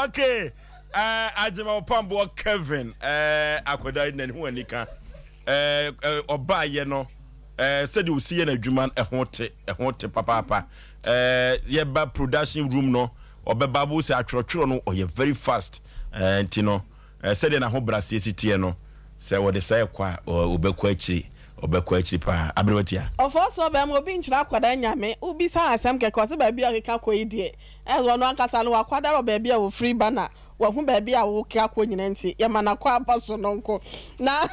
S1: Okay. Uh, Agyemang Ɔpamboɔ Kevin, uh, akwadaa yi n'ani ho anika. Ɛɛ ɔbaayɛ no ɛɛ sɛdeɛ ɔsi yɛ n'adwuma no ɛho te ɛho te papaapa ɛɛ yɛba production room no ɔbɛba bo sɛ atwerɛtwerɛ no ɔyɛ very fast ɛɛ nti no ɛɛ sɛdeɛ n'ahobraseɛ si teɛ no sɛ wɔde saa ɛkɔ a ɔbɛkɔ akyiri ɔbɛkɔ akyiri paa aberewa tia.
S4: Ɔfɔɔsoɔ bɛɛma obi nkyerɛ akwadaa nyame wobisa no asɛm kɛkɛ ɔse baabi a ɔkeka kɔ yi deɛ ɛɛ ɔno ankasa no wakwadare wɔ baabi a ɔfiri ba na Wahu baabi a wokra kɔ nyina nti yɛma no akwaaba sononko. Na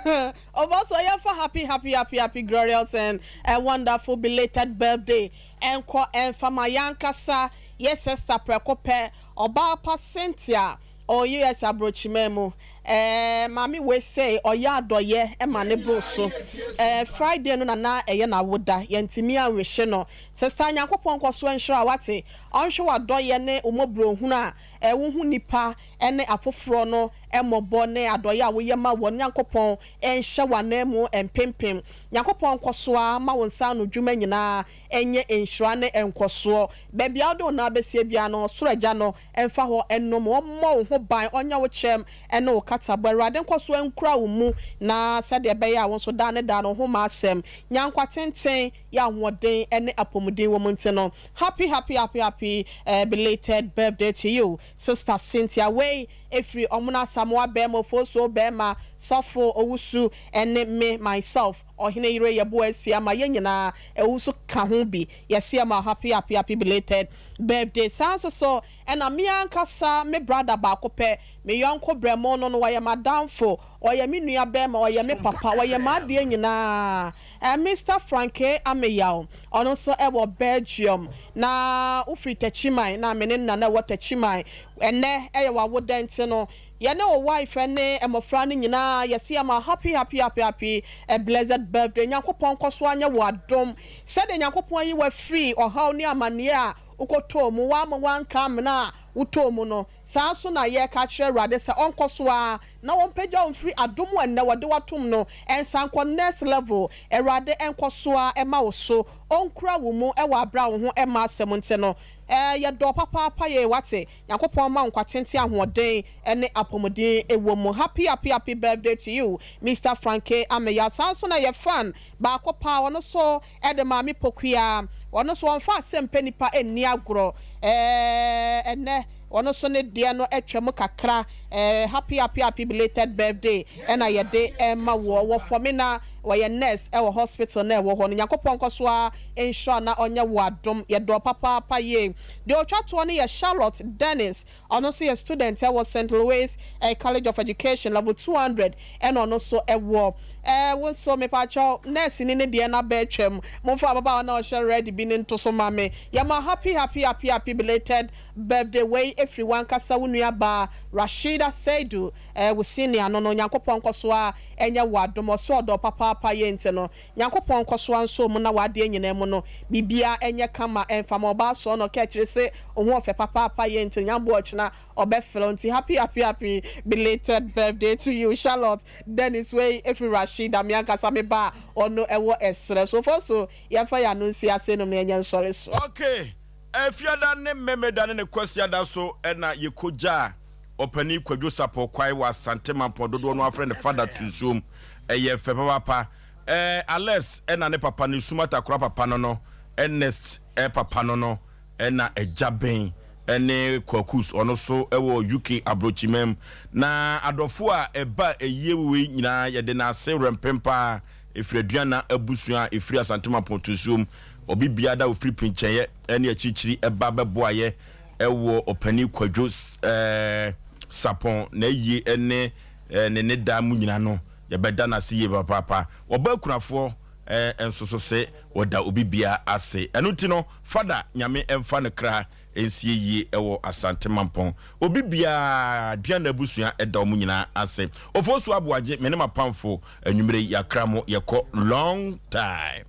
S4: ɔba so yɛmfa happy happy happy happy glorious and wonderful belated birthday nkɔ mfa ma yɛankasa yɛ sister prɛko pɛ ɔbaa pa Cynthia ɔwɔ US abrokyiman mu. Eh maame wei sei ɔyɛ adɔyɛ ma ne bro so. Eh Friday no na na ɛyɛ n'awoda yɛntumi anwihye no. Sister Nyankopɔn nkɔso nhyira wo wate, ɔnhwɛ w'adɔyɛ ne wo mmɔborɔhunu a Wohu nnipa ne afoforɔ no mmɔbɔ ne adɔeɛ a woyɛ ma wɔn. Nyankopɔn nhyɛ wo ananmu mpempem. Nyankopɔn nkɔ so ara mma wo nsa ano dwuma nyinaa nyɛ nhyira ne nkɔsoɔ. Baabi a wode wo nan bɛsie biara no, Ɔsoro Agya no mfa hɔ nnom wo, ɔmmɔ wo ho ban, ɔnyɛ wo kyɛm ne wo katabɔ. Awurade nkɔ so nkura wo mu na sɛdeɛ ɛbɛyɛ a wo nso daa ne daa no wo ho mma asɛm. Nya nkwa tenten. yɛ ahoɔden ne apɔmuden wɔ mu nti no happy happy happy happy belated birthday to you sister Cynthia wei ɛfiri Ɔmono Asamoah bɛɛma Ofosuo bɛɛma Sɔfo Owusu ɛne me myself Ɔhene yere yɛboa asia ma yɛn nyinaa Owusu ka ho bi yɛse yɛma wo happy happy happy belated birthday saa nso so ɛna me ankasa me brother baako pɛ me yɔnko brɛmo no no ɔyɛ m'adamfo ɔyɛ me nua bɛɛma ɔyɛ me papa ɔyɛ m'adeɛ nyinaa Mister Franke Ameyaw, ɔno nso wɔ Belgium, na wofiri Techiman, na me ne no na na ɛwɔ Techiman. Ɛnnɛ yɛ w'awoda nti no, yɛne wo wife ne mmɔfra no nyinaa yɛse yɛma wo happy happy happy happy blessed birthday. Nyankopɔn nkɔ so anyɛ wo adom sɛdeɛ Nyankopɔn ayi wo afiri ɔhaw ne amaneɛ a wokɔtɔɔ mu, wamma woanka amena a wotɔɔ mu no, saa nso na yɛreka akyerɛ Awurade sɛ ɔnkɔ so ara na wɔmpagya wo mfiri adom a nnɛ wɔde wo atom no nsan nkɔ next level. Awurade nkɔ so ara mma wo so. ɔnkura wo mu wɔ aberɛ a wo ho mma asɛm nti no. Eh, yɛdɔ wo papaapa yee wate. Nyankopɔn mma wo nkwa tenten ahoɔden ne apɔmuden wɔ mu. Happy happy happy birthday to you Mister Franke Ameyaw. Saa nso na yɛ fan baako paa ɔno nso de Maame Pokuaa. Ɔno nso ɔmfa asɛm pɛ nipa nni agorɔ. Eh, ɛnɛ ɔno nso ne deɛ no atwa mu kakra. Eh, happy happy happy belated birthday ɛna yɛde rema woɔ. Wɔ Fɔmina, ɔyɛ nurse wɔ hospital no a ɛwɔ hɔ no. Nyankopɔn nkɔ so ara nhyira na ɔnyɛ wo adom. Yɛdɔ wo papaapa yie. Deɛ ɔtwa toɔ no yɛ Charlotte Dennis. Ɔno nso yɛ student wɔ Saint Louis College of Education, level 200 ɛna ɔno nso wɔ. Eh, wo nso mepakyɛw, nurse ni ne deɛ no aba atwam. Momfa ababaawa no a ɔhyɛ red bi no nto so ma me. Yɛma happy happy happy happy belated birthday. Wei ɛfiri w'ankasa wo nua baa Rashida Seidu. Eh wo senior no no Nyankopɔn nkɔso ara nyɛ wo adom ɔso ɔdɔ papaapa yɛ nti no Nyankopɔn nkɔso ara nso mu na w'adeɛ nyinaa mu no biribiara nyɛ kama ɛnfa ma ɔbaa sɔɔ no ɔka akyire se wo ho ɔfɛ papaapa yɛ nti no Nyamboa ɔkyena ɔbɛfrɛ wo nti happy happy happy belated birthday to you Charlotte Dennis wei ɛfiri Rashida me ankasa me ba a ɔno ɛwɔ ɛserɛ so fo so yɛmfa yɛn ano nsi ase nom na yɛnyɛ nsɔre so.
S1: Okay, Ɛfiada ne Memeda ne ne Kwasiada so na yɛkɔgyaa Ɔpanin Kwadwo Sapɔw Kwae wɔ Asante Mampɔn dodoɔ no ara frɛ no Fada Tunsuom. Ɛyɛ fɛ papaapa. Ɛɛ Alex na ne papa no, Sum Atakora papa no no, Ernest papa no no, ɛna Agya Ben ne Kwakus ɔno nso wɔ UK abrokyiman mu. Na adɔfoɔ a ɛba ayie wei nyinaa yɛde no ase werɛmpem paa. Ɛfiri Aduana abusua a ɛfiri Asante Mampɔn Tunsuom. Obi biara da ɔfiri Pinkyɛeɛ ne akyirikyiri ba bɛboaeɛ wɔ Ɔpanin Kwadwo Sarpong n'ayie ne ne ne da mu nyina no, yɛbɛda no ase yie papaapa. Wɔba akunafoɔ nso so se wɔda obi biara ase. Ɛno nti no, Fada Nyame mfa no kra nsie yie wɔ Asante Mampɔn. Obi biara, Aduana abusua da wɔn nyinaa ase. Ofosu Aboagye, me ne m'apamfo, anwummere yi yɛakra mo, yɛkɔ long time.